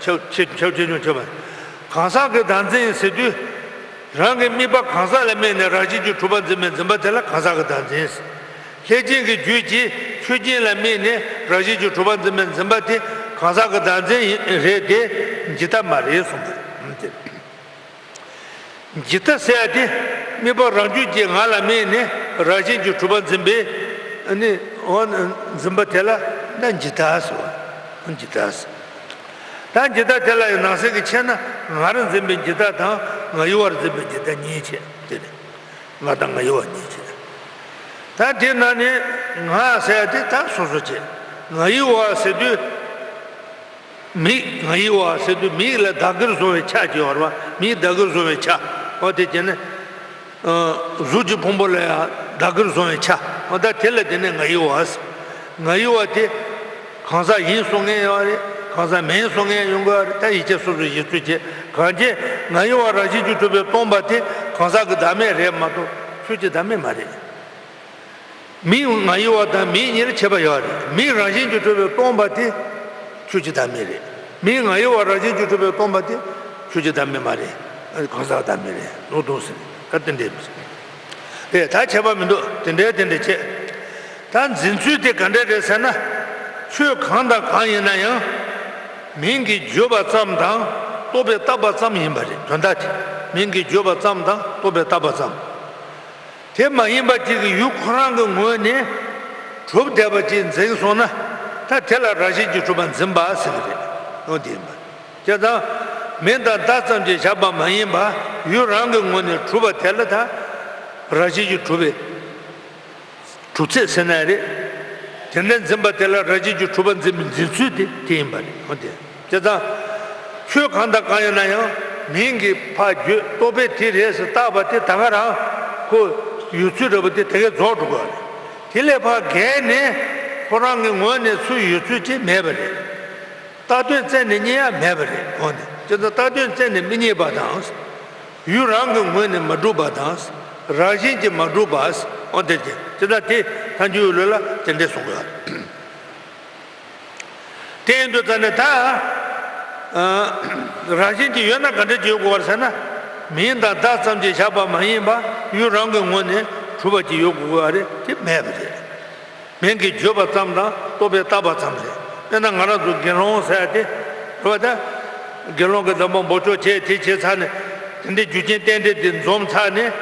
ཁྱད་ཁྱད་ཁྱད་ཆོས་ཉུང་ཁྱད་པར། གང་ཟག་གི་བདག་འཛིན་ཟེར་དུས། རང་གི་དམིགས་པ་གང་ཟག་ལ་དམིགས་ནས་རང་བཞིན་གྱིས་གྲུབ་པར་འཛིན་པའི་འཛིན་པ་དེ་ལ་གང་ཟག་གི་བདག་འཛིན་ཟེར། ལྷས་བྱིན་གྱི་རྒྱུད་ཀྱིས་ཆོས་ཅན་ལ་དམིགས་ནས་རང་བཞིན་གྱིས་གྲུབ་པར་འཛིན་པའི་འཛིན་པ་དེ་གང་ཟག་གི་བདག་འཛིན་ཡིན་རེད་དེ། འཇིག་ལྟ་མ་རེད་གསུངས་པ་རེད། འཇིག་ལྟ་ཟེར་ཡ་དེ་དམིགས་པ་རང་རྒྱུད་ཀྱི་ང་ལ་དམིགས་ནས་རང་བཞིན་གྱིས་གྲུབ་པར་འཛིན་པའི། ཨ་ནི། འོ། འཛིན་པ་དེ་ལ་ད་འཇིག་ལྟ་ཟེར་བ། འཇིག་ལྟ་ཟེར། ད་འཇིག་ལྟ་དེ་ལ་ཡང་ནང་གསེས་ཀྱི་ཕྱེ་ན་ང་རང་འཛིན་པའི་འཇིག་ལྟ་དང་ང་ཡི་བར་འཛིན་པའི་འཇིག་ལྟ་གཉིས་བྱས། དེ་རེད། ང་དང་ང་ཡི་བར་གཉིས་བྱས། ད་དེ་ནང་ནས་ང་ཟེར་ཡ་དེ་ད་སོ་སོ་བྱས། ང་ཡི་བར་ཟེར་དུས། མིག་ང་ཡི་བ་ཟེར་དུས་མིག་ལ་བདག་གིར་བཟུང་བའི་ཆ་ཅིག་ཡོད་རེད་བ། མིག་བདག་གིར་བཟུང་བའི་ཆ། འོ་དེ་བྱས་ནས། ཨ། གཟུགས་ཀྱི་ཕུང་པོ་ལ་ཡང་བདག་གིར་བཟུང་བའི་ཆ། འོ་ད་དེ་ལ་དེ་ནས་ང་ཡི་བ་ཟེར། ང་ཡི་བ་དེ་གང་ཟག་ཡིན་གསུང་མཁན་ཡོད་རེད། གང་ཟག་མིན་གསུང་མཁན་ཡོང་གི་ཡོད་རེད། ད་ཡིད་ཆེས་སོ་སོས་ཡིད་ཚོད་བྱེད། གང་ཅི་ང་ཡི་བ་རང་བཞིན་གྱིས་གྲུབ་པས་སྟོང་པ་དེ་གང་ཟག་གི་བདག་མེད་རེད་མ་གཏོགས་ཆོས་ཀྱི་བདག་མེད་མ་རེད། མིང་ང་ཡི་བ་དང་མིང་གཉིས་ལ་ཁྱད་པར་ཡོད་རེད། མིང་རང་བཞིན་གྱིས་གྲུབ་པས་སྟོང་པ་དེ་ཆོས་ཀྱི་བདག་མེད་རེད། མིང་ང་ཡི་བ་རང་བཞིན་གྱིས་གྲུབ་པས་སྟོང་པ་དེ་ཆོས་ཀྱི་བདག་མེད་མ་རེད། གང་ཟག་བདག་མེད་རེད། ལོག་ལྟུང་ཟེར་ད་དེ་འདྲས་མི་ཟེར། དེ་ད་ཁྱད་པར་མི་འདུག་དེ་འདྲས་དེ་འདྲས་བྱས། ད་འཛིན་ཚུལ་དེ་ག་འདྲས་རེད་ཟེར་ན། ཆོས་གང་དང་གང་ཡིན་ན་ཡང་། མིང་གིས་བརྗོད་པ་ཙམ་དང་རྟོག་པས་བཏགས་པ་ཙམ་ཡིན་པ་རེད། དོན་དག་དེ་མིང་གིས་བརྗོད་པ་ཙམ་དང་རྟོག་པས་བཏགས་པ་ཙམ། དེ་མ་ཡིན་པ་ཅིག་གི་ཡུལ་ཁོ་རང་གི་ངོས་ནས་གྲུབ་བསྡད་པ་ཅིག་འཛིན་སོང་ན། ད་དེ་ལ་རང་བཞིན་གྱིས་གྲུབ་པ་འཛིན་པ་ཟེར་གྱི་རེད། འོ་དེ་ཡིན་པ། བྱས་ཙང་། མིང་དང་བརྡ་ཙམ་གྱིས་བཞག་པ་མ་ཡིན་པ། ཡུལ་རང་གི་ངོས་ནས་གྲུབ་པ་དེ་ལ་ད། རང་བཞིན་གྱིས་གྲུབ་པའི་གྲུབ་ཚད་ཟེར་ན་རེད། དེ་འདྲ་འཛིན་པ་དེ་ལ་རང་བཞིན་གྱིས་གྲུབ་པ་འཛིན་པའི་འཛིན་ཚུལ་དེ་དེ་ཡིན་པ་རེད། འོ་དེ། བྱས་ཙང་། ཆོས་གང་དང་གང་ཡིན་ན་ཡང་མིང་གིས་ཕར་བརྗོད། རྟོག་པས་དེ་རེད་ཟེར་བཏགས་པ་དེ་ད་ག་རང་ཁོ་ཡོད་ཚུལ་འདྲ་པོ་དེ་དེ་གས་རྫོགས་འགྲོ་དགོས་པ་རེད། དེ་ལས་ཕར་བརྒལ་ནས་ཁོ་རང་གི་ངོས་ནས་ཚུར་ཡོད་ཚུལ་ཅིག་མེད་པ་རེད། བཏགས་དོན་བཙལ་ནས་རྙེད་ཡ་མེད་པ་རེད། འོ་ནི་ཅི་ལྟར་བཏགས་དོན་བཙལ་ནས་མི་རྙེད་པ་དང་། ཡུལ་རང་གི་ངོས་ནས་མ་གྲུབ་པ་དང་། རང་བཞིན་གྱིས་མ་གྲུབ་པ། འོ་དེ་ཅི་ཅི་ལྟར་དེ་ཐལ་འགྱུར་ལུགས་ལ་དེ་འདྲས་གསུངས་ཡོད། དེ་ཡིན་དུས་ཙ་ནས་ད། རང་བཞིན་གྱིས་ཡོད་ན་ག་འདྲས་ཡོད་དགོས་པར་ཟེར་ན། མིང་དང་བརྡ་ཙམ་གྱིས་བཞག་པ་མ་ཡིན་པ་ཡུལ་རང་གི་ངོས་ནས་གྲུབ་པ་ཅིག་ཡོད་དགོས་པ་རེད། དེ་མེད་པ་རེད། མིང་གིས་བརྗོད་པ་ཙམ་དང་རྟོག་པས་བཏགས་པ་ཙམ་རེད། དཔེར་ན་ང་རང་ཚོ་དགེ་སློང་ཟེར་ཡ་དེ། རེད་བ་ད། དགེ་སློང་གི་གདམས་པ་འབོགས་ཆོག་བྱས་དེ་བྱས་ཚར་ནས། དེ་འདྲའི་རྒྱུ་རྐྱེན་རྟེན་འབྲེལ་དེ་འཛོམས་ཚར་ནས།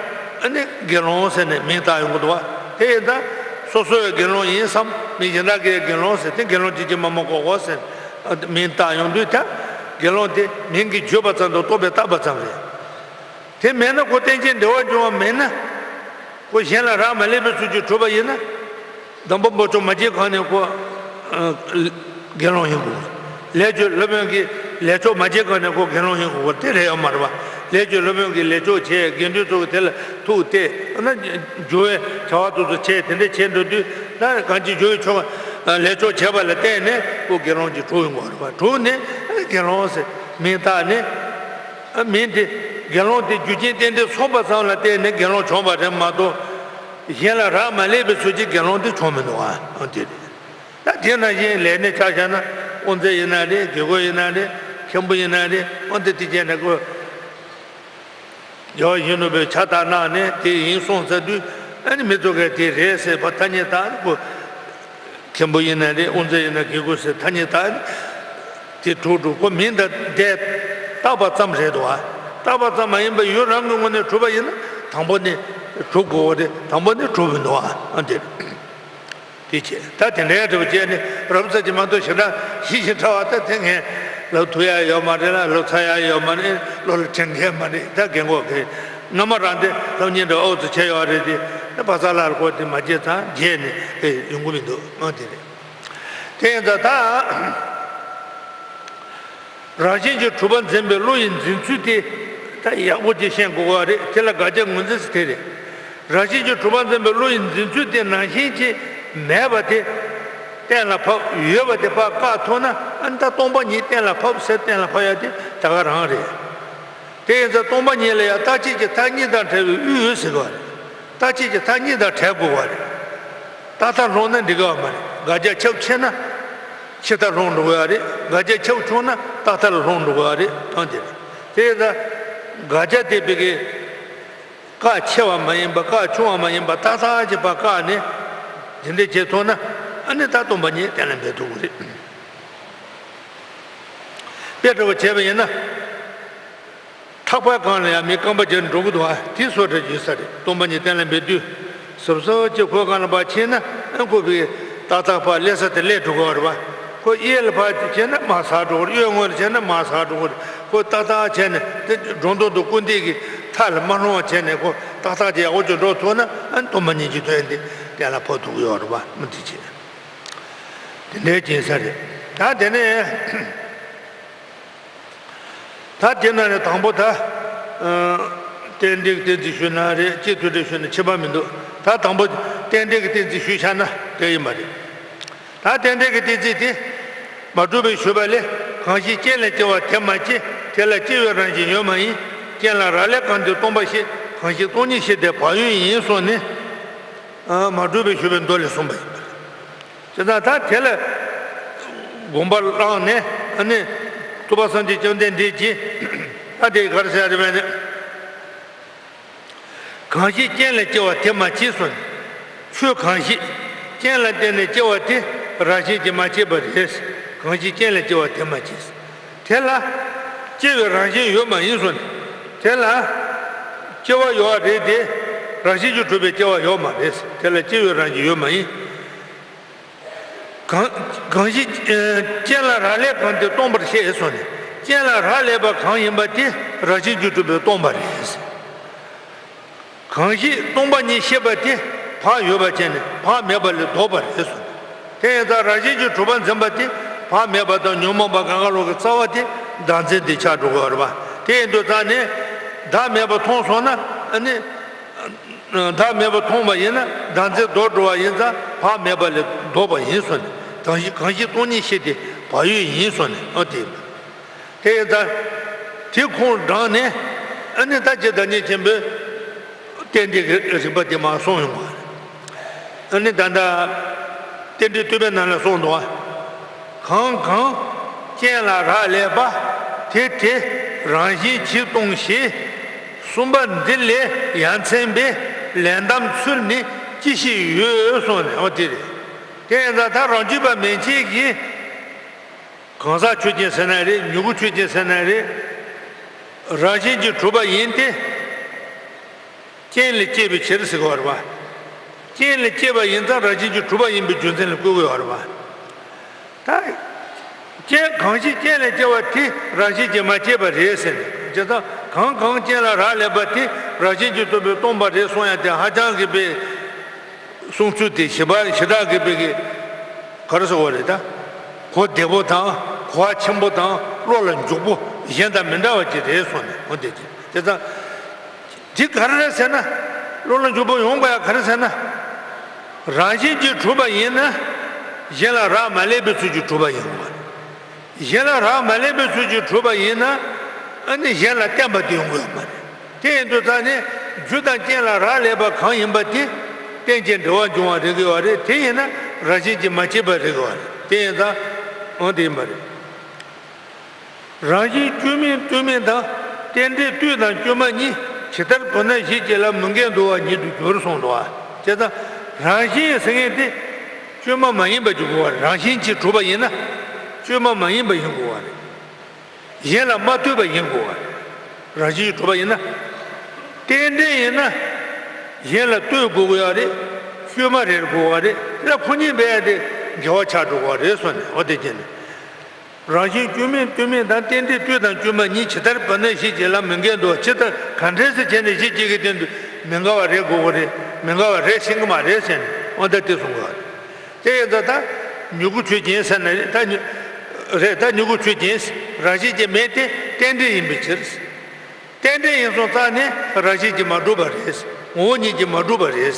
ཨ་ནི་དགེ་སློང་ཟེར་ནས་མིང་བཏགས་ཡོང་གི་འདུག་བ། དེ་ཡིན་ད། སོ་སོ་ཡང་དགེ་སློང་ཡིན་བསམ། མི་གཞན་དག་གིས་དགེ་སློང་ཟེར་ཏེ་དགེ་སློང་ཅིག་ཅིག་མ་མ་གོ་གོ་ཟེར། མིང་བཏགས་ཡོང་དུས་ད། དགེ་སློང་དེ་མིང་གིས་བརྗོད་པ་ཙམ་དང་རྟོག་པས་བཏགས་པ་ཙམ་རེད། དེ་མེད་ན་ཁོ་རྟེན་ཅིང་འབྲེལ་བར་འབྱུང་བ་མེད་ན། ཁོ་གཞན་ལ་རག་མ་ལས་པའི་ཚུལ་གྱིས་གྲུབ་པ་ཡིན་ན། གདམས་པ་འབོགས་ཆོག་མ་བྱས་གོང་ནས་ཁོ། ཨ། དགེ་སློང་ཡིན་དགོས། ལས་བཅོལ་སློབ་དཔོན་གྱིས་ལས་ཆོག་མ་བྱས་གོང་ནས་ཁོ་དགེ་སློང་ཡིན་དགོས་དེ་རེད་ཡོད་མ་རེད་པ། ལས་བཅོལ་སློབ་དཔོན་གྱིས་ལས་ཆོག་བྱས། དགེ་འདུན་ཚོ་གིས་དེ་ལ་ཐུགས་གཏད། ཨ་ན་སྦྱོར་བའི་བྱ་བ་དེ་ཚོ་བྱས། དེ་འདྲ་བྱས་འགྲོ་དུས་ད་གང་ཅི་སྦྱོར་བའི་ཆོ་ག་ལས་ཆོག་བྱས་པ་ལ་བརྟེན་ནས་ཁོ་དགེ་སློང་གྱི་གྲུབ་ཡོང་དགོས་རེད་པ། གྲུབ་ནས་དགེ་སློང་ཟེར་མིང་བཏགས་ནས། ཨ། མིང་དེ་དགེ་སློང་དེ་རྒྱུ་རྐྱེན་རྟེན་འབྲེལ་ཚོགས་པ་ཙམ་ལ་བརྟེན་ནས་དགེ་སློང་བྱུང་བ་རེད་མ་གཏོགས། གཞན་ལ་རག་མ་ལས་པའི་ཚུལ་གྱིས་དགེ་སློང་དེ་བྱུང་མི་འདུག་ཨ། འོ་དེ་རེད། ད་དེ་ནང་བཞིན་ལས་ནི་ཆ་བཞག་ན་དབུ་མཛད་ཡིན་ན་རེད། དགེ་བསྐོས་ཡིན་ན་རེད། མཁན་པོ་ཡིན་ན་རེད། འོ་དེ་དེ་བྱས་ནས་ཁོ། རྒྱལ་བ་ཡིད་བཞིན་ནོར་བུས་ཕྱག་རྟགས་གནང་ནས་དེ་ཡིན་གསུངས་ཚར་དུས། ཨ་ནི་མི་ཚོ་གས་དེ་རེད་ཟེར་ཕར་ཐ་སྙད་བཏགས་ནས་ཁོ། མཁན་པོ་ཡིན་ན་རེད། དབུ་མཛད་ཡིན་ན་དགེ་བསྐོས་ཟེར་ཐ་སྙད་བཏགས་ནས། དེ་གྲུབ་འགྲོ། ཁོ་མིང་དང་བརྡས་བཏགས་པ་ཙམ་རེད་འདུག་ཨ། བཏགས་པ་ཙམ་མ་ཡིན་པར་ཡུལ་རང་གི་ངོས་ནས་གྲུབ་པ་ཡིན་ན་དང་པོ་ནས་གྲུབ་དགོས་པ་རེད། དང་པོ་ནས་གྲུབ་མི་འདུག་ཨ། ཨ་འདིར། དེ་བྱས་ད་དེ་འདྲའི་འདྲ་བོ་བྱས་ནས་རབ་ཙམ་གྱིས་མ་གཏོགས་ཞེ་དྲག་ཞིབ་ཞིབ་ཕྲ་བ་ད་དེ་ངས་ལབ་ཐུབ་ཡ་ཡོད་མ་རེད་ལ། ལབ་ཚར་ཡ་ཡོད་མ་རེད། བློ་ལ་དྲན་མཁན་མ་རེད། ད་རྒན་གོག་གི་སྔ་མ་རང་དེ་སློབ་གཉེར་འདྲ་ཨོ་ཙི་བྱས་ཡོད་རེད་དེ། ད་བ་ས་ལ་ལ་ཁོ་དེ་མ་བརྗེད་ཙང་བརྗེད་ནས་ཡོང་གི་མི་འདུག་ཨ་དེ་རེད། དེ་ཡིན་ཙང་ད། རང་བཞིན་གྱིས་གྲུབ་པ་འཛིན་པའི་བློ་ཡི་འཛིན་ཚུལ་དེ་ད་ཡག་པོ་ཅིག་ཤེས་དགོས་པ་རེད། དེ་ལ་དགག་བྱ་ངོས་འཛིན་ཟེར་དེ་རེད། རང་བཞིན་གྱིས་གྲུབ་པ་འཛིན་པའི་བློ་ཡི་འཛིན་ཚུལ་དེ་ནང་བཞིན་གྱིས་མེད་པ་དེ་གཏན་ལ་ཕབ། ཡོད་པ་དེ་ཕར་བཀག་ཐུབ་ན། ཨ་ནི་ད་སྟོང་པ་ཉིད་གཏན་ལ་ཕབ་ཟེར། གཏན་ལ་ཕབ་ཡ་དེ་ད་ག་རང་རེད། དེ་ཡིན་ཙང་སྟོང་པ་ཉིད་ལ་ཡང་རྟག་ཆད་ཀྱི་མཐའ་གཉིས་དང་བྲལ་བའི་དབུས་ཟེར་བ་རེད། རྟག་ཆད་ཀྱི་མཐའ་གཉིས་དང་བྲལ་དགོས་པ་རེད། རྟག་མཐའ་ལྷུང་ན་འགྲིག་གི་མ་རེད། དགག་བྱ་ཁྱབ་ཆེ་ན་ཕྱི་མཐའ་ལྷུང་འགྲོ་གི་རེད། དགག་བྱ་ཁྱབ་ཆུང་ན་རྟག་མཐའ་ལ་ལྷུང་འགྲོ་གི་རེད། ཐང་དེ་རེད། དེ་ཡིན་ཙང་དགག་བྱ་དེ་བི་གི་བཀག་ཆེ་བ་མ་ཡིན་པ། བཀག་ཆུང་བ་མ་ཡིན་པ། ཏག་ཏག་ཅིག་ཕར་བཀག་ནས་དེ་འདྲ་བྱེད་ཐུབ་ན། ཨ་ནི་ད་སྟོང་པ་ཉིད་གཏན་ལ་འབེབས་ཐུབ་ཀྱི་རེད། དཔེ་འདྲ་བོ་བྱས་པ་ཡིན་ན། ཐག་པ་སྒང་ལ་ཡང་མི་རྐང་པ་སྦྱར་འགྲོ་གི་འདུག་ཨ། དེ་སོགས་འདྲ་ཡོད་ས་རེད། སྟོང་པ་ཉིད་གཏན་ལ་འབེབས་དུས། ཟབ་ཟབ་ཀྱི་ཁོའི་སྒང་ལ་ཕར་ཕྱིན་ན། ཨ་ཁོ་བི་ཏག་ཏག་ཕར་སླེབས་ས་དེ་སླེབས་འགྲོ་གི་རེད་པ། ཁོ་གཡས་ལ་ཕར་ཕྱིན་ན་མར་ཟག་འགྲོ་གི་རེད། གཡོན་ངོས་ལ་ཕྱིན་ན་མར་ཟག་འགྲོ་གི་རེད། ཁོ་ཏག་ཏག་བྱས་ནས་དེ་སྒྲོ་འདོགས་འདུག་སྐུར་འདེབས་ཀྱི་མཐའ་ལ་མ་ལྷུང་བ་བྱས་ནས། ཁོ་ཏག་ཏག་ཅིག་ཡག་པོ་ཅིག་འགྲོ་ཐུབ་ན། ཨ་སྟོང་པ་ཉིད་ཀྱི་དོན་དེ་གཏན་ལ་ཕབ་ཐུབ་ཀྱི་ཡོད་རེད་པ། མི་དེ་བྱས། དེ་འདྲའི་སྦྱིན་ས་རེད། ད་དེ་ནས། ད་དེ་ན་ནས་དང་པོ་ད། ཨ། ཏན་ཏིག་ཏན་ཏིག་ཞུས་ན་རེད། སྤྱི་མཐུན་སྒྲིལ་ཞུས་ན་ཁྱད་པར་མི་འདུག་ད་དང་པོ། རྟེན་འབྲེལ་གྱི་གཏན་ཚིགས་ཞུས་བཞག་ན་དེ་ཡིན་པ་རེད། ད་རྟེན་འབྲེལ་གྱི་གཏན་ཚིགས་དེ། མ་གྲུབ་པའི་ཞུས་པ་ལས། གང་ཞིག་རྐྱེན་ལས་སྐྱེ་བ་དེ་མ་སྐྱེས། དེ་ལ་སྐྱེ་བའི་རང་བཞིན་ཡོད་མ་ཡིན། རྐྱེན་ལ་རག་ལས་གང་དེ་སྟོང་པར་ཤེས། གང་ཞིག་སྟོང་ཉིད་ཤེས་དེ་བག་ཡོད་ཡིན་གསུངས་ནས། ཨ། མ་གྲུབ་པའི་ཞུས་པའི་མདོ་ལས་གསུངས་པ་ཡིན་པ་རེད། དེ་དང་ད་དེ་ལ་དགོངས་པ་བླངས་ནས། ཨ་ནི་ཐུབ་པ་སངས་རྒྱས་བཅོམ་ལྡན་འདས་ཀྱིས། ཨ། དེ་ག་རེ་ཟེར་རེད་པས་ནི། གང་ཞིག་རྐྱེན་ལས་སྐྱེ་བ་དེ་མ་སྐྱེས་སོ། ཆོས་གང་ཞིག་རྐྱེན་ལ་བརྟེན་ནས་སྐྱེ་བ་དེ་རང་བཞིན་གྱིས་མ་སྐྱེས་པ་རེད། གང་ཞིག་རྐྱེན་ལས་སྐྱེ་བ་དེ་མ་སྐྱེས། དེ་ལ་སྐྱེ་བའི་རང་བཞིན་ཡོད་མ་ཡིན་སོ། དེ་ལ་སྐྱེ་བ་ཡོད་རེད་དེ། རང་བཞིན་གྱིས་གྲུབ་པའི་སྐྱེ་བ་ཡོད་མ་རེད། དེ་ལ་སྐྱེ་བའི་རང་བཞིན་ཡོད་མ་ཡིན། གང་གང་ཞིག་ཨ། རྐྱེན་ལ་རག་ལས་གང་དེ་སྟོང་པར་ཤེས་སོ་ནས། རྐྱེན་ལ་རག་ལས་པ་གང་ཡིན་པ་དེ་རང་བཞིན་གྱིས་གྲུབ་པས་སྟོང་པ་རེད། གང་ཞིག་སྟོང་པ་ཉིད་ཤེས་པ་དེ་བག་ཡོད་པ་བྱས་ནས་བག་མེད་པ་ལས་ལྡོག་པ་རེད་གསུངས། དེ་ཡིན་ཙང་རང་བཞིན་གྱིས་གྲུབ་པ་འཛིན་པ་དེ་བག་མེད་པ་དང་ཉོན་མོངས་པ་གང་ག་ལོག་གི་རྩ་བ་དེ་བདག་འཛིན་དེ་ཆགས་འགྲོ་གི་ཡོད་རེད་པ། དེ་ཡིན་དུས་ཙང་ནས་བདག་མེད་པ་མཐོང་སོང་ན། ཨ་ནི། བདག་མེད་པ་མཐོང་བ་ཡིན་ན་བདག་འཛིན་ལྡོག་འགྲོ་བ་ཡིན་ཙང་བག་མེད་པ་ལས་ལྡོག་པ་ཡིན་གསུངས་ནས། གང་ཞིག་གང་ཞིག་སྟོང་ཉིད་ཤེས་དེ་བག་ཡོད་ཡིན་གསུངས་ནས། ཨོ་དེ། དེ་ཡིན་ཙང་དེ་ཁུངས་དྲངས་ནས། ཨ་ནི་ད་རྗེ་བདག་ཉིད་ཆེན་པོས་རྟེན་འབྲེལ་གྱི་རིགས་པ་དེ་མར་གསུངས་ཡོང་བ་རེད། ཨ་ནི་ད་ལྟ་རྟེན་འབྲེལ་བསྟོད་པའི་ནང་ལ་གསུངས་འདུག་བ། གང་གང་རྐྱེན་ལ་རག་ལས་པ། དེ་དེ་རང་བཞིན་གྱིས་སྟོང་ཞེས། གསུམ་པ་འདི་ལས་ཡ་མཚན་པས། ལན་གདམས་ཚུལ་ནི་ཅི་ཞིག་ཡོད་གསུངས་ནས། འོ་དེ་རེད། དེ་ཡིན་ཙང་ད་རང་རྒྱུད་པ་མན་ཆད་ཀྱིས་གང་ཟག་ཆོས་ཅན་ཟེར་ན་རེད། མྱུ་གུ་ཆོས་ཅན་ཟེར་ན་རེད། རང་བཞིན་གྱིས་གྲུབ་པ་ཡིན་ཏེ། རྐྱེན་ལས་སྐྱེས་པའི་ཕྱིར་ཟེར་གྱི་ཡོད་རེད་པ། རྐྱེན་ལས་སྐྱེས་པ་ཡིན་ཙང་རང་བཞིན་གྱིས་གྲུབ་པ་ཡིན་པའི་རྒྱུ་མཚན་ལ་བཀོད་ཀྱི་ཡོད་རེད་པ། ད་རྐྱེན་གང་ཞིག་རྐྱེན་ལས་སྐྱེ་བ་དེ་རང་བཞིན་གྱིས་མ་སྐྱེས་པ་རེད་ཟེར་ནས། བྱས་ཙང་གང་གང་རྐྱེན་ལ་རག་ལས་པ་དེ་རང་བཞིན་གྱིས་གྲུབ་པས་སྟོང་པ་རེད་གསུང་ཡ་དེ་ཧ་ཅང་གི་པའི་གསུང་ཚུལ་དེ་ཞེ་པོ་ཞེ་དྲག་གི་པའི་གི་ག་རེ་ཟེར་བ་རེད། ད་གོ་བདེ་པོ་དང་གོ་བ་ཆེན་པོ་དང་བློ་ལ་འཇུག་པོ་གཞན་དང་མི་འདྲ་བ་ཅིག་རེད་གསུངས་ནས། འོ་དེ་ཅིག་དེ་ཙང་དེ་ག་རེ་རེད་ཟེར་ན། བློ་ལ་འཇུག་པོ་ཡོང་དགོས་ཡ་ག་རེ་ཟེར་ན། རང་བཞིན་གྱིས་གྲུབ་པ་ཡིན་ན་གཞན་ལ་རག་མ་ལས་པའི་ཚུལ་གྱིས་གྲུབ་པ་ཡིན་དགོས་པ་རེད། གཞན་ལ་རག་མ་ལས་པའི་ཚུལ་གྱིས་གྲུབ་པ་ཡིན་ན། ཨ་ནི་གཞན་ལ་བརྟེན་པ་དེ་ཡོང་གི་ཡོད་མ་རེད། དེ་ཡིན་དུས་ཙང་ནས་རྒྱུ་དང་རྐྱེན་ལ་རག་ལས་པ་གང་ཡིན་པ་དེ་རྟེན་ཅིང་འབྲེལ་བར་འབྱུང་བ་རིག་གི་ཡོད་རེད། དེ་ཡིན་ན་རང་བཞིན་གྱིས་མ་སྐྱེས་པ་རིག་གི་ཡོད་རེད། དེ་ཡིན་ཙང་འོ་དེ་ཡིན་པ་རེད། རང་བཞིན་སྐྱོན་མིན་སྟོན་མིན་དང་། རྟེན་འབྲེལ་ལྟོས་དང་སྐྱོན་མ་གཉིས། ཇི་ལྟར་བུ་ནག་ཞིག་བྱེད་ལ་མི་འགལ་འདུ་བ་ཉིད་དུ་འགྱུར་གསུངས་འདུག་བ། བྱས་ཙང་རང་བཞིན་ཟེར་མཁན་དེ་སྐྱོན་མ་མ་ཡིན་པ་ཅིག་དགོས་པ་རེད། རང་བཞིན་གྱིས་གྲུབ་པ་ཡིན་ན་སྐྱོན་མ་མ་ཡིན་པ་ཡིན་དགོས་པ་རེད། གཞན་ལ་མ་ལྟོས་པ་ཡིན་དགོས་པ་རེད། རང་བཞིན་གྱིས་གྲུབ་པ་ཡིན་ན། རྟེན་འབྲེལ་ཡིན་ན་གཞན་ལ་ལྟོས་དགོས་ཀྱི་ཡོད་རེད། སྐྱོན་མ་རེག་དགོས་པ་རེད། དེ་ལ་ཁོ་གཉིས་སྦས་ཡ་དེ་འགལ་བ་ཆགས་འགྲོ་གི་རེད་གསུངས་ནས། འོ་དེ་བྱས་ནས། རང་བཞིན་སྐྱོན་མིན་སྟོན་མིན་དང་། རྟེན་འབྲེལ་ལྟོས་དང་སྐྱོན་མ་གཉིས། ཇི་ལྟར་བུ་ནག་ཞིག་བྱེད་ལ་མི་འགལ་འདུ། ཇི་ལྟར་ག་འདྲས་སེ་བྱས་ནས་གཞི་བྱེད་ཀྱི་སྟེང་དུ་མི་འགལ་བ་རེག་དགོས་ཀྱི་རེད། མི་འགལ་བ་རེག་ཤེས་ཀྱི་མ་རེད་ཟེར་ནས། འོ་ད་དེ་གསུང་གི་ཡོད་རེད། དེ་ཡིན་ཙང་ད་མྱུ་གུ་ཆོས་ཅན་ཟེར་ན་རེད། ད་མྱུ་རེད། ད་མྱུ་གུ་ཆོས་ཅན་རང་བཞིན་གྱིས་མེད་དེ་རྟེན་འབྲེལ་ཡིན་པའི་ཕྱིར། རྟེན་འབྲེལ་ཡིན་སོང་ཙང་ནས་རང་བཞིན་གྱིས་མ་གྲུབ་པ་རེད། ངོ་བོ་ཉིད་ཀྱིས་མ་གྲུབ་པ་རེད།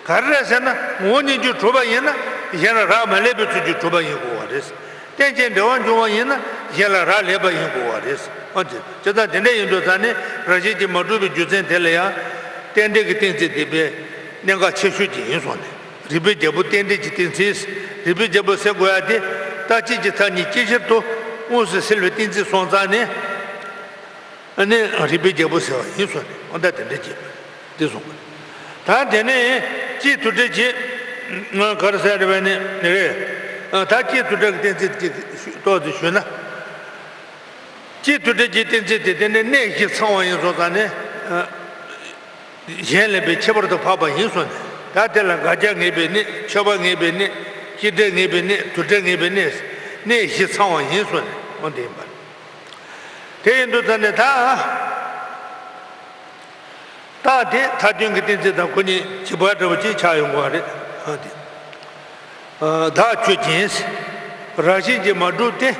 ག་རེ་རེད་ཟེར་ན། ངོ་བོ་ཉིད་ཀྱིས་གྲུབ་པ་ཡིན་ན་གཞན་ལ་རག་མ་ལས་པའི་ཚུལ་གྱིས་གྲུབ་པ་ཡིན་དགོས་པ་རེད། རྟེན་ཅིང་འབྲེལ་བར་འབྱུང་བ་ཡིན་ན་གཞན་ལ་རག་ལས་པ་ཡིན་དགོས་པ་རེད། ཨ་ཙི། ཇི་ལྟར་དེ་འདྲ་ཡིན་དུས་ཙང་ནས་རང་བཞིན་གྱིས་མ་གྲུབ་པའི་རྒྱུ་མཚན་དེ་ལ་ཡང་རྟེན་འབྲེལ་གྱི་གཏན་ཚིགས་འདི་པའི་གནད་འགག་ཆེ་ཤོས་ཅིག་ཡིན་སོང་ནས། རིགས་པའི་རྒྱལ་པོ་རྟེན་འབྲེལ་གྱི་གཏན་ཚིགས། རིགས་པའི་རྒྱལ་པོ་ཟེར་དགོས་ཡ་དེ་རྟག་གཅིག་གི་ཐ་སྙད་ཅིག་ཕྱིར་དུ་དངོས་སུ་སེལ་བའི་གཏན་ཚིགས་སོང་ཙང་ནས། ཨ་ནི་རིགས་པའི་རྒྱལ་པོ་ཟེར་བ་ཡིན་གསུངས་ནས། འོ་ད་དེ་འདྲ་བྱས་འདི་གསུངས་པ། ད་དེ་ནས་སྤྱིའི་དུར་ཁྲོད་ཀྱི་ང་ག་རེ་ཟེར་རེད་པས་ནི་རེད། ཨ། ད་སྤྱིའི་དུར་ཁྲོད་ཀྱི་གཏན་ཚིགས་ཀྱི་ཏོག་ཙམ་ཞུས་ན། སྤྱིའི་དུར་ཁྲོད་ཀྱི་གཏན་ཚིགས་དེ་དེ་ནི་གནས་བཞི་ཚང་བ་ཡིན་སོང་ཙང་ནས། ཨ། གཞན་ལས་པའི་ཁྱད་པར་དུ་འཕགས་པ་ཡིན་གསུངས་ནས། ད་དེ་ལ་དགག་བྱ་ངེས་པའི་གནས། ཆོས་པ་ངེས་པའི་གནས། སྤྱི་འགྲེ་ངེས་པའི་གནས། དུར་ཁྲོད་ངེས་པའི་གནས། གནས་བཞི་ཚང་བ་ཡིན་གསུངས་ནས། འོ་འདི་ཡིན་པ་རེད། དེ་ཡིན་དུས་ད་ནི་ད། རྟགས་དེ་མཐའ་དོན་གྱི་གཏན་ཚིགས་དང་ཁོ་གཉིས་བྱེད་པ་འདྲ་བོ་ཅིག་ཆགས་ཡོང་གི་རེད། ཨ། དེ། ཨ། བདག་ཆོས་ཅན། རང་བཞིན་གྱིས་མ་གྲུབ་སྟེ།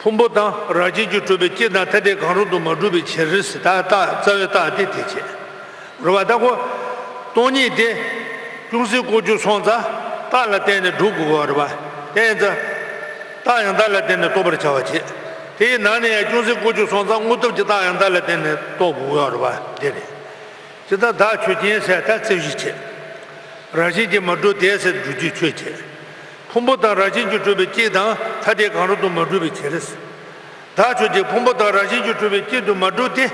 ཕུང་པོ་དང་རང་བཞིན་གྱིས་གྲུབ་པའི་སྤྱི་དང་ཐ་དད་གང་རུང་དུ་མ་གྲུབ་པའི་ཕྱིར། ད་རྟགས་རྩ་བའི་རྟགས་དེ་དེ་བྱས། རེད་བ། ད་ཁོ་སྟོང་ཉིད་དེ། ཅུང་ཟད་བཀོལ་སྤྱོད་སོང་ཙང་རྟགས་ལ་བརྟེན་ནས་སྒྲུབ་དགོས་པ་རེད་པ། དེ་ཡིན་ཙང་། རྟགས་ཡང་དག་ལ་བརྟེན་ནས་རྟོགས་པར་བྱ་བ་བྱེད། དེའི་ནང་ནས་ཡང་ཅུང་ཟད་བཀོལ་སྤྱོད་སོང་ཙང་དངོས་སྟོབས་ཀྱི་རྟགས་ཡང་དག་ལ་བརྟེན་ནས་རྟོགས་དགོས་པ་རེད་པ། འདི་རེད། ཇི་ལྟར་བདག་ཆོས་ཅན་ཟེར་ད་རྩོད་གཞི་བྱེད། རང་བཞིན་གྱིས་མ་གྲུབ་སྟེ་ཟེར་སྒྲུབ་བྱེད་ཆོས་བྱེད། ཕུང་པོ་དང་རང་བཞིན་གྱིས་གྲུབ་པའི་སྐྱེས་དང་ཐ་དད་གང་རུང་དུ་མ་གྲུབ་པའི་ཕྱིར། བདག་ཆོས་ཅན་ཕུང་པོ་དང་རང་བཞིན་གྱིས་གྲུབ་པའི་སྐྱེས་དུ་མ་གྲུབ་སྟེ།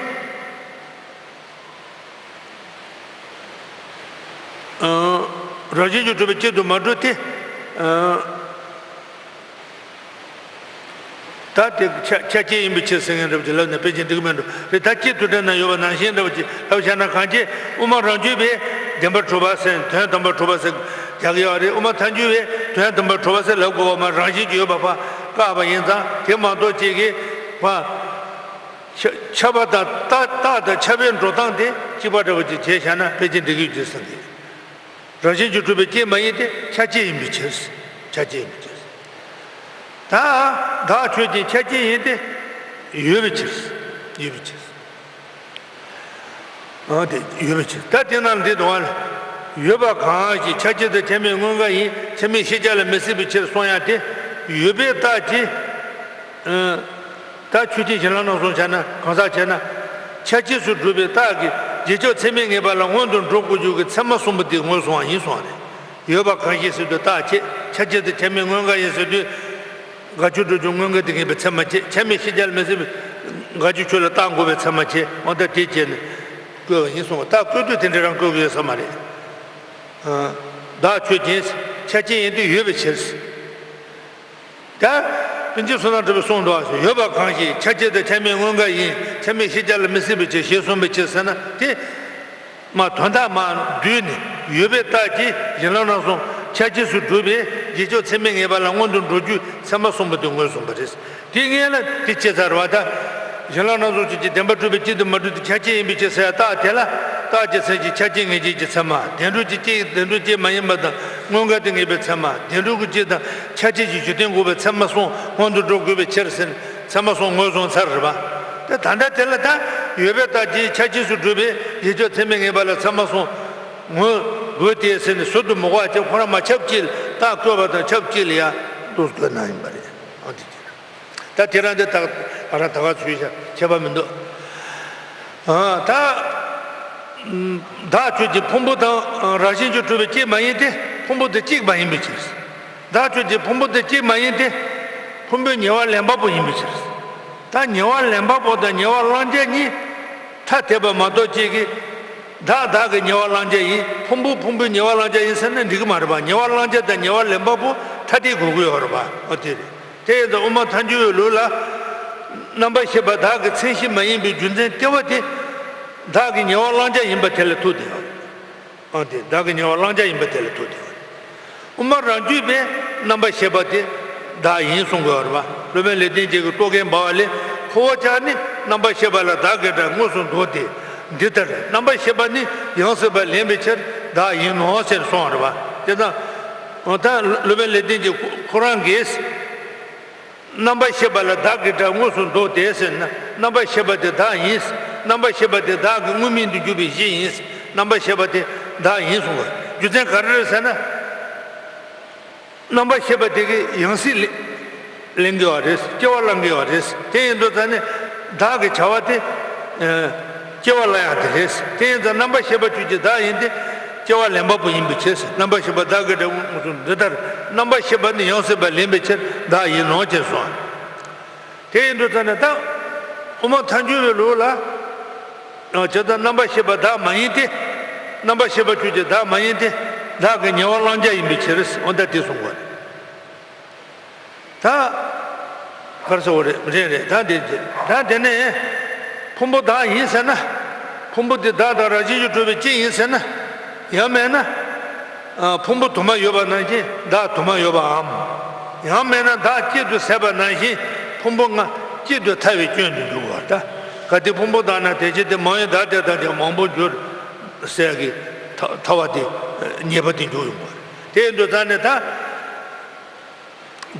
རང་བཞིན་གྱིས་གྲུབ་པའི་སྐྱེས་དུ་མ་གྲུབ་སྟེ། ད་དེ་ཆ་ཆ་སྐྱེས་ཡིན་པའི་ཕྱིར་ཟེར་མཁན་འདྲ་བ་ཅིག་ལབ་ན་དཔེ་ཅན་འགྲིག་གི་མེད་འགྲོ། རེད་ད་སྐྱེས་དུ་འདྲ་ན་ཡོད་པ་ནང་བཞིན་འདྲ་བ་ཅིག་ལབ་བཞག་ན་གང་ཅི། དབུ་མ་རང་རྒྱུད་པས་བདེན་པར་གྲུབ་པ་ཟེར་དོན་དམ་པར་གྲུབ་པ་ཟེར་རྒྱག་གི་ཡོད་རེད། དབུ་མ་ཐལ་འགྱུར་བས་དོན་དམ་པར་གྲུབ་པ་ཟེར་ལབ་དགོས་པ་མ་རང་བཞིན་གྱིས་ཡོད་པ་ཕར་བཀག་པ་ཡིན་ཙང་དེ་མ་གཏོགས་ཅིག་གིས་ཕར། ཁྱབ་པ་དང་རྟགས་དང་ཁྱབ་པའི་འགྲོ་སྟངས་དེ་གཅིག་པ་འདྲ་བ་ཅིག་བྱས་བཞག་ན་དཔེ་ཅན་འགྲིག་གི་ཡོད་ཅེས་གསུངས་ཏེ། རང་བཞིན་གྱིས་གྲུབ་པའི་སྐྱེས་མ་ཡིན་ཏེ་ཆ་སྐྱེས་ཡིན་པའི་ཕྱིར། ཆ་སྐྱེས་ཡིན་པའི་ཕྱིར། ད་བདག་ཆོས་ཅན་ཆ་སྐྱེས་ཡིན་ཏེ། ཡོད་པའི་ཕྱིར། ཡོད་པའི་ཕྱིར། འོ་དེ་ཡོད་པའི་ཕྱིར། ད་དེ་ན་འདི་དང་། ཡོད་པ་གང་ཞིག་ཆ་བྱད་དང་ཁྱབ་མེད་དངོས་འགལ་ཡིན། ཁྱབ་མེད་ཤེས་བྱ་ལ་མི་སྲིད་པའི་ཕྱིར་གསུངས་ཡ་དེ། ཡོད་པའི་རྟགས་ཀྱིས། ད་ཆོས་ཅན་གཞན་ལ་སྣང་གསུམ་བྱས་ན་གང་ཟག་བྱས་ན། ཆ་བྱད་སུ་གྲུབ་པའི་རྟགས་ཀྱིས་རྗེས་ཕྱོགས་ཚད་མས་ངེས་པ་ལ་སྔོན་དུ་འགྲོ་དགོས་རྒྱུ་གི་ཚད་མ་གསུངས་པ་དེ་ངོས་བཟུང་བ་ཡིན་གསུངས་པ་རེད། ཡོད་པ་གང་ཞིག་ཟེར་དུས་རྟགས་བྱས། ཆ་བྱད་དང་ཁྱབ་མེད་དངོས་འགལ་ཡིན་ཟེར་དུས། དགག་བྱ་སྒྲུབ་ཀྱི་དངོས་འགལ་དེ་ངེས་པའི་ཚད་མ་བྱས། ཁྱབ་མེད་ཤེས་བྱ་ལ་མི་སྲིད་པའི་དགག་བྱའི་ཆོས་ལ་རྟགས་འགོད་པའི་ཚད་མ་བྱས། འོ་ད་དེ་བྱས་ནས་བཀོད་པ་ཡིན་གསུངས་པ། རྟགས་བཀོད་དུས་དེ་འདྲ་རང་བཀོད་ཀྱི་ཡོད་ས་མ་རེད། བདག་ཆོས་ཅན། ཆ་ཅན་ཡིན་དུས་ཡོད་པའི་ཕྱིར། ད་པཎ་ཆེན་བསོད་ནམས་གྲགས་པས་གསུངས་འདུག་ཟེར། ཡོད་པ་གང་ཞིག་ཆ་བྱད་དང་ཁྱབ་མེད་དངོས་འགལ་ཡིན། ཁྱབ་མེད་ཤེས་བྱ་ལ་མི་སྲིད་པའི་ཕྱིར་ཞེས་གསུངས་པའི་ཕྱིར་ཟེར་ན་དེ། མ་དོན་དག་མ་བསྡུས་ནས་ཡོད་པའི་རྟགས་ཀྱིས་གཞན་ལ་སྣང་གསུམ་ཆ་བྱད་སུ་གྲུབ་པས་རྗེས་ཕྱོགས་ཚད་མས་ངེས་པ་ལ་སྔོན་དུ་འགྲོ་རྒྱུའི་ཚད་མ་གསུངས་པ་དེ་ངོས་བཟུང་བ་རེད། དེ་ངེས་ལ་དེ་ཅི་ལྟར་བ་དང་། གཞན་ལ་སྣང་གསུམ་ཆོས་ཅན་བདེན་པར་གྲུབ་པའི་སྐྱེས་དུ་མ་གྲུབ་སྟེ་ཆ་ཅན་ཡིན་པའི་ཕྱིར་ཟེར་ཡ་རྟགས་དེ་ལ་རྟགས་ཀྱི་མཚན་གཞི་ཆ་ཅན་ངེས་བྱེད་ཀྱི་ཚད་མ། བདེན་གྲུབ་ཀྱི་སྐྱེས་བདེན་གྲུབ་སྐྱེས་མ་ཡིན་པ་དང་དངོས་འགལ་དུ་ངེས་པའི་ཚད་མ། བདེན་གྲུབ་ཀྱི་སྐྱེས་དང་ཆ་ཅན་གྱི་རྒྱུ་རྟེན་འགོག་པའི་ཚད་མ་གསུམ་སྔོན་དུ་འགྲོ་དགོས་པའི་ཕྱིར་ཟེར་ཚད་མ་གསུམ་ངོས་བཟུང་ཚར་རེད་པ། དེ་ད་ལྟ་དེ་ལ་ད་ཡོད་པའི་རྟགས་ཀྱིས་ཆ་བྱད་སུ་གྲུབ་པས་རྗེས་ཕྱོགས་ཚད་མས་ངེས་པ་ལ་ཚད་མ་གསུམ་ངོས་དགོས་ཏེ་ཟེར་ནས་ཟུར་དུ་མི་དགོས་པ་བྱས། ཁོ་རང་མ་ཁྱབ་ཅིག་རྟགས་བཀོད་པ་དང་ཁྱབ་ཅིག་ལ་ཡང་འདུག་བཀོད་གནང་ཡིན་པ་རེད། ཨང་དེ་ཅི། ད་དེ་རང་དེ་ད་ང་རང་ད་ག་ཚུལ་བཞག་ཁྱད་པར་མི་འདུག་ཨ་ད། བདག་ཆོས་ཅན་ཕུང་པོ་དང་རང་བཞིན་གྱིས་གྲུབ་པའི་སྐྱེས་མ་ཡིན་ཏེ། ཕུང་པོ་དེ་གཅིག་མ་ཡིན་པའི་ཕྱིར། བདག་ཆོས་ཅན་ཕུང་པོ་དེ་གཅིག་མ་ཡིན་ཏེ། ཕུང་པོའི་ཉེ་བར་ལེན་པ་པོ་ཡིན་པའི་ཕྱིར། ད་ཉེ་བར་ལེན་པ་པོ་དང་ཉེ་བར་བླང་བྱ་གཉིས་ཐ་དད་པ་མ་གཏོགས་གཅིག་གིས། བདག་བདག་གི་ཉེ་བར་བླང་བྱ་ཡིན། ཕུང་པོ་ཕུང་པོའི་ཉེ་བར་བླང་བྱ་ཡིན་ཟེར་ན་འགྲིག་གི་མ་རེད་པ། ཉེ་བར་བླང་བྱ་དང་ཉེ་བར་ལེན་པ་པོ་ཐ་དད་དགོས་ཀྱི་ཡོད་རེད་པ། ཨོ་དེ་རེད། དེ་ཡིན་ཙང་དབུ་མ་ཐལ་འགྱུར་བའི་ལུགས་ལ། རྣམ་པར་ཤེས་པ་བདག་གི་མཚན་གཞི་མ་ཡིན་པའི་རྒྱུ་མཚན་ལྟེ་བ་དེ། བདག་གི་ཉེ་བར་བླང་བྱ་ཡིན་པ་དེ་ལ་ཐུག་བསྡད་ཡོད། ཨང་དེ་བདག་གི་ཉེ་བར་བླང་བྱ་ཡིན་པ་དེ་ལ་ཐུག་བསྡད་ཡོད། དབུ་མ་རང་རྒྱུད་པས་རྣམ་པར་ཤེས་པ་དེ་བདག་ཡིན་གསུང་དགོས་པ་རེད་པ། སློབ་དཔོན་ལེགས་ལྡན་འབྱེད་ཀྱི་རྟོག་གེ་འབར་བ་ལས། ཁོ་བོ་ཅག་ནི་རྣམ་པར་ཤེས་པ་ལ་བདག་གི་སྒྲ་དངོས་སུ་འདོགས་ཏེ། འདི་ལྟར་རྣམ་པར་ཤེས་པ་ནི་ཡང་སྲིད་པ་ལེན་པའི་ཕྱིར་བདག་ཡིན་ནོ་ཞེས་གསུངས་པ་རེད་པ། དེ་དང་། ད་སློབ་དཔོན་ལེགས་ལྡན་འབྱེད་ཁོ་རང་གིས། རྣམ་པར་ཤེས་པ་ལ་བདག་གི་སྒྲ་དངོས་སུ་འདོགས་ཏེ་ཟེར་ན། རྣམ་པར་ཤེས་པ་དེ་བདག་ཡིན། རྣམ་པར་ཤེས་པ་དེ་བདག་གི་དངོས་མིང་དུ་གྱུར་པའི་གཞི་ཡིན། རྣམ་པར་ཤེས་པ་དེ་བདག་ཡིན་གསུངས་པ། རྒྱུ་མཚན་ག་རེ་རེད་ཟེར་ན། རྣམ་པར་ཤེས་པ་དེ་གི་ཡང་སྲིད་ལེ་ལེན་དགོས་པ་རེད། སྐྱེ་བ་བླང་དགོས་པ་རེད། དེ་ཡིན་དུས་ཙང་ནས་བདག་གི་བྱ་བ་དེ། ཨ། སྐྱེ་བ་བླང་ཡག་དེ་རེད། དེ་ཡིན་ཙང་རྣམ་པར་ཤེས་པ་ཆོས་ཅན་བདག་ཡིན་ཏེ། སྐྱེ་བ་ལེན་པ་པོ་ཡིན་པའི་ཕྱིར། རྣམ་པར་ཤེས་པ་བདག་གི་སྒྲ་དངོས་སུ་འདི་ལྟར། རྣམ་པར་ཤེས་པ་ནི་ཡང་སྲིད་པ་ལེན་པའི་ཕྱིར་བདག་ཡིན་ནོ་ཞེས་གསུངས། དེ་ཡིན་དུས་ཙང་ནས་ད། དབུ་མ་ཐལ་འགྱུར་བའི་ལུགས་ལ། ཨ། ཇི་ལྟར་རྣམ་པར་ཤེས་པ་བདག་མ་ཡིན་ཏེ། རྣམ་པར་ཤེས་པ་ཆོས་ཅན་བདག་མ་ཡིན་ཏེ། བདག་གི་ཉེ་བར་བླང་བྱ་ཡིན་པའི་ཕྱིར། འོ་ད་དེ་གསུངས་པ་རེད། ད། ག་རེ་ཟེར་བ་རེད། རེད་རེད། ད་དེ་ད་དེ་ནས་ཕུང་པོ་བདག་ཡིན་ཟེར་ན། ཕུང་པོ་དེ་བདག་དང་རང་བཞིན་གྱིས་གྲུབ་པའི་སྤྱི་ཡིན་ཟེར་ན། ཡང་མིན་ན། ཨ། ཕུང་པོ་དུ་མ་ཡོད་པ་ནང་བཞིན་བདག་དུ་མ་ཡོད་པའམ། ཡང་མིན་ན་བདག་གཅིག་ཏུ་ཟད་པ་ནང་བཞིན་ཕུང་པོ་ལྔ་གཅིག་ཏུ་ཐལ་བའི་སྐྱོན་དུ་འགྱུར་བ་ལྟ། གལ་ཏེ་ཕུང་པོ་བདག་ན་དེ་བཞིན་ཏེ། མང་བས་བདག་དེ་དང་ཀྱང་མང་པོར་འགྱུར། ཟེར་གྱི་ཐལ་བ་དེ་ཉེས་པ་དེ་འཇོག་ཡོང་བ་རེད། དེ་ཡིན་དུས་ཙང་ནས་ད།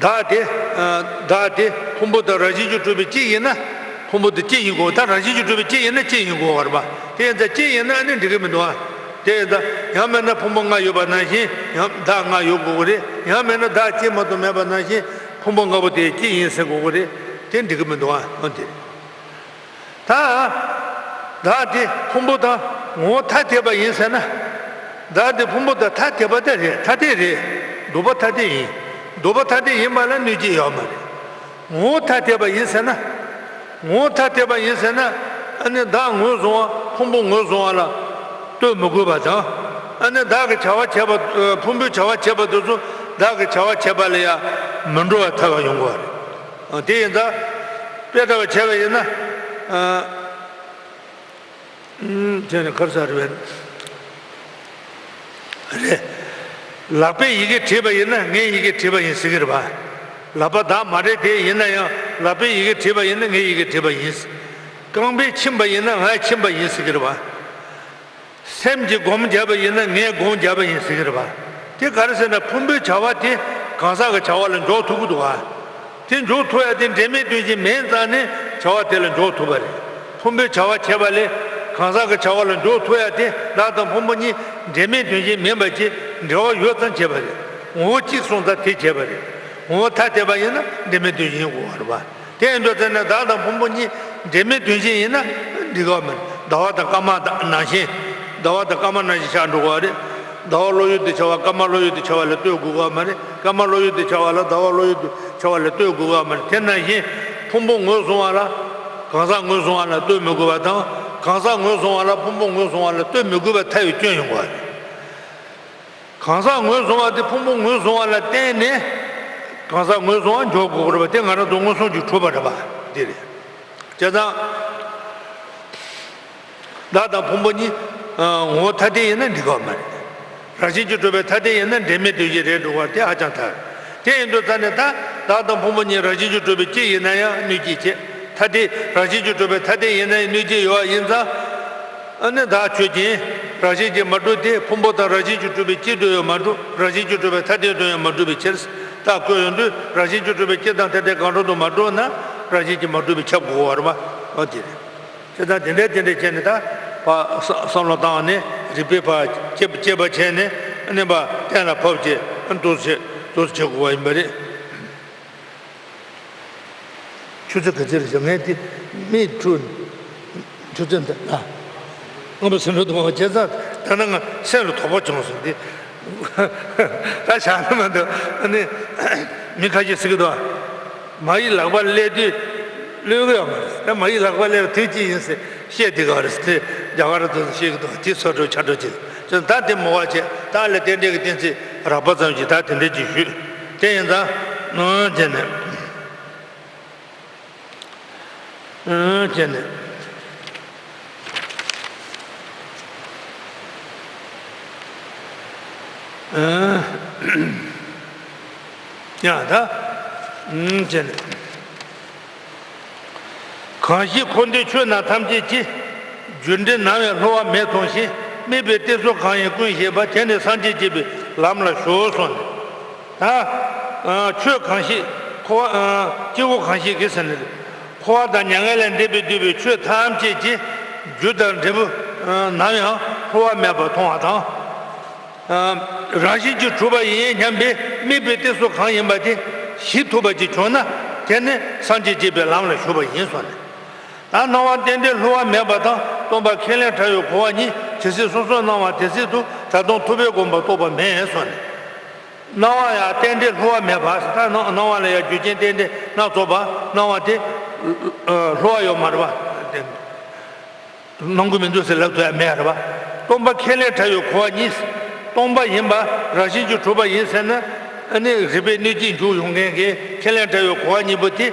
བདག་དེ། ཨ། བདག་དེ་ཕུང་པོ་དང་རང་བཞིན་གྱིས་གྲུབ་པའི་སྤྱི་ཡིན་ན། ཕུང་པོ་དེ་སྤྱི་ཡིན་དགོས། ད་རང་བཞིན་གྱིས་གྲུབ་པའི་སྤྱི་ཡིན་ན་སྤྱི་ཡིན་དགོས་པ་རེད་པ། དེ་ཡིན་ཙང་སྤྱི་ཡིན་ན་ཨ་ནི་འགྲིག་གི་མི་འདུག་ཨ། དེ་ཡིན་ཙང་ཡང་མིན་ན་ཕུང་པོ་ལྔ་ཡོད་པ་ནང་བཞིན་ཡང་བདག་ལྔ་ཡོད་དགོས་ཀྱི་རེད། ཡང་མིན་ན་བདག་གཅིག་མ་གཏོགས་མེད་པ་ནང་བཞིན་ཕུང་པོ་ལྔ་པོ་དེ་གཅིག་ཡིན་ཟེར་དགོས་ཀྱི་རེད། དེ་འགྲིག་གི་མི་འདུག་ཨ། འོ་དེ་རེད། ད་བདག་དེ་ཕུང་པོ་དང་ངོ་བོ་ཐ་དད་པ་ཡིན་ཟེར་ན། བདག་དེ་ཕུང་པོ་དང་ཐ་དད་པ་དེ་རེད། ཐ་དད་རེད། ལྡོག་པ་ཐ་དད་ཡིན། ལྡོག་པ་ཐ་དད་ཡིན་པ་ལ་གནོད་བྱེད་ཡོད་མ་རེད། ངོ་བོ་ཐ་དད་པ་ཡིན་ཟེར་ན། ངོ་བོ་ཐ་དད་པ་ཡིན་ཟེར་ན། ཨ་ནི་བདག་ངོས་བཟུང་བ་ཕུང་པོ་ངོས་བཟུང་བ་ལ་ལྟོས་མི་དགོས་པ་དང་། ཨ་ནི་བདག་གི་བྱ་བ་བྱས་པ། ཕུང་པོའི་བྱ་བ་བྱས་པ་དེ་ཚོ་བདག་གི་བྱ་བ་བྱས་པ་ལ་ཡང་མི་འགྲོ་བ་ཐལ་བ་ཡོང་དགོས་པ་རེད། དེ་ཡིན་ཙང་དཔེ་འདྲ་བ་བྱས་པ་ཡིན་ན། ཨ། ཨུམ། དེ་ནི་ག་རེ་ཟེར་བས། རེད། ལག་པས་ཡི་གེ་བྲིས་པ་ཡིན་ན་ངས་ཡི་གེ་བྲིས་པ་ཡིན་ཟེར་གྱི་རེད་པ། ལག་པ་བདག་མ་རེད་དེ། ཡིན་ན་ཡང་ལག་པས་ཡི་གེ་བྲིས་པ་ཡིན་ན་ངས་ཡི་གེ་བྲིས་པ་ཡིན། རྐང་པས་ཕྱིན་པ་ཡིན་ན་ངས་ཕྱིན་པ་ཡིན་ཟེར་གྱི་རེད་པ། སེམས་ཀྱིས་སྒོམ་བརྒྱབ་པ་ཡིན་ན་ངས་སྒོམ་བརྒྱབ་པ་ཡིན་ཟེར་གྱི་རེད་པ། དེ་ག་རེ་ཟེར་ན་ཕུང་པོའི་བྱ་བ་དེ་གང་ཟག་གི་བྱ་བ་ལ་འཇོག་ཐུབ་ཀྱི་འདུག་ག་དེ་འཇོག་ཐུབ་ཡ་དེ་འབྲེལ་མེད་དོན་གཞན་མིན་ཙང་ནས་བྱ་བ་དེ་ལ་འཇོག་ཐུབ་པ་རེད། ཕུང་པོའི་བྱ་བ་བྱས་པ་ལས་གང་ཟག་གི་བྱ་བ་ལ་འཇོག་ཐུབ་ཡ་དེ་བདག་དང་ཕུང་པོ་གཉིས་འབྲེལ་མེད་དོན་གཞན་མིན་པ་ཅིག་འབྲེལ་བ་ཡོད་ཙང་བྱས་པ་རེད། ངོ་བོ་གཅིག་སོང་ཙང་དེ་བྱས་པ་རེད། ངོ་བོ་ཐ་དད་པ་ཡིན་ན་འབྲེལ་མེད་དོན་གཞན་དགོས་པ་རེད་པ། དེ་ཡིན་དུས་ཙམ་ནས་བདག་དང་ཕུང་པོ་གཉིས་འབྲེལ་མེད་དོན་གཞན་ཡིན་ན་འགྲིག་གི་མ་རེད། ཟླ་བ་དང་སྐར་མ་དང་ནང་བཞིན། ཟླ་བ་དང་སྐར་མ་ནང་བཞིན་ཆགས་འགྲོ་གི་རེད། ཟླ་བ་བློ་ཡུལ་དུ་འཆར་བ་སྐར་མ་བློ་ཡུལ་དུ་འཆར་བ་ལ་ལྟོས་དགོས་ཀྱི་མ་རེད། སྐར་མ་བློ་ཡུལ་དུ་འཆར་བ་ལ་ཟླ་བ་བློ་ཡུལ་དུ་འཆར་བ་ལ་ལྟོས་དགོས་ཀྱི་མ་རེད། དེ་ནང་བཞིན་ཕུང་པོ་ངོས་བཟུང་བ་ལ་གང་ཟག་ངོས་བཟུང་བ་ལ་ལྟོས་མི་དགོས་པ་དང་། གང་ཟག་ངོས་བཟུང་བ་ལ་ཕུང་པོ་ངོས་བཟུང་བ་ལ་ལྟོས་མི་དགོས་པའི་ཐལ་བའི་སྐྱོན་ཡོང་གི་རེད། གང་ཟག་ངོས་བཟུང་བ་དེ་ཕུང་པོ་ངོས་བཟུང་བ་ལ་བརྟེན་ནས་གང་ཟག་ངོས་བཟུང་བ་འཇོག་དགོས་ཀྱི་རེད་པ། དེ་ང་རང་ཚོ་མངོན་སུམ་གྱིས་གྲུབ་པ་རེད་པ། འདི་རེད། བྱས་ཙང་། བདག་དང་ཕུང་པོ་གཉིས། ཨ། ངོ་བོ་ཐ་དད་ཡིན་ན་འགྲིག་གི་མ་རེད། རང་བཞིན་གྱིས་གྲུབ་པའི་ཐ་དད་ཡིན་ན་འབྲེལ་མེད་དོན་གཞན་རེད་འགྲོ་བར་དེ་ཧ་ཅང་ཐལ། དེ་ཡིན་དུས་ཙ་ནས་ད་བདག་དང་ཕུང་པོ་གཉིས་རང་བཞིན་གྱིས་གྲུབ་པའི་གཅིག་ཡིན་ན་ཡང་གནོད་བྱེད་བྱེད། ཐ་དད་རང་བཞིན་གྱིས་གྲུབ་པའི་ཐ་དད་ཡིན་ན་ཡང་གནོད་བྱེད་ཡོད་པ་ཡིན་ཙང་། ཨ་ནི་བདག་ཆོས་ཅན། རང་བཞིན་གྱིས་མ་གྲུབ་སྟེ་ཕུང་པོ་དང་རང་བཞིན་གྱིས་གྲུབ་པའི་སྤྱི་དོན་ཡང་མ་གྲུབ། རང་བཞིན་གྱིས་གྲུབ་པའི་ཐ་དད་དོན་ཡང་མ་གྲུབ་པའི་ཕྱིར། རྟགས་བཀོད་ཡོང་དུས་རང་བཞིན་གྱིས་གྲུབ་པའི་སྤྱི་དང་ཐ་དད་གང་རུང་དུ་མ་གྲུབ་ན་རང་བཞིན་གྱིས་མ་གྲུབ་པས་ཁྱབ་དགོས་པ་རེད་པ། འོ་དེ་རེད། དེ་ལྟར་དེ་འདྲའི་དེ་འདྲའི་བྱས་ནས་ད་ཕར་བསམ་བློ་བཏང་ནས་རིགས་པས་ཕར་དཔྱད་དཔྱད་པ་བྱས་ནས་ཨ་ནི་ཕར་གཏན་ལ་ཕབ་བྱས་ཨ་ནི་འདུག་སེ་འདུག་སེ་བྱེད་དགོས་པ་ཡིན་པ་རེད། ཆུ་ཚོད་ག་ཚོད་རེད་ཟེར། ངས་དེ་མིག་འཁྲུལ། ཆུ་ཚོད་འདི་ལ་ང་བ་སེམས་ལ་དུ་མ་བ་བྱས་ཙང་ད་ནི་ང་སེམས་ལ་དོགས་པ་བྱུང་སོང་། འདི་ད་བཞག་ན་མ་འདུག་ཨ་ནི་མི་ཁ་ཤས་ཟེར་གི་འདུག་མ་ཡི་ལག་པ་ཀླད་དུས་ཀློད་གི་ཡོད་མ་རེད། ད་མ་ཡི་ལག་པ་ཀླད་པ་དུས་གཅིག་ཡིན་ཟེར་བཤད་བསྡད་གི་རེད་ཟེར་རྒྱ་གར་དུ་བཤད་གི་འདུག་དེ་སོ་སོ་ཆ་འགྲོ་བྱེད། ད་དེ་མོ་བ་བྱས་ད་ལས་རྟེན་འབྲེལ་གྱི་གཏན་ཚིགས་རགས་པ་ཙམ་ཞིག་ད་དེ་འདྲ་ཅིག་ཞུས། དེ་ཡིན་ཙང་ཨང་བྱས་ནས། ཨང་བྱས་ནས། ཨང་། ཡ་ད། ཨང་བྱས་ནས། གང་ཞིག་འཁོར་འདས་ཆོས་རྣམས་ཐམས་ཅད་ཀྱི། རྒྱུ་འབྲས་ནམ་ཡང་བསླུ་བ་མེད་མཐོང་ཞིང་། དམིགས་པའི་གཏད་སོ་གང་ཡིན་ཀུན་ཤེས་པ། དེ་ནི་སངས་རྒྱས་བྱེད་པའི་ལམ་ལ་ཞུགས་གསུངས་ནས། ད། ཨ། ཆོས་གང་ཞིག་འཁོར་བ། ཨ། སྐྱེ་བོ་གང་ཞིག་གིས་ཟེར་ནས། འཁོར་བ་དང་མྱ་ངན་ལས་འདས་པའི་འདོད་པའི་ཆོས་ཐམས་ཅད་ཀྱི་རྒྱུ་དང་འབྲས་བུ། ཨ། ནམ་ཡང་བསླུ་བ་མེད་པར་མཐོང་བ་དང་། ཨ། རང་བཞིན་གྱིས་གྲུབ་པ་ཡིན་སྙམ་པའི་དམིགས་པའི་གཏད་སོ་གང་ཡིན་པ་དེ་ཞི་ཐུབ་པ་ཅིག་བྱུང་ན་དེ་ནི་སངས་རྒྱས་བྱེད་པའི་ལམ་ལ་ཞུགས་པ་ཡིན་གསུངས་ནས། ད་སྣང་བ་རྟེན་འབྲེལ་བསླུ་བ་མེད་པ་དང་སྟོང་པ་ཁས་ལེན་བྲལ་བའི་གོ་བ་གཉིས་ཇི་སྲིད་སོ་སོར་སྣང་བ་དེ་སྲིད་དུ་ད་དུང་ཐུབ་པས་བསྒོམ་པ་རྟོགས་པ་མེད་གསུངས་ནས། སྣང་བ་ཡང་རྟེན་འབྲེལ་བསླུ་བ་མེད་པ། ད་སྣང་སྣང་བ་ལ་ཡང་རྒྱུ་རྐྱེན་རྟེན་འབྲེལ་སྣ་ཚོགས་པ། སྣང་བ་དེ་ཨ་བསླུ་བ་ཡོད་མ་རེད་པ། སྣང་གི་མི་འདུག་ཟེར་ལབ་ཐུབ་ཡ་མེད་རེད་པ། སྟོང་པ་ཁས་ལེན་བྲལ་བའི་གོ་བ་གཉིས། སྟོང་པ་ཡིན་པ་རང་བཞིན་གྱིས་གྲུབ་པ་ཡིན་ཟེར་ན། ཨ་ནི་རིགས་པས་གནོད་བྱེད་འཇུག་ཡོང་མཁན་གྱི་ཁས་ལེན་བྲལ་བའི་གོ་བ་གཉིས་པོ་དེ།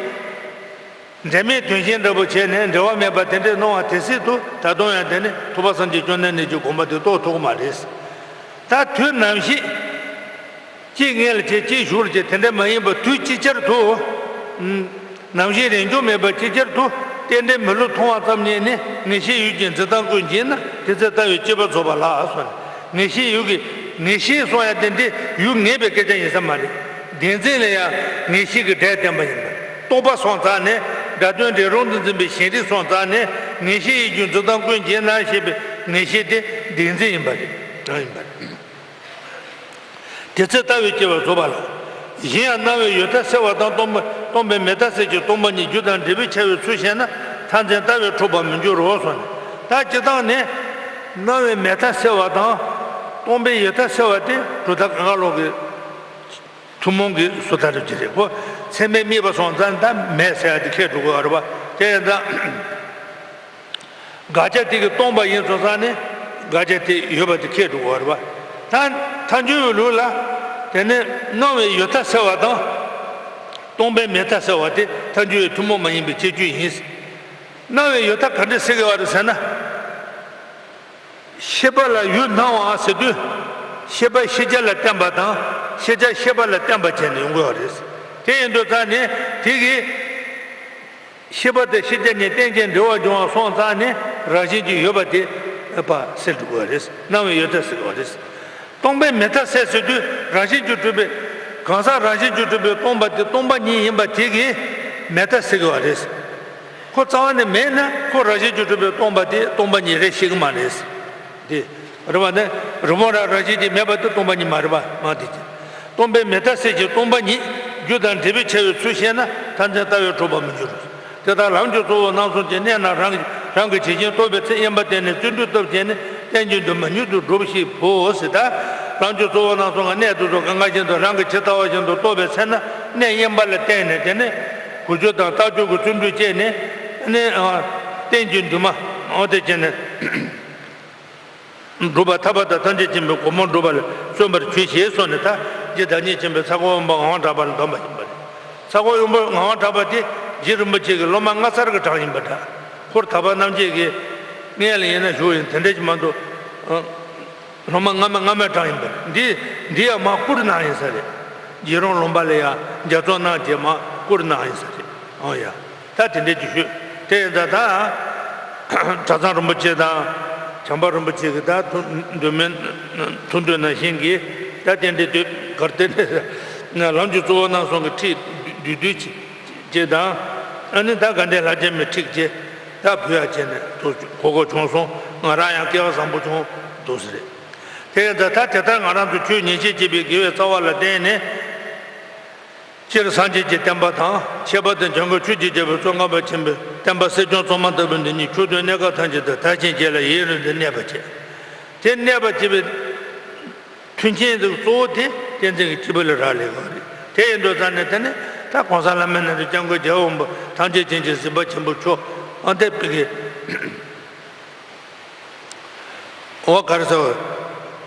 འབྲེལ་མེད་དོན་གཞན་འདྲ་པོ་བྱས་ནས་འབྲེལ་བ་མེད་པ་དེ་འདྲའི་སྣང་བ་དེ་སྲིད་དུ་ད་དུང་ཡང་དེ་ནི་ཐུབ་པ་སངས་རྒྱས་བཅོམ་ལྡན་འདས་ཀྱི་དགོངས་པ་དེ་རྟོགས་ཐུབ་ཀྱི་མ་རེད། ད་དུས་ནམ་ཞིག་གཅིག་མངལ་ལ་སྐྱེས་གཅིག་ཞུགས་ལ་སྐྱེས་དེ་འདྲ་མ་ཡིན་པར་དུས་ཅིག་ཅར་དུ། ནམ་ཞིག་རེས་འཇོག་མེད་པར་ཅིག་ཅར་དུ་རྟེན་འབྲེལ་མི་བསླུ་མཐོང་བ་ཙམ་ཉིད་ནི་ངེས་ཤེས་ཡུལ་གྱི་འཛིན་སྟངས་ཀུན་འབྱེད་ན་དེ་ཚེ་ལྟ་བའི་དཔྱད་པ་རྫོགས་པ་ལགས་སོ། ངེས་ཤེས་ཡུལ་གྱི་ངེས་ཤེས་གསུང་ཡ་དེ་འདྲའི་ཡུལ་ངེས་པའི་སྐད་ཆ་ཡིན་ས་མ་རེད། བདེན་འཛིན་ལ་ཡང་ངེས་ཤེས་ཀྱི་སྒྲས་བསྟན་པ་ཡིན་པ། རྟོག་པ་སོང་ཙང་ནས་སྒྲ་དོན་འབྲས་རུང་དུ་འཛིན་པའི་ཞེན་རིག་སོང་ཙང་ནས་ངེས་ཤེས་ཡིད་ཀྱི་འཛིན་སྟངས་ཀུན་འབྱེད་ན་ཞེས་པའི་ངེས་ཤེས་དེ་ བདེན་འཛིན་ཡིན་པ་རེད། གྲངས་ཡིན་པ་རེད། དེ་ཚེ་ལྟ་བའི་སྐྱེ་བ་རྫོགས་པ་ལ། གཞན་ཡང་སྣང་བའི་ཡོད་མཐའ་སེལ་བ་དང་སྟོང་པ་སྟོང་པའི་མེད་མཐའ་སེལ་གྱི་སྟོང་པ་ཉིད་རྒྱུ་དང་འབྲས་བུའི་ཁྱབ་པའི་ཚུལ་བཤད་ན་མཐར་འཛིན་ལྟ་བས་འཁྲུལ་པར་མི་འགྱུར་རོ་གསུངས་ནས། ད་སྤྱིར་བཏང་ནི། སྣང་བའི་མེད་མཐའ་སེལ་བ་དང་། སྟོང་པའི་ཡོད་མཐའ་སེལ་བ་དེ་གྲུབ་མཐའ་གང་ག་ལོག་གི་ཐུན་མོང་གི་བཟོ་ལྟ་རེད་ཀྱི་རེད་ཁོ། ཚད་མས་དམིགས་པ་སོང་ཙང་ད་མེད་ཟེར་ཡ་དེ་ཁས་འགྲོ་དགོས་རེད་པ། དེ་ཡིན་ཙང་། དགག་བྱ་དེ་གིས་སྟོང་པ་ཡིན་སོང་ཙང་ནི། དགག་བྱ་དེ་ཡོད་པ་དེ་ཁས་འགྲོ་དགོས་རེད་པ། ད་ཐལ་འགྱུར་བའི་ལུགས་ལ། དེ་ནི་སྣང་བའི་ཡོད་མཐའ་སེལ་བ་དང་། སྟོང་པའི་མེད་མཐའ་སེལ་བ་དེ་ཐལ་འགྱུར་བའི་ཐུན་མོང་མ་ཡིན་པའི་ཁྱད་ཆོས་ཡིན། སྣང་བའི་ཡོད་མཐའ་ག་འདྲས་སེལ་དགོས་པ་རེད་ཟེར་ན། ཤེས་པ་ལ་ཡུལ་སྣང་བ་ཟེར་དུས། ཤེས་པ་ཤེས་བྱ་ལ་བརྟེན་པ་དང་། ཤེས་བྱ་ཤེས་པ་ལ་བརྟེན་པ་བྱས་ནས་ཡོང་དགོས་པ་རེད། དེ་ཡིན་དུས་ཙང་ནས་དེ་གིས། ཤེས་པ་དང་ཤེས་བྱ་གཉིས་རྟེན་ཅིང་འབྲེལ་བར་འབྱུང་བ་སོང་ཙང་ནས་རང་བཞིན་གྱིས་ཡོད་པ་དེ་པ་སེལ་འགྲོ་དགོས་པ་རེད། སྣང་བའི་ཡོད་མཐའ་སེལ་དགོས་པ་རེད། སྟོང་པའི་མེད་མཐའ་སེལ་ཟེར་དུས་རང་བཞིན་གྱིས་གྲུབ་པའི་གང་ཟག་རང་བཞིན་གྱིས་གྲུབ་པའི་སྟོང་པ་དེ་སྟོང་པ་ཉིད་ཡིན་པ་དེ་གིས་མེད་མཐའ་སེལ་དགོས་པ་རེད། ཁོ་རྩ་བ་ནས་མེད་ན་ཁོ་རང་བཞིན་གྱིས་གྲུབ་པའི་སྟོང་པ་དེ་སྟོང་པ་ཉིད་རེད་ཤེས་ཀྱི་མ་རེད། དེ། རེད་བ་ནི། རི་མོ་རང་རང་བཞིན་གྱིས་མེད་པ་དེ་སྟོང་པ་ཉིད་མ་རེད་པ་མ་དེ་ཅི། སྟོང་པའི་མེད་མཐའ་སེལ་གྱི་སྟོང་པ་ཉིད་རྒྱུ་དང་འབྲས་བུའི་ཁྱབ་པའི་ཚུལ་བཤད་ན་མཐར་འཛིན་ལྟ་བས་འཁྲུལ་པར་མི་འགྱུར། དེ་ལྟར་ལམ་གྱི་གཙོ་བོ་རྣམ་གསུམ་གྱི་གནད་རྣམས་རང་རང་གི་ཇི་བཞིན་རྟོགས་པའི་ཚེ་དབྱེ་བ་བསྟན་ནས་བརྩོན་འགྲུས་སྟོབས་བསྐྱེད་ནས་རྟེན་ཅིང་འདུན་མ་མྱུར་དུ་འགྲུབ་ཤིག་བོ་ཟེར་ད། ལམ་གྱི་གཙོ་བོ་རྣམ་གསུམ་གྱི་གནད་དེ་ཚོ་གང་ག་བཞིན་དུ་རང་གིས་ཇི་ལྟ་བ་བཞིན་དུ་རྟོགས་པའི་ཚེ་ན་གནད་དབྱེ་བ་ལ་བརྟེན་ནས་དེ་ནས་གུས་སྦྱོར་དང་རྟག་སྦྱོར་གྱི་བརྩོན་འགྲུས་བསྐྱེད་ནས་ནི་རྟེན་ཅིང་འདུན་མ་འོ་དེ་བསྐྱེད་ནས། འགྲུབ་པ་ཐར་པ་དང་ཐམས་ཅད་མཁྱེན་པའི་གོ་འཕང་འགྲུབ་པར་བརྩོན་པར་གྱིས་ཤིག་གསུངས་ནས་ད་རྗེ་བདག་ཉིད་མཁྱེན་པའི་ཚ་ཁོ་དབང་པོ་ངག་དབང་གྲགས་པ་ལ་གདམས་པ་ཡིན་པ་རེད། ཚ་ཁོ་དབང་པོ་ངག་དབང་གྲགས་པ་དེ་རྗེ་རིན་པོ་ཆེ་གི་སློབ་མ་སྔ་ཚར་གྱི་གྲངས་ཡིན་པ་འདྲ། ཁོར་དག་པ་རྣམ་འབྱེད་ཀྱི་སྔོན་ལ་ཡིན་ན་བཞུགས་ཡིན་དེ་འདྲ་ཞིག་མ་གཏོགས། སློབ་མ་སྔ་མ་སྔ་མའི་གྲངས་ཡིན་པ་རེད། འདི་འདི་ཡང་མ་བསྐུར་གནང་ཡིན་ས་རེད། རྗེ་རོང་ལུང་པ་ལ་ཡང་རྒྱ་མཚོ་གནང་རྗེས་མ་བསྐུར་གནང་ཡིན་ས་རེད། ཨོ་ཡ། ད་དེ་འདྲས་ཀྱི་ཤོད། དེ་ཡིན་ད་ད། གྲྭ་ཚང་རིན་པོ་ཆེ་དང་། བྱམས་པ་རིན་པོ་ཆེ་གི་ད་ཐུགས་འདུན་མེད། ཐུགས་འདུན་ནང་བཞིན་གྱི་ད་དེ་འདྲས་དུས་གར་དེ་འདྲས་ལམ་གྱི་གཙོ་བོ་རྣམ་གསུམ་གྱི་ཁྲིད་བསྡུས་བསྡུས་ཅིག་ཅེས་དང་། ཨ་ནི་ད་དགའ་ལྡན་ལྷ་རྗེ་མའི་ཁྲིད་ཅེས་ད་ཕུལ་ཡག་བྱས་ནས་དུ་གོ་གོ་བྱུང་སོང་། ང་རང་ཡང་སྐལ་བ་བཟང་པོ་བྱུང་འདུག་ཟེར། དེ་ཡིན་ད་ད་དེ་ལྟར་ང་རང་ཚོ་ཆོས་ཉན་བཤད་བྱེད་པའི་དགེ་བའི་རྩ་བ་ལ་བརྟེན་ནས། སྤྱིར་སངས་རྒྱས་ཀྱི་བསྟན་པ་དང་། ཁྱད་པར་དུ་འཇམ་མགོན་ཆོས་ཀྱི་རྒྱལ་པོའི་གཙོ་ཁང་པ་ཆེན་པོའི་བསྟན་པ་སྲིད་སྐྱོང་གཙང་མ་ལྟ་བུ་འདི་ཉིད་ཕྱོགས་དུས་གནས་སྐབས་ཐམས་ཅད་དུ་དར་ཞིང་རྒྱས་ལ་ཡུན་རིང་དུ་གནས་པར་བྱེད། དེ་གནས་པར་བྱེད་པའི་མཐུན་རྐྱེན་དེ་གཙོ་བོ་དེ་བསྟན་འཛིན་གྱི་སྐྱེས་བུ་ལ་རག་ལས་པ་རེད། དེ་ཡིན་དུས་ཙང་ནས་དེ་ནི་ད་གོང་ས་ལྷ་མིའི་སྣེ་ལེན་སྐྱབས་མགོན་རྒྱལ་བ་དབང་པོ་ཐམས་ཅད་མཁྱེན་ཅིང་གཟིགས་པ་ཆེན་པོ་མཆོག་ཨ་འདས་པའི་གི་འོ་ག་རེ་ཟེར་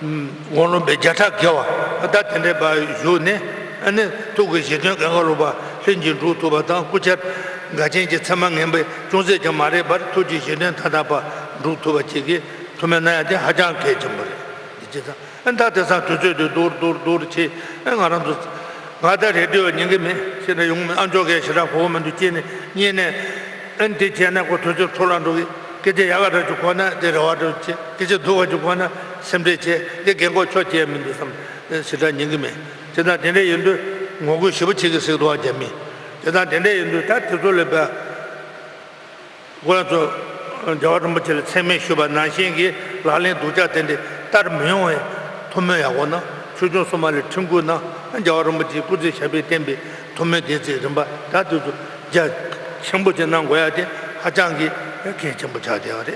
བ། དགུང་ལོ་བརྒྱ་ཕྲག་བརྒལ་བ་ད་དེ་འདྲའི་བར་བཞུགས་ནས་ཨ་ནི་ཐུགས་ཀྱི་བཞེད་དོན་གང་ག་ལུགས་པ་ལྷུན་གྱིས་འགྲུབ་ཐུབ་པ་དང་། སྐུ་ཆ་འགལ་རྐྱེན་གྱི་མཚན་མ་ངན་པས་ཅུང་ཟད་ཀྱང་མ་རེག་པར་ཐུགས་ཀྱི་བཞེད་དོན་མཐའ་དག་པ་འགྲུབ་ཐུབ་པ་ཅིག་གིས་ཐུགས་སྨོན་གནང་ཡ་དེ་ཧ་ཅང་གལ་ཆེན་པོ་རེད། འདི་ཅི་ཙང་ཨ་ད་དེང་སང་དུས་ཚོད་དུ་སྡུག་སྡུག་སྡུག་ཆེ་ཨ་ང་རང་ཚོ་ང་ད་རེ་ཌི་ཡོ་ཉན་གི་མེད་ཤེས་ན་ཡོང་མེད། ཨ་མཆོག་གིས་ཞེ་དྲག་གོ་བོ་མི་འདུག་ཅེས་ནས་ཉན་ནས་ཨ་འདི་བྱས་ན་ཁོ་དུས་ཚོད་འཕྲོ་བརླག་འགྲོ་གི། སྐད་ཆ་ཡག་ག་འདྲ་ཅིག་གོ་ན་དེ་རེ་བ་འདྲ་ཅིག་སྐད་ཆ་སྡུག་པ་ཅིག་གོ་ན་སེམས་ཁྲལ་བྱས་དེ་རྒན་གོག་ཆོག་བྱས་མི་འདུག་བསམ་ཞེ་དྲག་ཉན་གི་མེད། དེ་དང་དེ་འདྲ་ཡིན་དུས་ངོ་རྒོལ་ཞེ་པོ་བྱེད་གི་ཟེར་འདུག་ཨ་རྒྱ་མི། དེ་དང་དེ་འདྲ་ཡིན་དུས་ད་དེ་ཚོ་ལས་པ། ཁོ་རང་ཚོ་རྒྱལ་བ་རིན་པོ་ཆེ་ལ་མཚན་སྨད་ཞུས་པ་ནང་བཞིན་གྱི་ལག་ལེན་སྡུག་ཅག་དེ་འདྲ་བསྟར་མི་ཡོང་བའི་ཐུགས་སྨོན་ཡག་པོ་གནང་། ཆོས་སྐྱོང་སྲུང་མ་ལ་ཁྲིམས་བཀུར་གནང་། རྒྱལ་བ་རིན་པོ་ཆེའི་སྐུ་ཚེ་ཞབས་པད་བརྟན་པའི་ཐུགས་སྨོན་བདེན་ཚིག་རིམ་པ་ད་དུས་སུ་རྒྱ་ཆེན་པོ་ཅིག་གནང་དགོས་ཡ་དེ་ཧ་ཅང་གི་གལ་ཆེན་པོ་ཆགས་བསྡད་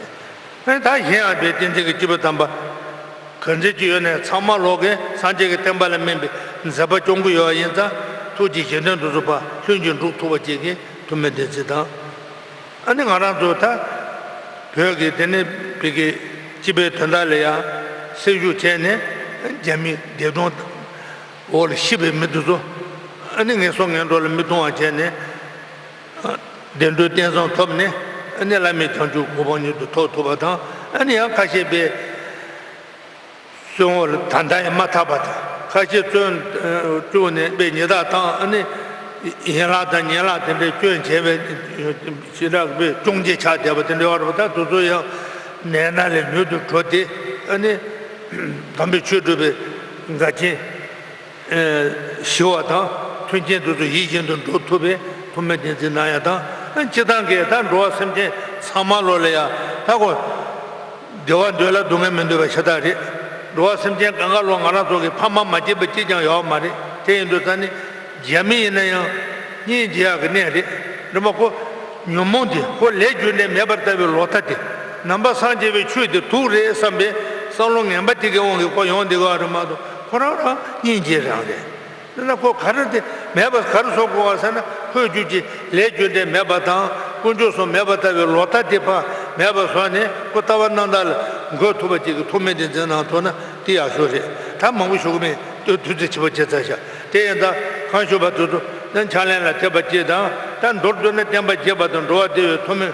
པ་རེད། ཨ་ནི་ད་གཞན་ཡང་དཔལ་བསྟན་འཛིན་གྱི་སྐྱེས་བུ་དམ་པ་ག་ཚོད་ཅིག་ཡོད་ནའི་ཚང་མ་ལོག་གིས་སངས་རྒྱས་ཀྱི་བསྟན་པ་ལ་སྨིན་པའི་མཛད་པ་སྐྱོང་གི་ཡོད་པ་ཡིན་ཙང་། ཐུགས་ཀྱི་བཞེད་དོན་དུ་གསུངས་པ་ལྷུན་གྱིས་འགྲུབ་ཐུབ་པ་ཅིག་གི་ཐུགས་སྨོན་བདེན་ཚིག་དང་། ཨ་ནི་ང་རང་ཚོ་ད་བོད་ཀྱི་དེ་ནས་བོད་ཀྱི་སྤྱི་པའི་དོན་དག་ལ་ཡང་སེམས་ཤུགས་བྱས་ནས་རྒྱ་མི་བདེ་དོན་འོག་ལ་ཤི་བའི་མི་དེ་ཚོ་ཨ་ནི་ངན་སོང་ངན་འགྲོ་ལ་མི་ལྟུང་བ་བྱས་ནས། བདེ་འགྲོའི་རྟེན་བཟང་ཐོབ་ནས་ཨ་ནི་བླ་མེད་བྱང་ཆུབ་གོ་འཕང་མྱུར་དུ་ཐོབ་ཐུབ་པ་དང་། ཨ་ནི་ཡང་ཁ་ཤས་པས་བཙོན་འོག་ལ་ད་ལྟ་ཡང་མ་ཐར་པ་དང་། ཁ་ཤས་བཙོན་བཅུག་ནས་པས་ཉེས་རྡུང་བཏང་། ཨ་ནི་ཡན་ལག་དང་ཉེས་ལག་དེ་འདྲའི་སྐྱོན་བྱས་པའི་ཞེ་དྲག་པས་སྐྱོན་ཅན་ཆགས་བསྡད་པ་དེ་འདྲ་ཡོད་རེད་པ། ད་དེ་ཚོ་ཡང་ནད་ན་ལས་མྱུར་དུ་གྲོལ་ཏེ་ཨ་ནི་དམ་པའི་ཆོས་སྒྲུབ་པའི་འགལ་རྐྱེན། ཞི་བ་དང་མཐུན་རྐྱེན་དེ་ཚོ་ཡིད་བཞིན་དུ་འགྲུབ་ཐུབ་པའི་ཐུགས་སྨོན་བདེན་ཚིག་གནང་ཡ་དང་། སྤྱིར་བཏང་གི་ད་འགྲོ་བ་སེམས་ཅན་ཚང་མ་ལོ་ལ་ཡ་ད་གོ་ དགེ་བ་འདོད་ལ་སྡུག་བསྔལ་མི་འདོད་པ་ཤ་སྟག་རེད། འགྲོ་བ་སེམས་ཅན་གང་ག་ལོ་ང་རང་ཚོ་གི་ཕ་མ་མ་སྐྱེས་པ་གཅིག་ཀྱང་ཡོད་མ་རེད། དེ་ཡིན་དུས་ད་ནི་རྒྱ་མི་ཡིན་ན་ཡང་སྙིང་རྗེ་ཡག་གི་གནས་རེད། རེད་མ་ཁོ་ཉོན་མོངས་དེ་ཁོ་ལས་རྒྱུ་འབྲས་མེད་པར་ལྟ་བའི་ལོག་ལྟ་དེ་ནང་པ་སངས་རྒྱས་པའི་ཆོས་དེ་དུག་རེད་བསམ་པའི་བསམ་བློ་ངན་པ་དེ་གི་དབང་གིས་ཁོ་ཡོང་བསྡད་གི་རེད་མ་གཏོགས་ཁོ་རང་རང་སྙིང་རྗེ་རང་རེད། དེ་ན་ཁོ་ག་རེ་དེ་མེད་པ་ག་རེ་བཟོ་དགོས་བ་ཟེར་ན། ཁོའི་རྒྱུད་ཀྱི་ལས་རྒྱུ་འབྲས་མེད་པ་དང་དཀོན་མཆོག་གསུམ་མེད་པ་ལྟ་བུའི་ལོག་ལྟ་དེ་ཕར་མེད་པ་བཟོས་ནས་ཁོ་ལྟ་བ་རྣམ་དག་ལ་འགོད་ཐུབ་པ་ཅིག་གི་ཐུགས་སྨོན་དེ་འཛིན་གནང་ཐུབ་ན་དེ་ཡག་ཤོས་རེད། ད་མང་པོ་ཞུ་གི་མེད། དུས་དུས་ཚོད་ཕྱི་པོ་བྱས་ཚར་ཤག་དེ་ཡིན་ད་གང་ཞུ་བ་དུས་ཚོད་ནི་ཕྱག་ལེན་ལ་ཐེབས་པ་ཅིག་དང་། ད་མདོར་བསྡུ་ན་བསྟན་པ་རྒྱས་པ་དང་འགྲོ་བ་བདེ་བའི་ཐུགས་སྨོན་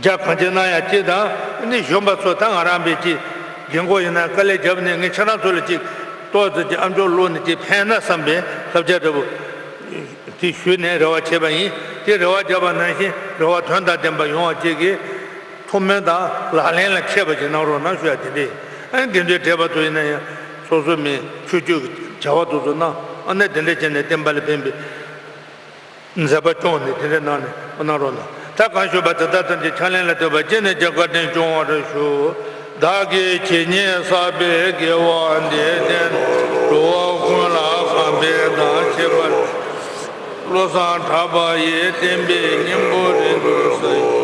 རྒྱ་གང་ཆེ་གནང་ཡག་ཅིག་དང་། ནི་གཞོན་པ་ཚོ་ད་ང་རང་པའི་ཅིག་རྒན་གོག་ཡིན་ན་དཀའ་ལས་བརྒྱབ་ནས་ངས་ཁྱེད་རང་ཚོ་ལ་ཅིག་ཏོག་ཙམ་ཅིག་ཨ་མཆོག་བླུགས་ནས་ཅིག་ཕན་ན་བསམ་པའི་བསླབ་བྱ་འདྲ་པོ་དེ་ཞུས་ནས་རེ་བ་བྱས་པ་ཡིན། དེ་རེ་བ་བརྒྱབ་པ་ནང་བཞིན་རེ་བ་དོན་དང་ལྡན་པ་ཡོང་བ་ཅིག་གི་ཐུགས་སྨོན་དང་ལག་ལེན་ལ་འཁེལ་བ་ཞིག་གནང་རོགས་གནང་ཞུ་ཡ་དེ་འདྲས། ཨ་ནི་དགེ་འདུན་བགྲེས་པ་ཚོ་ཡིན་ན་ཡང་སོ་སོ་མི་ཆོས་སྤྱོད་ཀྱི་བྱ་བ་དེ་ཚོ་གནང་། ཨ་ནི་དེ་འདྲས་བྱས་ནས་བསྟན་པ་ལ་ཕན་པའི་མཛད་པ་སྐྱོང་ནས་དེ་འདྲ་གནང་ནས་གནང་རོགས་གནང་། ད་གང་ཞུས་པ་དེ་དག་ཐམས་ཅད་ཕྱག་ལེན་ལ་ལྟོས་པ་ཅི་ནས་ཀྱང་བཀའ་དྲིན་སྐྱོང་བར་ཞུ། བདག་གིས་ཇི་སྙེད་བསགས་པའི་དགེ་བ་འདིས་ནི། འགྲོ་བ་ཀུན་ལ་གང་ཕན་དང་བྱེད་པར། བློ་བཟང་གྲགས་པ་ཡི་བསྟན་པའི་སྙིང་པོ་རིང་དུ་གསལ།